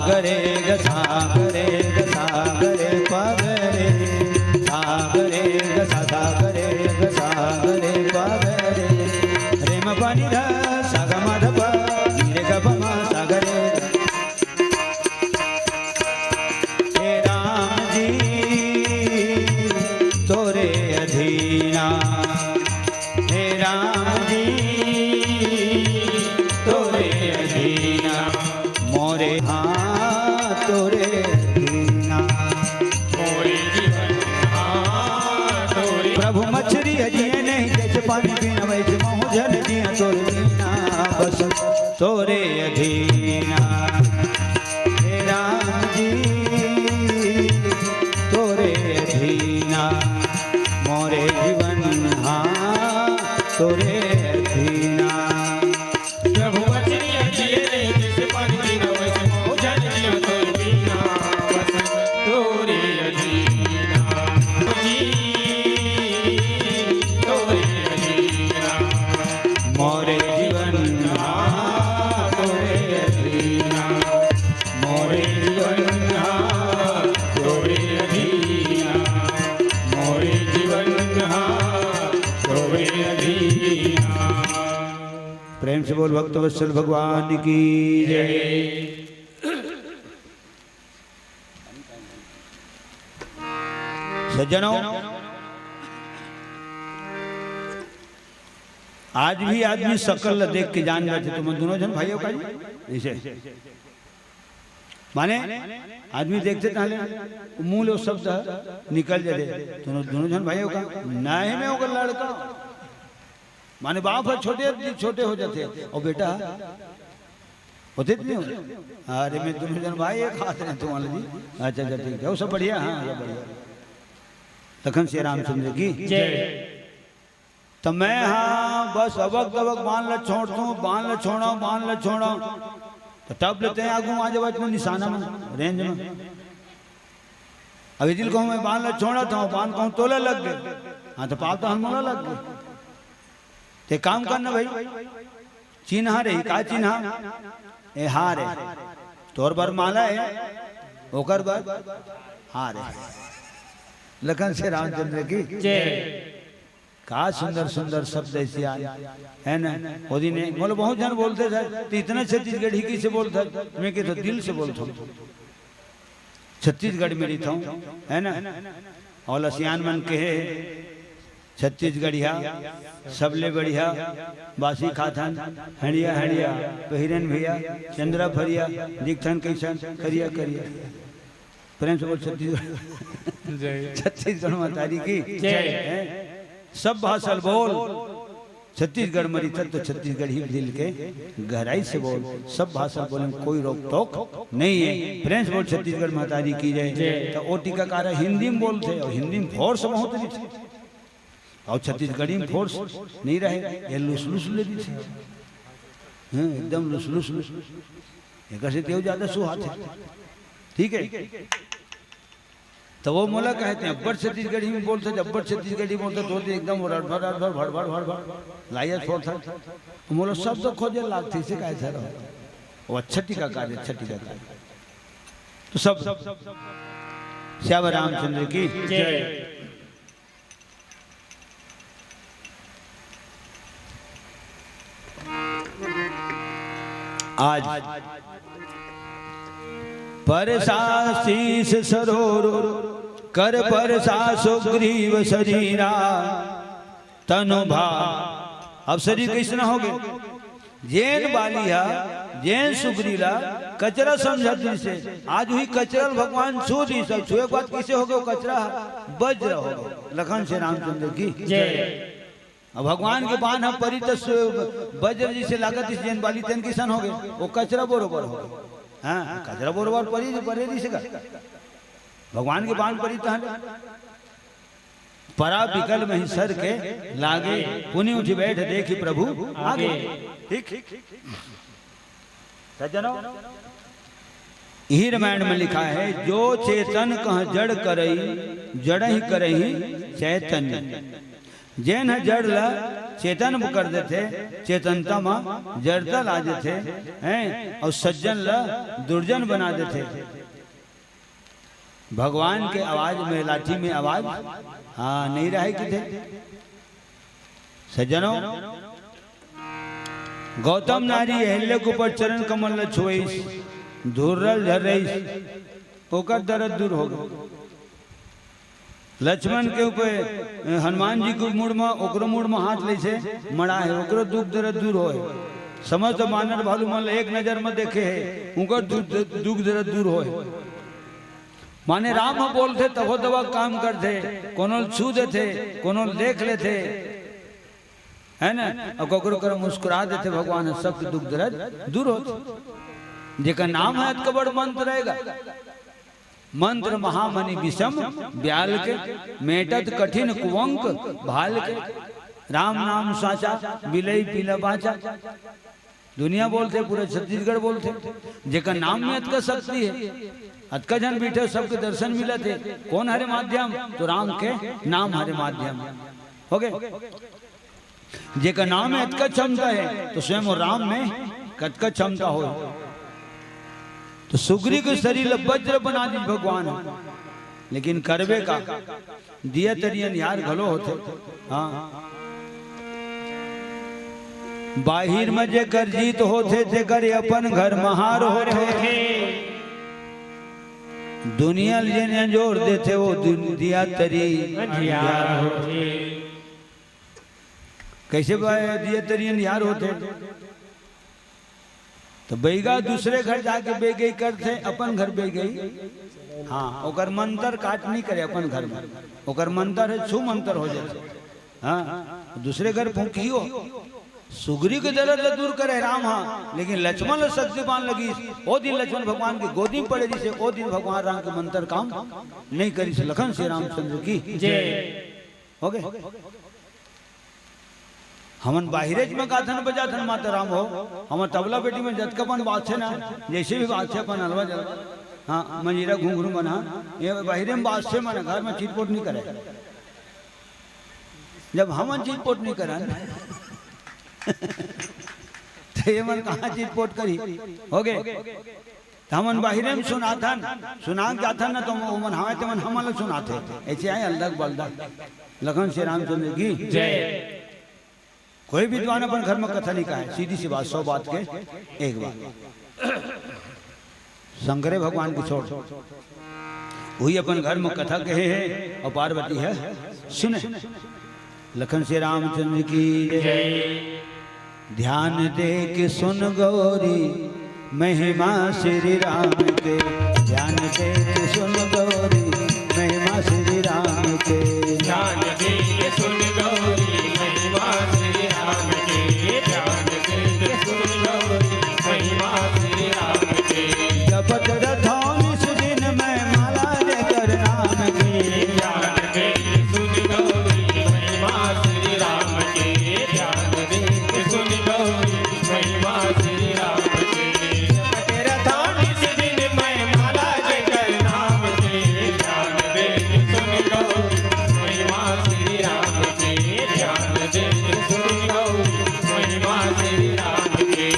ग रे ग सा ग रे ग सा ग रे प ग रे, सा ग रे ग सा ग रे ग सा ग रे प ग रे, रे म प नि ध सा ग म ध प नि रे ग प म सा ग रे ग। हे राम जी तोरे अधीना, हे राम जी तोरे अधीना, मोरे हाँ तोरे अधीना। मोरे जीवन हाँ तोरे। प्रभु मछरी अजिए नहीं, जैसे पानी पीना वैसे महूँ झन जिया तोरे बिना, बस तोरे अधीना। हे राम जी तोरे अधीना, मोरे जीवन हाँ तोरे अधीना। प्रभु वचनिया जिए नहीं, जैसे पानी पीना वैसे मोजन जिया तोरे बिना, बस तोरे अधीना। जी, तोरे अधीना। मोरे जीवन हाँ तोरे अधीना, मोरे जीवन हाँ तोरे अधीना, मोरे जीवन हाँ तोरे अधीना। प्रेम से बोल भक्त वत्सल भगवान की जय। सज्जनों, आज भी आदमी शकल ल देख के जान जाथे, तुम दोनों झन भाई हो का जी? ऐसे माने आदमी देखथे ताहले मुंह ले वो शब्द निकल जाथे, तुम दोनों झन भाई हो का? नहीं, मैं ओकर लड़का। माने बाप ह छोटे, छोटे हो जाथे, अउ बेटा होथे त नहीं होथे? अरे, मैं दोनों झन भाई एक हाथ में तुम्हारे जी। अच्छा, अच्छा, ठीक है, वो सब बढ़िया, हाँ, सब बढ़िया। लखन सिया रामचंद्र की जय। त मैं हाँ बस अबक दबक बान ल छोड़थों, बान ल छोड़ों, बान ल छोड़ों। त टप लेते हैं आगू आ जावत में निशाना में, रेंज में। अब यदि कहूँ मैं बान ल छोड़त हूँ, बान कहूँ तोला लग गे, हाँ त पाप त हन मोला लग गे। ते काम करना भाई, चिन्हा रही, का चिन्हा? ए हार हे, तोर बर माला हे, ओकर बर हार हे। लखन सिया रामचंद्र की जय। का सुंदर सुंदर शब्द ऐसे आए, है ना? वो दिन मोला बहुत झन बोलथे, "सर, तैं इतना छत्तीसगढ़ी कइसे बोलथस?" मैं कहिथों, "दिल से बोलथों, छत्तीसगढ़ में रहिथों, है ना?" अउ सियान मन कहे, "छत्तीसगढ़िया सबले बढ़िया, बासी खाथन, हंड़िया हंड़िया, पहिरन भुइयां, चंदरा फरिया, दिखथन कइसन, करिया करिया।" प्रेम से बोल छत्तीसगढ़। जय। छत्तीसगढ़ महतारी की जय। हैं? सब भाषा ल बोल, छत्तीसगढ़ म रहिथस त छत्तीसगढ़ी दिल के गहराई से बोल। सब भाषा ल बोले म कोई रोक टोक नहीं हे। प्रेम से बोल छत्तीसगढ़ महतारी की जय। जय। त वो टीकाकार हिंदी में बोलथे अउ हिंदी में force बहुत रहिथे। अउ छत्तीसगढ़ी में force नहीं रहे, ये लुसलुस ले रहिथे। हैं, एकदम लुसलुस, लुसलुस। एकर से तेव ज्यादा सुहाथे। ठीक हे? त वो मोला कहे, "तैं अब्बड़ छत्तीसगढ़ी में बोलथस, अब्बड़ छत्तीसगढ़ी बोलथस, तो एकदम रड़फड़, रड़फड़, भड़भड़, भड़भड़, लाइया छोड़थस।" त मोला शब्द खोजे लागथे, इसे कहे सर। वो अच्छा टीकाकार हे, अच्छा टीकाकार। त सब सियावर रामचंद्र की जय। आज परसा शीश सरोर, कर परसा सुग्रीव शरीरा, तनु भा। अब शरीर कइसना होगे? जेन बाली हा, जेन सुग्रीव ला कचरा समझत रहिसे, आज उही कचरा ल भगवान छू दिस। छुए के बाद कइसे होगे वो कचरा? वज्र होगे। लखन सिया रामचंद्र की जय। अब भगवान के बान ह परी त सु-, वज्र जइसे लागत रहिस, जेन बाली तेन कइसन होगे, वो कचरा बरोबर होगे। हाँ, कचरा बरोबर परी, परे रहिसे का? भगवान के बान परी तहन परा बिकल मही सर के लागे, पुनि उठि बैठ देखि प्रभु आगे। ठीक? सज्जनों, इही रामायण में लिखा हे, "जो चेतन कह जड़ करई, जड़हि करही चैतन्य।" जेन ह जड़ ला चेतन कर देथे, चेतनता म जड़ता ला देथे, हैं, अउ सज्जन ल दुर्जन बना देथे। भगवान के आवाज में, लाठी में आवाज, हाँ, नहीं रहे किथे। सज्जनों, गौतम नारी अहिल्या के ऊपर चरण कमल ल छुइस, धूर ल झर्रइस, ओकर दर्द दूर हो गे। लक्ष्मण के ऊपर, हनुमान जी के मुड़ म, ओकरो मुड़ म हाथ लइसे मड़ा हे, ओकरो दुख दर्द दूर होए। समस्त बानर भालू मन ल एक नजर म देखे हे, उंकर दु-, दु-, दुख दर्द दूर होए। माने राम ह बोलथे तभो दवा काम करथे, कोनो ल छू देथे, कोनो ल देख लेथे, है ना? अउ ककरो करा मुस्कुरा देथे भगवान ह, सबके दुख दर्द दूर होथे। जेकर नाम हे अतका बड़ मंत्र रहेगा। मंत्र महामणि विषम ब्याल के, मेटत कठिन कुवंक भाल के। राम नाम साचा, बिलई पीला बाचा। दुनिया बोलथे, पूरा छत्तीसगढ़ बोलथे। जेकर नाम में अतका शक्ति हे, अतका झन बइठे, सबके दर्शन मिलत हे। कोन हरे माध्यम? तो राम के नाम हरे माध्यम। हो गे? जेकर नाम में अतका क्षमता हे, तो स्वयं वो राम में कतका क्षमता हो। तो सुग्रीव के शरीर ल वज्र बना दिस भगवान, लेकिन करबे का, दिया तरी अंधियार घलो होथे। हाँ, बाहिर म जेकर जीत होथे, तेकर अपन घर म हार होथे। दुनिया ल जेन अंजोर देथे, वो दुन-, दिया तरी अंधियार होथे। कइसे बा-, दिया तरी अंधियार होथे? तो बइगा दूसरे घर जाके बेगई करथे, अपन घर बेगई। हाँ, ओकर मंतर काट नहीं करे अपन घर में, ओकर मंतर हे, छू मंतर हो जाथे। हाँ, दूसरे घर फूंकी हो। सुग्रीव के दर्द ल दूर करे राम हा, लेकिन लक्ष्मण ल शक्ति बाण लगिस, ओ दिन लक्ष्मण भगवान के गोदी में पड़े रिहिसे, ओ दिन भगवान राम के मंतर काम नहीं करिस। लखन श्री रामचंद्र की जय। हो गे? हमन बाहिरेच में गाथन बजाथन माता राम हो, हमर तबला पेटी में जतका बन बाजथे ना, जइसे भी बाजथे अपन अलवा जलवा, हाँ, मंजीरा घुंघरू मन हा, ये बाहिरे में बाजथे मन, घर में चिटपोट नहीं करे। जब हमन चिटपोट नहीं करन, तो ये मन कहाँ चिटपोट करी? हो गे? त हमन बाहिरे में सुनाथन, सुना के जाथन ना, तो वो मन हवय, ते मन हमन ल सुनाथे। ऐसे आए अलदक बलदक। लखन श्री रामचंद्र की जय। कोई विद्वान अपन घर में कथा नहीं कहे, सीधी सी बात, सौ बात के एक बात। शंकरे भगवान की छोड़, वही अपन घर में कथा कहे हे अउ पार्वती हे सुने। लखन श्री रामचंद्र की जय। ध्यान दे के सुन गौरी महिमा श्री राम के, ध्यान दे के सुन गौरी महिमा श्री राम के। ध्यान दे के सुन गौरी महिमा श्री राम के, ध्यान दे के सुन गौरी महिमा श्री राम के। जपत रथौनी सुदिन मैं माला जेकर नाम के। ध्यान दे के सुन गौरी महिमा श्री राम के, ध्यान दे के सुन गौरी महिमा श्री राम के। जपत रथौनी सुदिन मैं माला जेकर नाम के। ध्यान दे के सुन गौरी महिमा श्री राम के, ध्यान दे के सुन गौरी महिमा श्री राम के।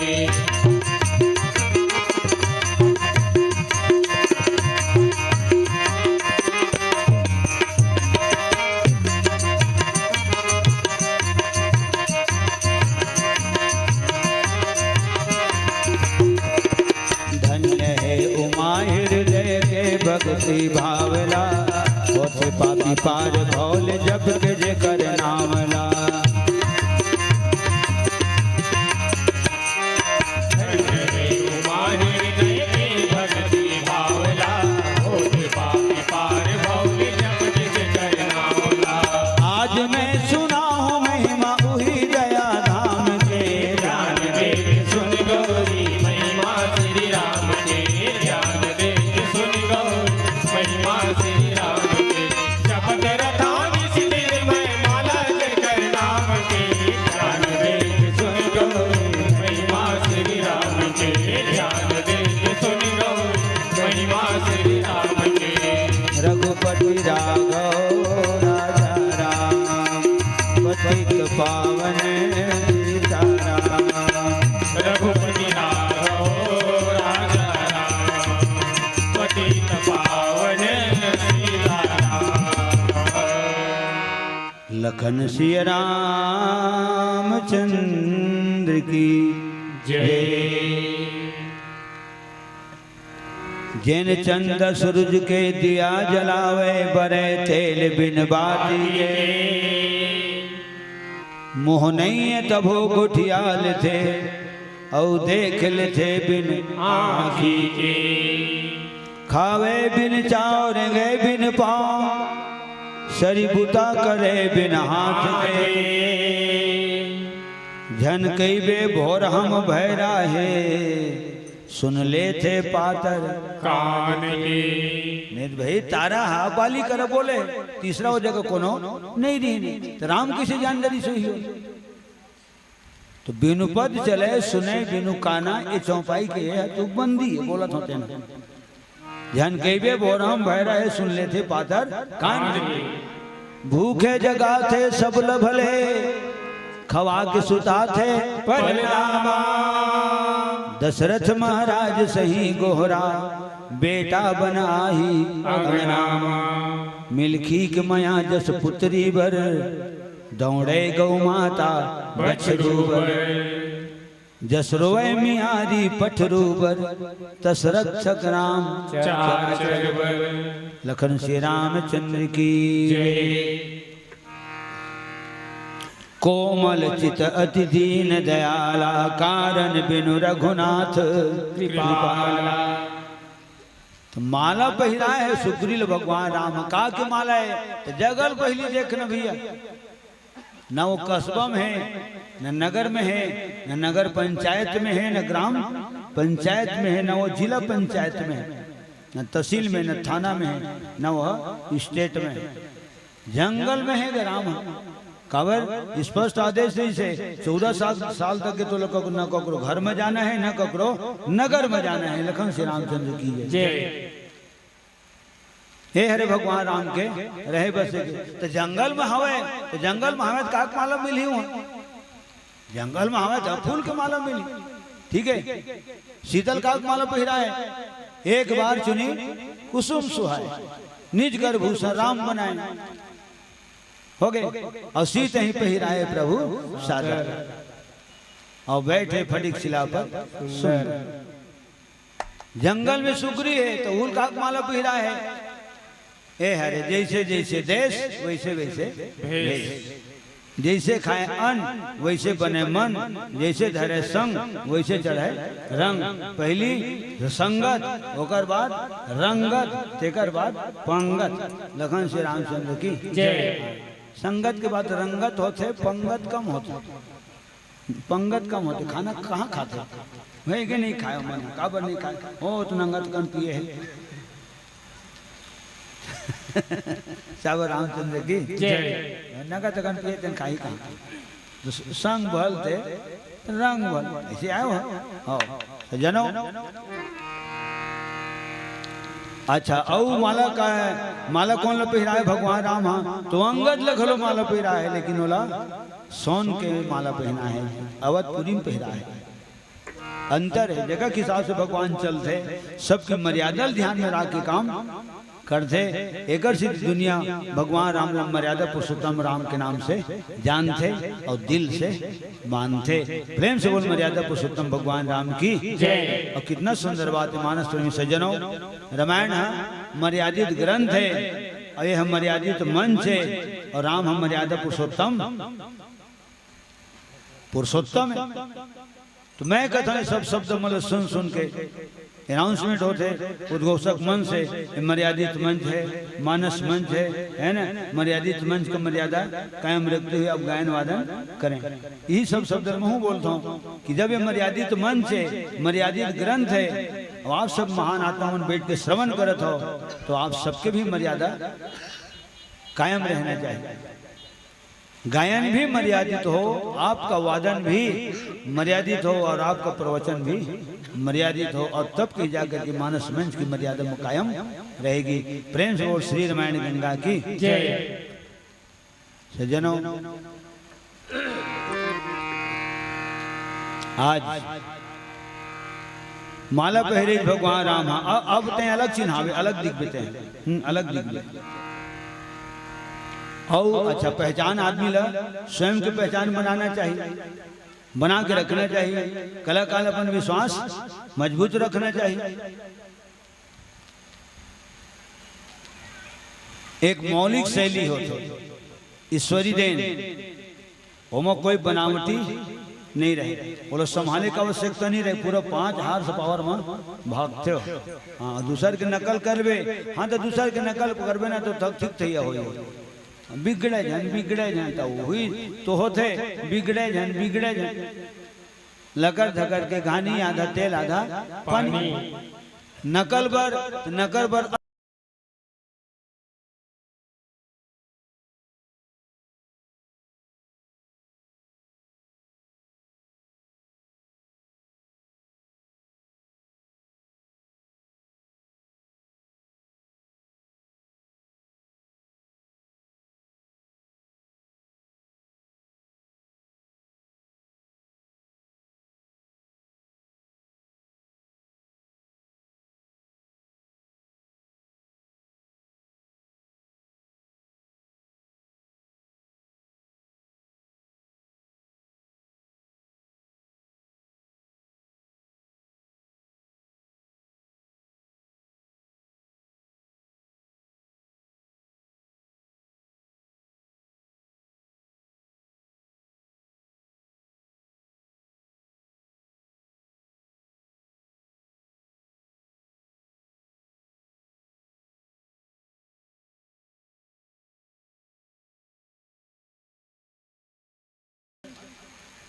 धन्य हे उमा हृदय के भक्ति भावला, होथे पापी पार भौल जप के जेकर नाम ला। आज मैं सुना हूँ महिमा उही दया धाम के। ध्यान दे के सुन गौरी महिमा श्री राम के। ध्यान दे के सुन गौरी महिमा श्री राम के। जपत रथौनी सुदिन मैं माला जेकर नाम के। ध्यान दे के सुन गौरी महिमा श्री राम के। ध्यान दे के सुन गौरी महिमा श्री राम के। रघुपति राघव राजा राम, पतित पावन घनसिया रामचंद्र की जय। जेन चंदा सूरज के दिया जलावे, बरे तेल बिन बाती के। मोह नइये तभो गोठिया लेथे, अउ देख लेथे बिन आँखी के। खावे बिन चाव, रेंगे बिन पाँव, सरी बुता करे बिन हाथ के। झन कहिबे भोर हम भैरा हे, सुन लेथे पातर कान के। नहीं त भाई, तारा हा बाली कर बोले, तीसरा वो जगह कोनो नहीं रहिन। त राम कइसे जान डरिस होही? त बिनु पद चले सुने बिनु काना, ए चौपाई के हे तुकबंदी हे, बोलत हों तेन। झन कहिबे भोर हम भैरा हे, सुन लेथे पातर कान के। भूखे जगाथे सब ल भले, खवा के सुताथे परिणामा। दशरथ महाराज सही गोहरा, बेटा बन आही अंगनामा। मिलखी के मया जस पुतरी बर, दौड़े गौ माता बछरू बर। जस रोवै मियारी पठरू बर, तस रक्षक राम चाचर बर। लखन श्री रामचंद्र की जय। कोमल चित अति दीन दयाला, कारण बिनु रघुनाथ कृपाला। त माला पहिराए हे सुग्रीव भगवान राम, का के माला हे? त जंगल पहिली देखना भैया, न वो कस्बा में हे, न नगर में हे, न नगर पंचायत में हे, न ग्राम पंचायत में हे, न वो जिला पंचायत में हे, न तहसील में, न थाना में हे, न वो स्टेट में हे। जंगल में हे ग राम ह। काबर स्पष्ट आदेश रहिस हे, चौदह साल, साल तक के तोला ककरो, न ककरो घर में जाना हे, न ककरो नगर में जाना हे। लखन श्री रामचंद्र की जय। जय। हे हरे भगवान राम के रहे बसे के। त जंगल में हवय, त जंगल में हवय त काक माला मिलही उहाँ? जंगल में हवय त फूल के माला मिलही, ठीक हे? शीतल काक माला पहिराए, एक बार चुनी कुसुम सुहाए, निज कर भूषण राम बनाए। हो गे। अउ सीतहि पहिराए प्रभु सादर, अउ बैठे फटिक शिला पर सुंदर। जंगल में सुग्री हे त फूल काक माला पहिराए हे। ए हरे, जइसे जइसे देश, वइसे वइसे भेष। भेष। जइसे खाए अन्न, वइसे बने मन, जइसे धरे संग, वइसे चढ़े रंग। पहिली संगत, ओकर बाद रंगत, तेकर बाद पंगत। लखन श्री रामचंद्र की जय। संगत के बाद रंगत होथे, पंगत कम होथे। पंगत कम होथे, खाना कहाँ खाथे? वही के नहीं खाए मन, काबर नहीं खाए? ओ, तो नंगत कन पिए हे। साबर रामचंद्र की जय। नंगत कन पिए तेन खाही कहाँ? तो स-, संग भल ते रंग भल, ऐसे आयो हो। हाँ, तो जनो। अच्छा, अउ माला का, माला कोन ल पहिराए भगवान राम? हाँ, तो अंगद ल घलो माला पहिराए, लेकिन ओला सोन के माला पहिनाए हे, अवधपुरी में पहिराए हे। अंतर हे, जगह के हिसाब से भगवान चलथे, सबके मर्यादा ल ध्यान में राख के काम करथे। एकर से दुनिया भगवान राम ल मर्यादा पुरुषोत्तम राम के नाम से जानथे अउ दिल से मानथे। प्रेम से बोल, मर्यादा पुरुषोत्तम भगवान राम की जय। अउ कितना सुंदर बात हे, मानस प्रेमी सज्जनों, रामायण ह मर्यादित ग्रंथ हे, अउ ये ह मर्यादित मंच हे, अउ राम ह मर्यादा पुरुषोत्तम पुरुषोत्तम हे। तो मैं कहता हूँ, सब शब्द मन ल सुन सुन के announcement होथे, उद्घोषक मंच हे, ये मर्यादित मंच हे, मानस मंच हे, है ना? मर्यादित मंच का मर्यादा कायम रखते हुए आप गायन वादन करें। यही सब शब्द मैं हूँ बोलता हूँ कि जब ये मर्यादित मंच हे, मर्यादित ग्रंथ हे, अब आप सब महान आत्मा मन बैठ के श्रवण करत हो, तो आप सबके भी मर्यादा कायम रहना चाहिए। गायन भी मर्यादित हो, आपका वादन भी मर्यादित हो और आपका प्रवचन भी मर्यादित हो, और तब कहीं जाकर के मानस मंच की मर्यादा में कायम रहेगी। प्रेम से बोल श्री रामायण गंगा की जय। सज्जनों, आज माला पहिरे भगवान राम हा, अ-, अब ते अलग चिन्हावे, अलग दिखबे ते, हम्म, अलग दिखबे। अउ अच्छा, पहचान आदमी ला स्वयं के पहचान बनाना चाहिए, बना के रखना चाहिए। कलाकार अपन विश्वास मजबूत रखना चाहिए। एक मौलिक शैली होथे, ईश्वरी देन, ओमा कोई बनावटी नहीं रहे, ओला संभाले के आवश्यकता नहीं रहे। पूरा पाँच हार्स पावर में भागथे हो। हाँ, दूसर के नकल करबे, हाँ, तो दूसर के नकल करबे ना, तो थक ठीक थैया हो। बिगड़े झन, बिगड़े झन, तो वही तो होथे, बिगड़े झन, बिगड़े झन। लकर धकर के घानी, आधा तेल आधा पानी। नकल बर, नकल बर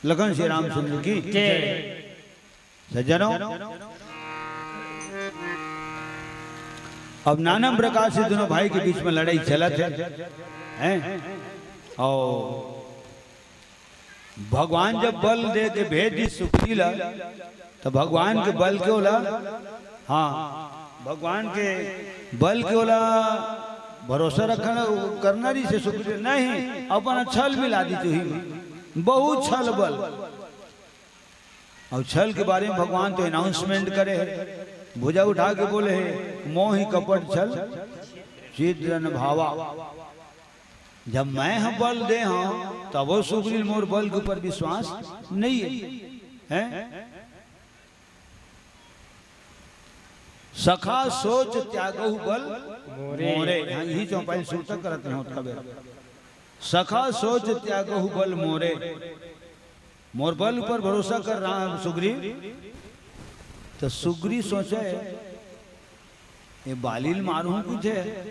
लखन श्री रामचंद्र की जय। सज्जनों, अब नाना प्रकार से दोनों भाई के बीच में लड़ाई चलत हे, हैं? और भगवान जब बल दे के भेज दी सुग्री ला, तो भगवान के बल के ओला, हाँ, भगवान के बल के ओला भरोसा रखना, करना रहिसे सुग्री, नहीं, अपन छल मिला दी तुही में। बहुत छल बल। अउ छल के बारे में भगवान तो अनाउंसमेंट करे हे, भुजा उठा के बोले हे, "मोहि कपट छल छिद्र न भावा।" जब मैं ह बल दे हंव, तबो सुग्रीव मोर बल के ऊपर विश्वास नहीं हे, हैं? सखा सोच त्यागहु बल मोरे। मोरे। हाँ, यही चौपाई सुरता करत रहे होत कबे। सखा सोच त्यागहु बल मोरे। मोर बल ऊपर भरोसा कर रहा है सुग्रीव। तो सुग्रीव सोचे, "ये बाली ल मारहूं कुछ है?"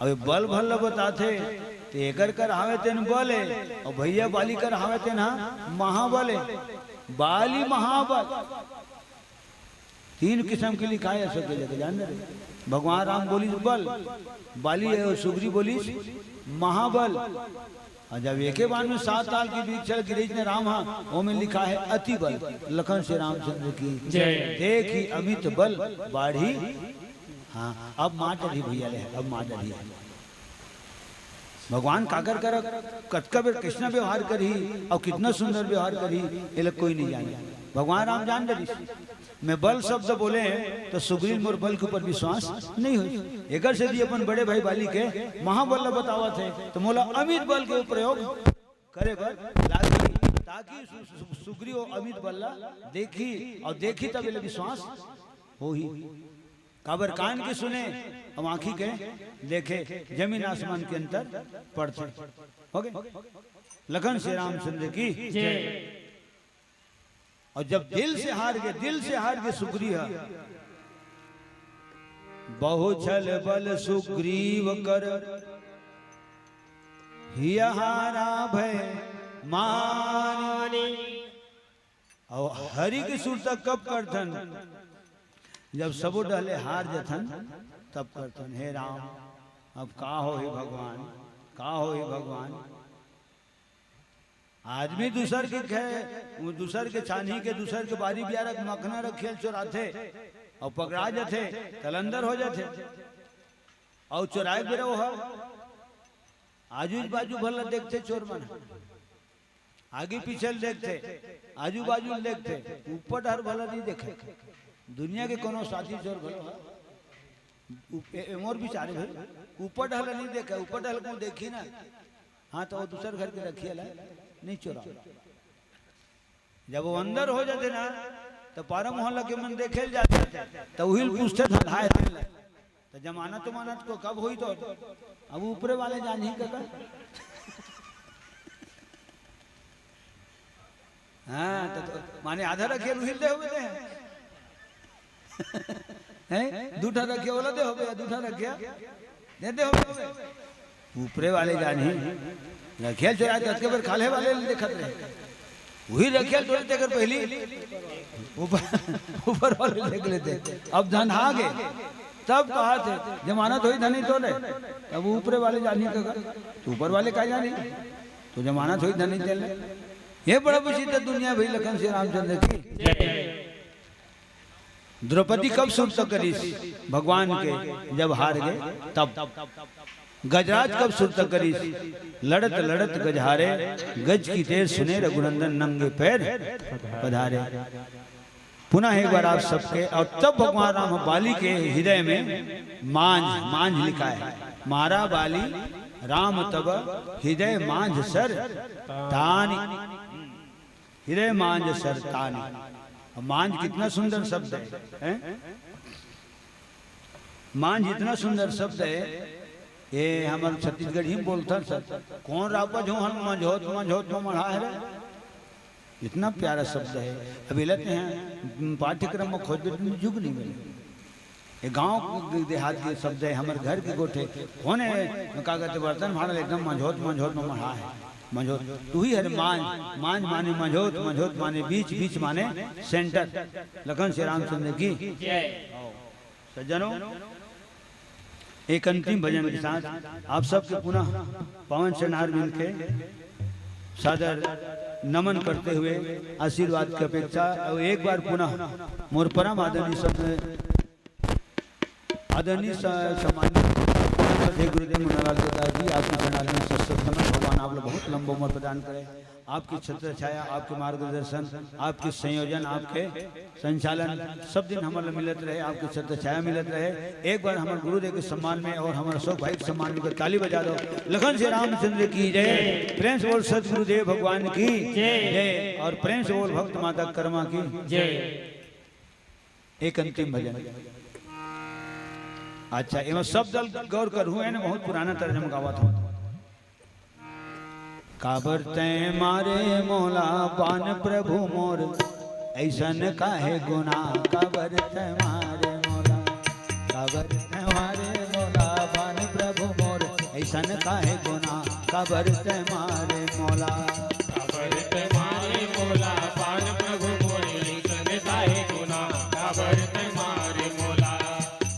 अब ये बल भल ल बताथे, तो एकर कर हावे तेन बल है, और भैया बाली कर हावे तेन हा महाबल है। बाली महाबल। तीन किसम के लिखाय हे, सबके जगह जान रहे। भगवान राम बोलिस बल, बाली हे, सुग्रीव बोलिस महाबल। और जब एके बार में सात ताल के वृक्ष ल गिरेज ने राम हा, ओमे लिखा है अति बल। लखन श्री रामचंद्र की जय। देखि अमित बल बाढ़ी। हाँ, अब मार डरही भैया ले, अब मार डरही। भगवान काकर करा, कतका बेर कइसना व्यवहार करही अउ कितना सुंदर व्यवहार करही, एला कोई नहीं जाने। भगवान राम जान डरिस। मैं बल शब्द बोले हैं तो सुग्रीव मोर बल के ऊपर विश्वास नहीं होय। एकर सेती अपन बड़े भाई बाली के महाबल ल बतावत हे, तो मोला अमित बल के प्रयोग करे बर लागही, ताकि सु-, सु-, सुग्रीव अमित बल ला देखही अउ देखही तब एला विश्वास होही। काबर कान के सुने, अब आंखी के देखे, जमीन आसमान के अंतर पड़थे। हो गए? लखन श्री रामचंद्र की। जय। और जब दिल से हार गए, दिल से हार गए सुग्रीव, बहु छल बल सुग्रीव कर, हिय हारा भय मानी। अउ हरि के सुरता कब करथन? जब सबो डहले हार जथन, तब करथन, "हे राम, अब का होही भगवान, का होही भगवान?" आदमी दूसर के खे-, दूसर के छानही के, दूसर के बारी बियारा के मखना रखेल चोराथे अउ पकड़ा जथे, तलंदर हो जथे। अउ चोराय बेरा ओह आजू बाजू भर ल देखथे चोर मन। आगे पीछे ल देखथे, आजू बाजू ल देखथे, ऊपर डहर भला नहीं देखे। दुनिया के कोनो साथी चोर घलो ह। उप-, ए, ए, मोर विचार हे भाई, ऊपर डहल नहीं देखा, ऊपर डहल को देखी ना, हाँ, तो वो दूसर घर के रखिया ला नहीं चोरा। जब वो अंदर हो जाते ना, तो पारा मोहल्ला के मन देखे ल जाते, तो उहिल पूछते धंधाए थे। तो जमानत उमानत को कब हुई तो अब ऊपरे वाले जान ही कका। हाँ, तो, तो माने आधा रखिया उहिल दे हुए दे हैं। हैं? दू ठा रखिया ओला दे होबे, दू ठा रखिया दे दे होबे। ऊपरे वाले जान ही रखिया चोराए, ततके बेर खाल्हे वाले ल देखत रहे। उही रखिया चोराए तेकर पहली ऊपर, ऊपर वाले देख लेते। अब धन आ गए, तब कहा थे, "जमानत होई धनी तो ले।" तब ऊपरे वाले जान ही कका, तो ऊपर वाले का जानी, तो जमानत होई धनी तेले। ये बड़ा विचित्र दुनिया भाई, लखन श्री रामचंद्र की। द्रौपदी कब सुरता करिस भगवान के? जब हार गए तब। गजराज कब सुरता करिस? लड़त लड़त गजहारे, गज की तेज सुने रघुनंदन नंगे पैर पधारे। पुनः एक बार आप सबके, और तब भगवान राम बाली के हृदय में मांझ, मांझ लिखा है, "मारा बाली राम तब हृदय मांझ सर तानी।" हृदय मांझ सर तानी। अब मांझ कितना सुंदर शब्द है, हैं? मांझ इतना सुंदर शब्द है, ये हमर छत्तीसगढ़ी में बोलथन सर। कौन रापा जो हम मंझोत, मंझोत में मढ़ा है रे? इतना प्यारा शब्द है। अब ये लेते हैं, पाठ्यक्रम में खोजबे तो जुग नहीं मिले। ये गांव के देहात के शब्द है, हमर घर के गोठे। कौन है, का कहते, बर्तन भांडल एकदम मंझोत, मंझोत में मढ़ा है। मंझोत, तू ही हरे मांझ, मांझ माने मंझोत, मंझोत माने बीच, बीच माने center। लखन श्री रामचंद्र की। सज्जनों, एक अंतिम भजन के साथ आप सबके पुनः पावन चरणार मिल के सादर नमन करते हुए आशीर्वाद की अपेक्षा। और एक बार पुनः मोर परम आदरणीय सब, आदरणीय स-, सम्मानित श्रद्धेय गुरुदेव मुन्नालाल केदार जी, आपके चरणार में सत सत नमन। भगवान आप लोग बहुत लंबा उम्र प्रदान करें। आपकी छत्र छाया, आपके मार्गदर्शन, आपके संयोजन, आपके संचालन सब दिन हमन ल मिलत रहे, आपके छत्र छाया मिलत रहे। एक बार हमर गुरुदेव के सम्मान में और हमर अशोक भाई के सम्मान में ताली बजा दो। लखन श्री रामचंद्र की जय। प्रेम से बोल सतगुरुदेव भगवान की जय। और प्रेम से बोल भक्त माता कर्मा की जय। एक अंतिम भजन। अच्छा, एमा शब्द ल गौर करहूं, है ना, बहुत पुराना तर्जम गावत हूं। काबर तैं मारे मोला बान प्रभु मोर, ऐसन काहे गुनाह? काबर तैं मारे मोला, काबर तैं मारे मोला बान प्रभु मोर, ऐसन काहे गुनाह? काबर तैं मारे मोला, काबर तैं मारे मोला बान प्रभु मोर, ऐसन काहे गुनाह? काबर तैं मारे मोला,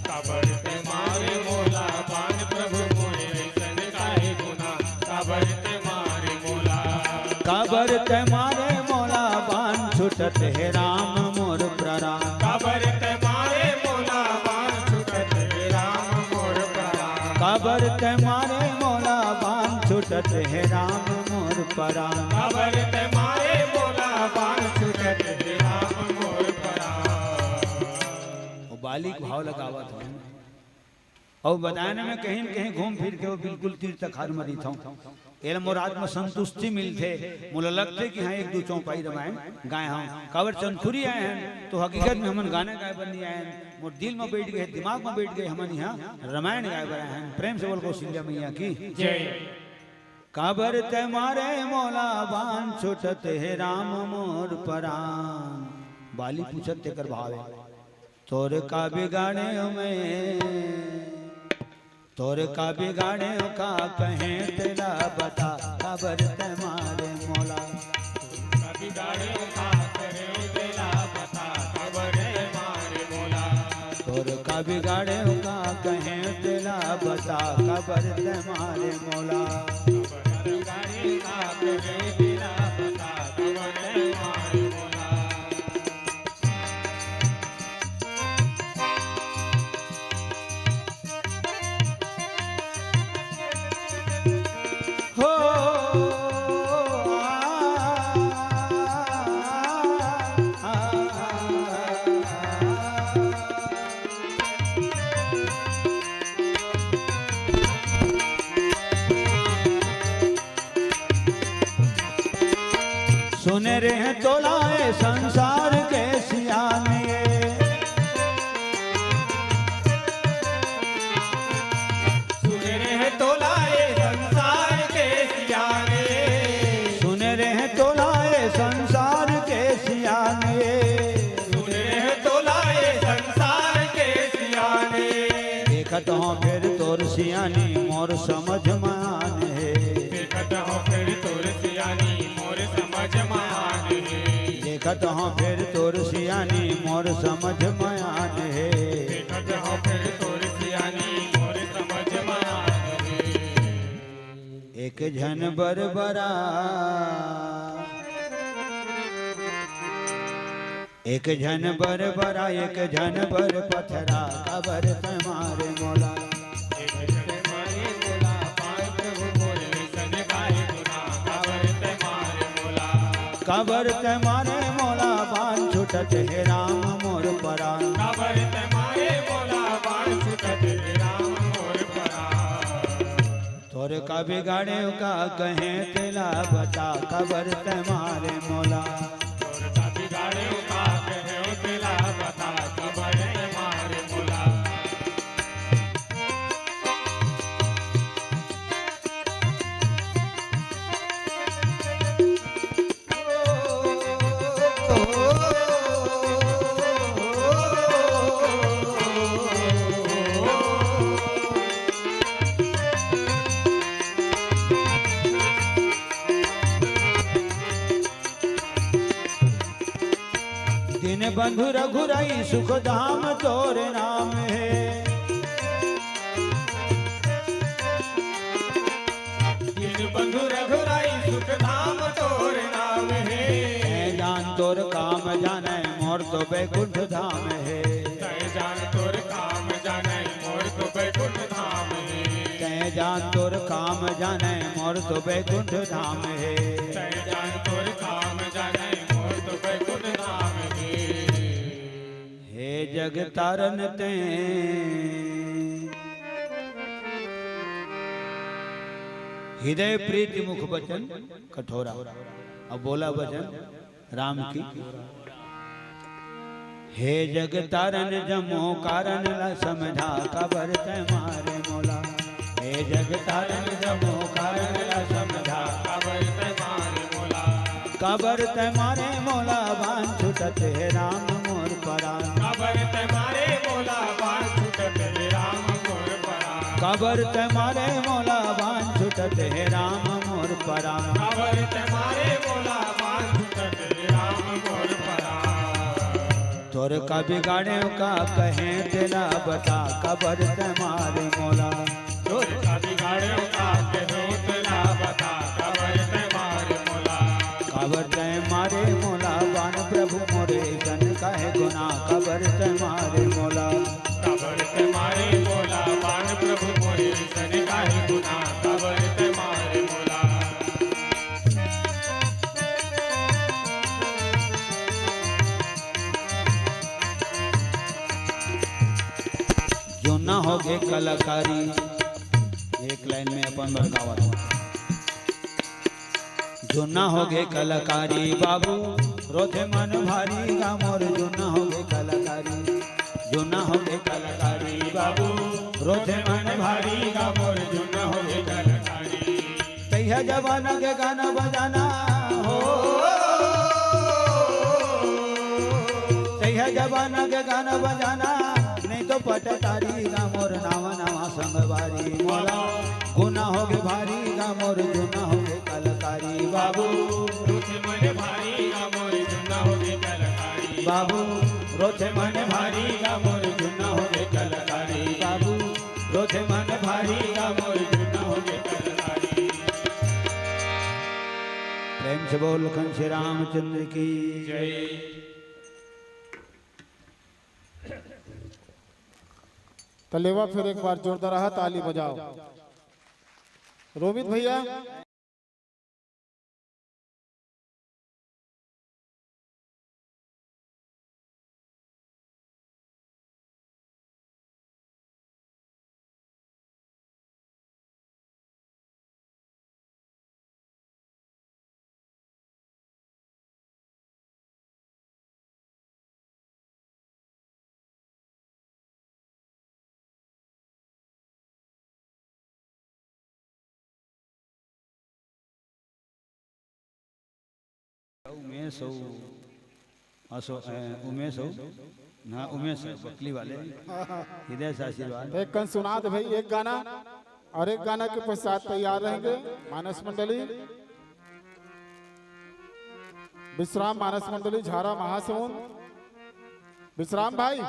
काबर तैं मारे मोला बान प्रभु मोर, ऐसन काहे गुनाह? काबर तैं मारे मोला, काबर तैं मारे मोला बान छूटत हे राम मोर प्राण। काबर तैं मारे मोला बान छूटत हे राम मोर प्राण। काबर तैं मारे मोला बान छूटत हे राम मोर प्राण। काबर तैं मारे मोला बान छूटत हे राम मोर प्राण। वो बाली के भाव लगावत हूं। अउ बताए ना, मैं कहीं न कहीं घूम फिर के वो बिल्कुल तीर तखार म रहिथंव। एला मोर आत्म संतुष्टि मिलथे, मोला लगथे कि हाँ, एक दू चौपाई रमायन गाए हंव। काबर चंदखुरी आए हन, तो हकीकत में हमन गाना गाए बर नहीं आए हन। मोर दिल म बइठ गे, दिमाग म बइठ गे, हमन इहाँ रमायन गाए बर आए हन। प्रेम से बोल कौशल्या मैया की जय। काबर तैं मारे मोला बान छूटत हे राम मोर परान। बाली पूछत तेकर भाव हे। तोर का बिगाड़ेंव मैं, तोर का बिगाड़ेंव का कहेंव तेला बता, काबर तैं मारे मोला। तोर का बिगाड़ेंव का कहेंव तेला बता, काबर तैं मारे मोला। तोर का बिगाड़ेंव का कहेंव तेला बता, काबर तैं मारे मोला। काबर बिगाड़ेंव का कहेंव तेला बता, काबर तैं मारे मोला। सुने रे तोला ए संसार के सियाने। सुने रे तोला ए संसार के सियाने। सुने रे तोला ए संसार के सियाने। सुने रे तोला ए संसार के सियाने। देखत हौं फेर तोर सियानी मोर समझ म आन हे। देखत हौं फेर तोर सियानी मोर समझ म आन हे। देखत हौं फेर तोर सियानी मोर समझ म आन हे। देखत हौं फेर तोर सियानी मोर समझ म आन हे। एक झन बर बरा, एक झन बर बरा, एक झन बर पथरा, काबर तैं मारे मोला। एक झन मारे मोला, पांच प्रभु मोरे सन गाए गुना, काबर तैं मारे मोला। काबर तैं मारे मोला, बान छूटत हे राम मोर परान। काबर तैं मारे मोला, बान छूटत हे राम मोर परान। तोर का बिगाड़ेंव का कहेंव तेला बता, काबर तैं मारे मोला। तोर का बिगाड़ेंव का कहेंव तेला बता, काबर तैं मारे मोला। दीनबंधु रघुराई सुख धाम तोर नाम हे। दीनबंधु रघुराई सुख धाम तोर नाम हे। तैं जान तोर काम जाने मोर तो बैकुंठ धाम हे। तैं जान तोर काम जाने मोर तो बैकुंठ धाम हे। तैं जान तोर काम जाने मोर तो बैकुंठ धाम हे। तैं जान तोर काम जाने मोर तो बैकुंठ धाम हे। हे जग तारन तैं हृदय प्रीति मुख बचन कठोरा। अब बोला भजन राम की। हे जग तारन जम्मो कारन ला समझा, काबर तैं मारे मोला। हे जग तारन जम्मो कारन ला समझा, काबर तैं मारे मोला। काबर तैं मारे मोला, बान छूटत हे राम मोर परान। काबर तैं मारे मोला, बान छूटत हे राम मोर परान। काबर तैं मारे मोला, बान छूटत हे राम मोर परान। काबर तैं मारे मोला, बान छूटत हे राम मोर परान। तोर का बिगाड़ेंव का कहेंव तेला बता, काबर तैं मारे मोला। तोर का बिगाड़ेंव का कहेंव तेला बता, काबर तैं मारे मोला। काबर तैं मारे मोला, बान प्रभु मोरे सन काहे गुना, काबर तैं मारे मोला। काबर तैं मारे मोला, बान प्रभु मोरे सन काहे गुना, काबर तैं मारे मोला। जुन्ना होगे कलाकारी, एक लाइन में अपन बर गावत हूँ। जुन्ना होगे कलाकारी बाबू, रोथे मन भारी गा मोर। जुन्ना होगे कलाकारी, जुन्ना होगे कलाकारी बाबू, रोथे मन भारी गा मोर। जुन्ना होगे कलाकारी। तैहा जमाना के गाना बजाना हो, तैहा जमाना के गाना बजाना, नहीं तो पटटारी गा मोर। नावा नावा संगवारी मोला, गुना होगे भारी गा मोर। जुन्ना होगे कलाकारी बाबू, रोथे मन भारी गा मोर। जुन्ना होगे कलाकारी बाबू, रोथे मन भारी गा मोर। जुन्ना होगे कलाकारी बाबू, रोथे मन भारी गा मोर। जुन्ना होगे कलाकारी। प्रेम से बोल लखन श्री रामचंद्र की जय। त लेवा फिर एक बार जोरदार हा ताली बजाओ। रोमित भैया। उमेश हो, असो, ए, उमेश हो, हाँ, उमेश है, बकली वाले, हृदय से आशीर्वाद। एक कन सुना दे भाई, एक गाना, और एक गाना के पश्चात तैयार रहेंगे मानस मंडली, विश्राम मानस मंडली झारा महासमुंद। विश्राम भाई,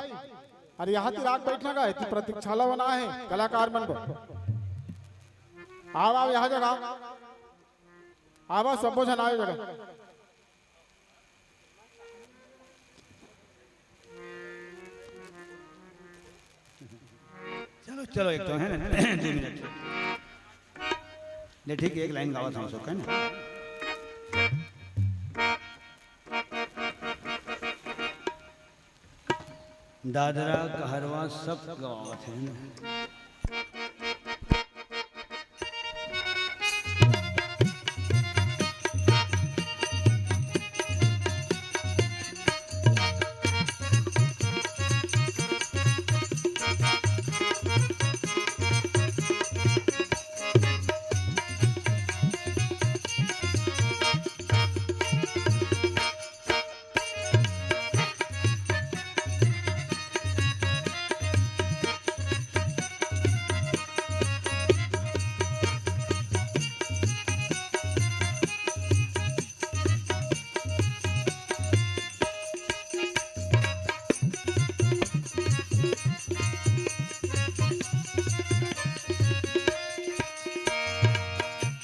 अरे यहाँ ती रात बैठना का है, ती प्रतीक्षाला बना है कलाकार मन को। आओ, आओ, यहाँ जगह आओ, आओ, सबो झन आओ जगह। चलो, चलो, एक तो है ना, दो मिनट। ले, ठीक है, एक लाइन गावत हूँ, सब है ना। दादरा कहरवा सब गवावत है ना।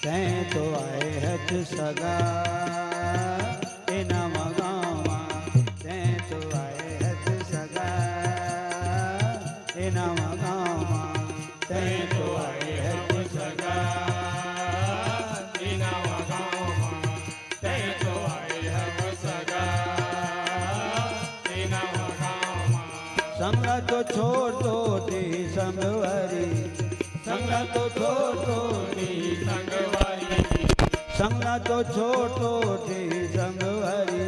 तैं तो आए हच सगा, ए नवा गाँव मा। तैं तो आए हच सगा, ए नवा गाँव मा। तैं तो आए हच सगा, ए नवा गाँव मा। तैं तो आए हच सगा, ए नवा गाँव मा। संग ला तो छोड़ दो दी संगवारी, संग ला तो छोड़ दो दी संगवारी। संग ला तो छोड़ दो दी संगवारी।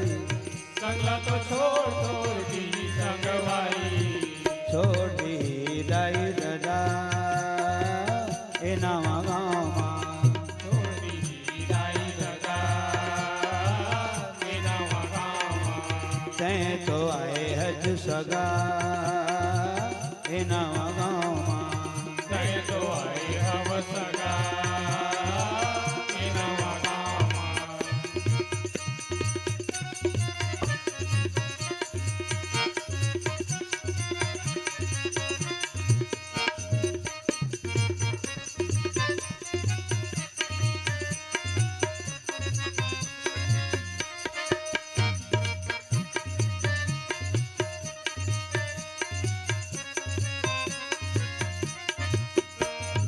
संग ला तो छोड़ दो दी संगवारी। छोड़ दी दाई ददा, ए नवा गाँव मा। छोड़ दी दाई ददा, ए नवा गाँव मा। तैं तो आए हच सगा, ए नवा गाँव मा। तैं तो आए हच सगा, ए नवा गाँव मा।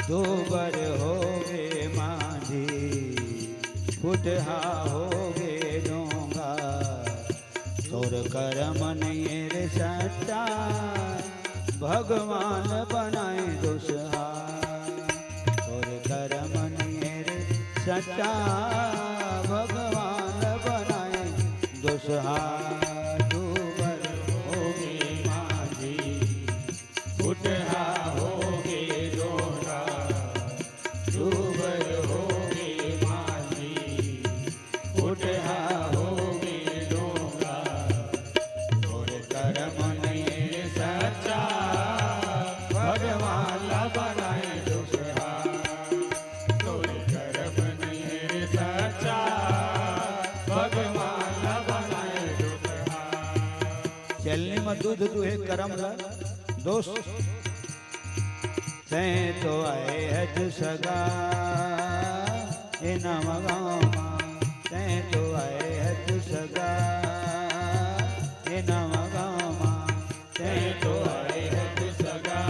दो बर होगे माझी, फुटहा होगे डोंगा। तोर करम नइये रे सच्चा, भगवान बनाए दोसहा। तोर करम नइये रे सच्चा, भगवान बनाए दोसहा। दू बर होगे माझी, फुटहा होगे डोंगा। दू बर होगे माझी, फुटहा होगे डोंगा। तोर करम नइये सच्चा, भगवान ला बनाए दोसहा। तोर करम नइये सच्चा, भगवान ला बनाए दोसहा। चलनी म दूध दूहे करम ला दोस। तैं तो आए हच सगा, ए नवा गाँव मा। तैं तो आए हच सगा, ए नवा गाँव मा। तैं तो आए हच सगा,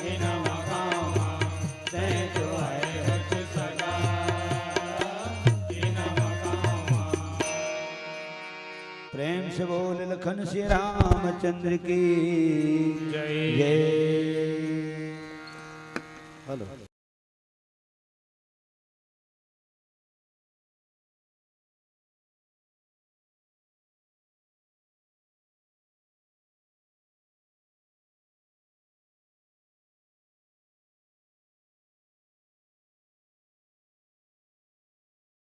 ए नवा गाँव मा। तैं तो आए हच सगा, ए नवा गाँव मा। प्रेम से बोल लखन श्री रामचंद्र की जय। जय। हेलो।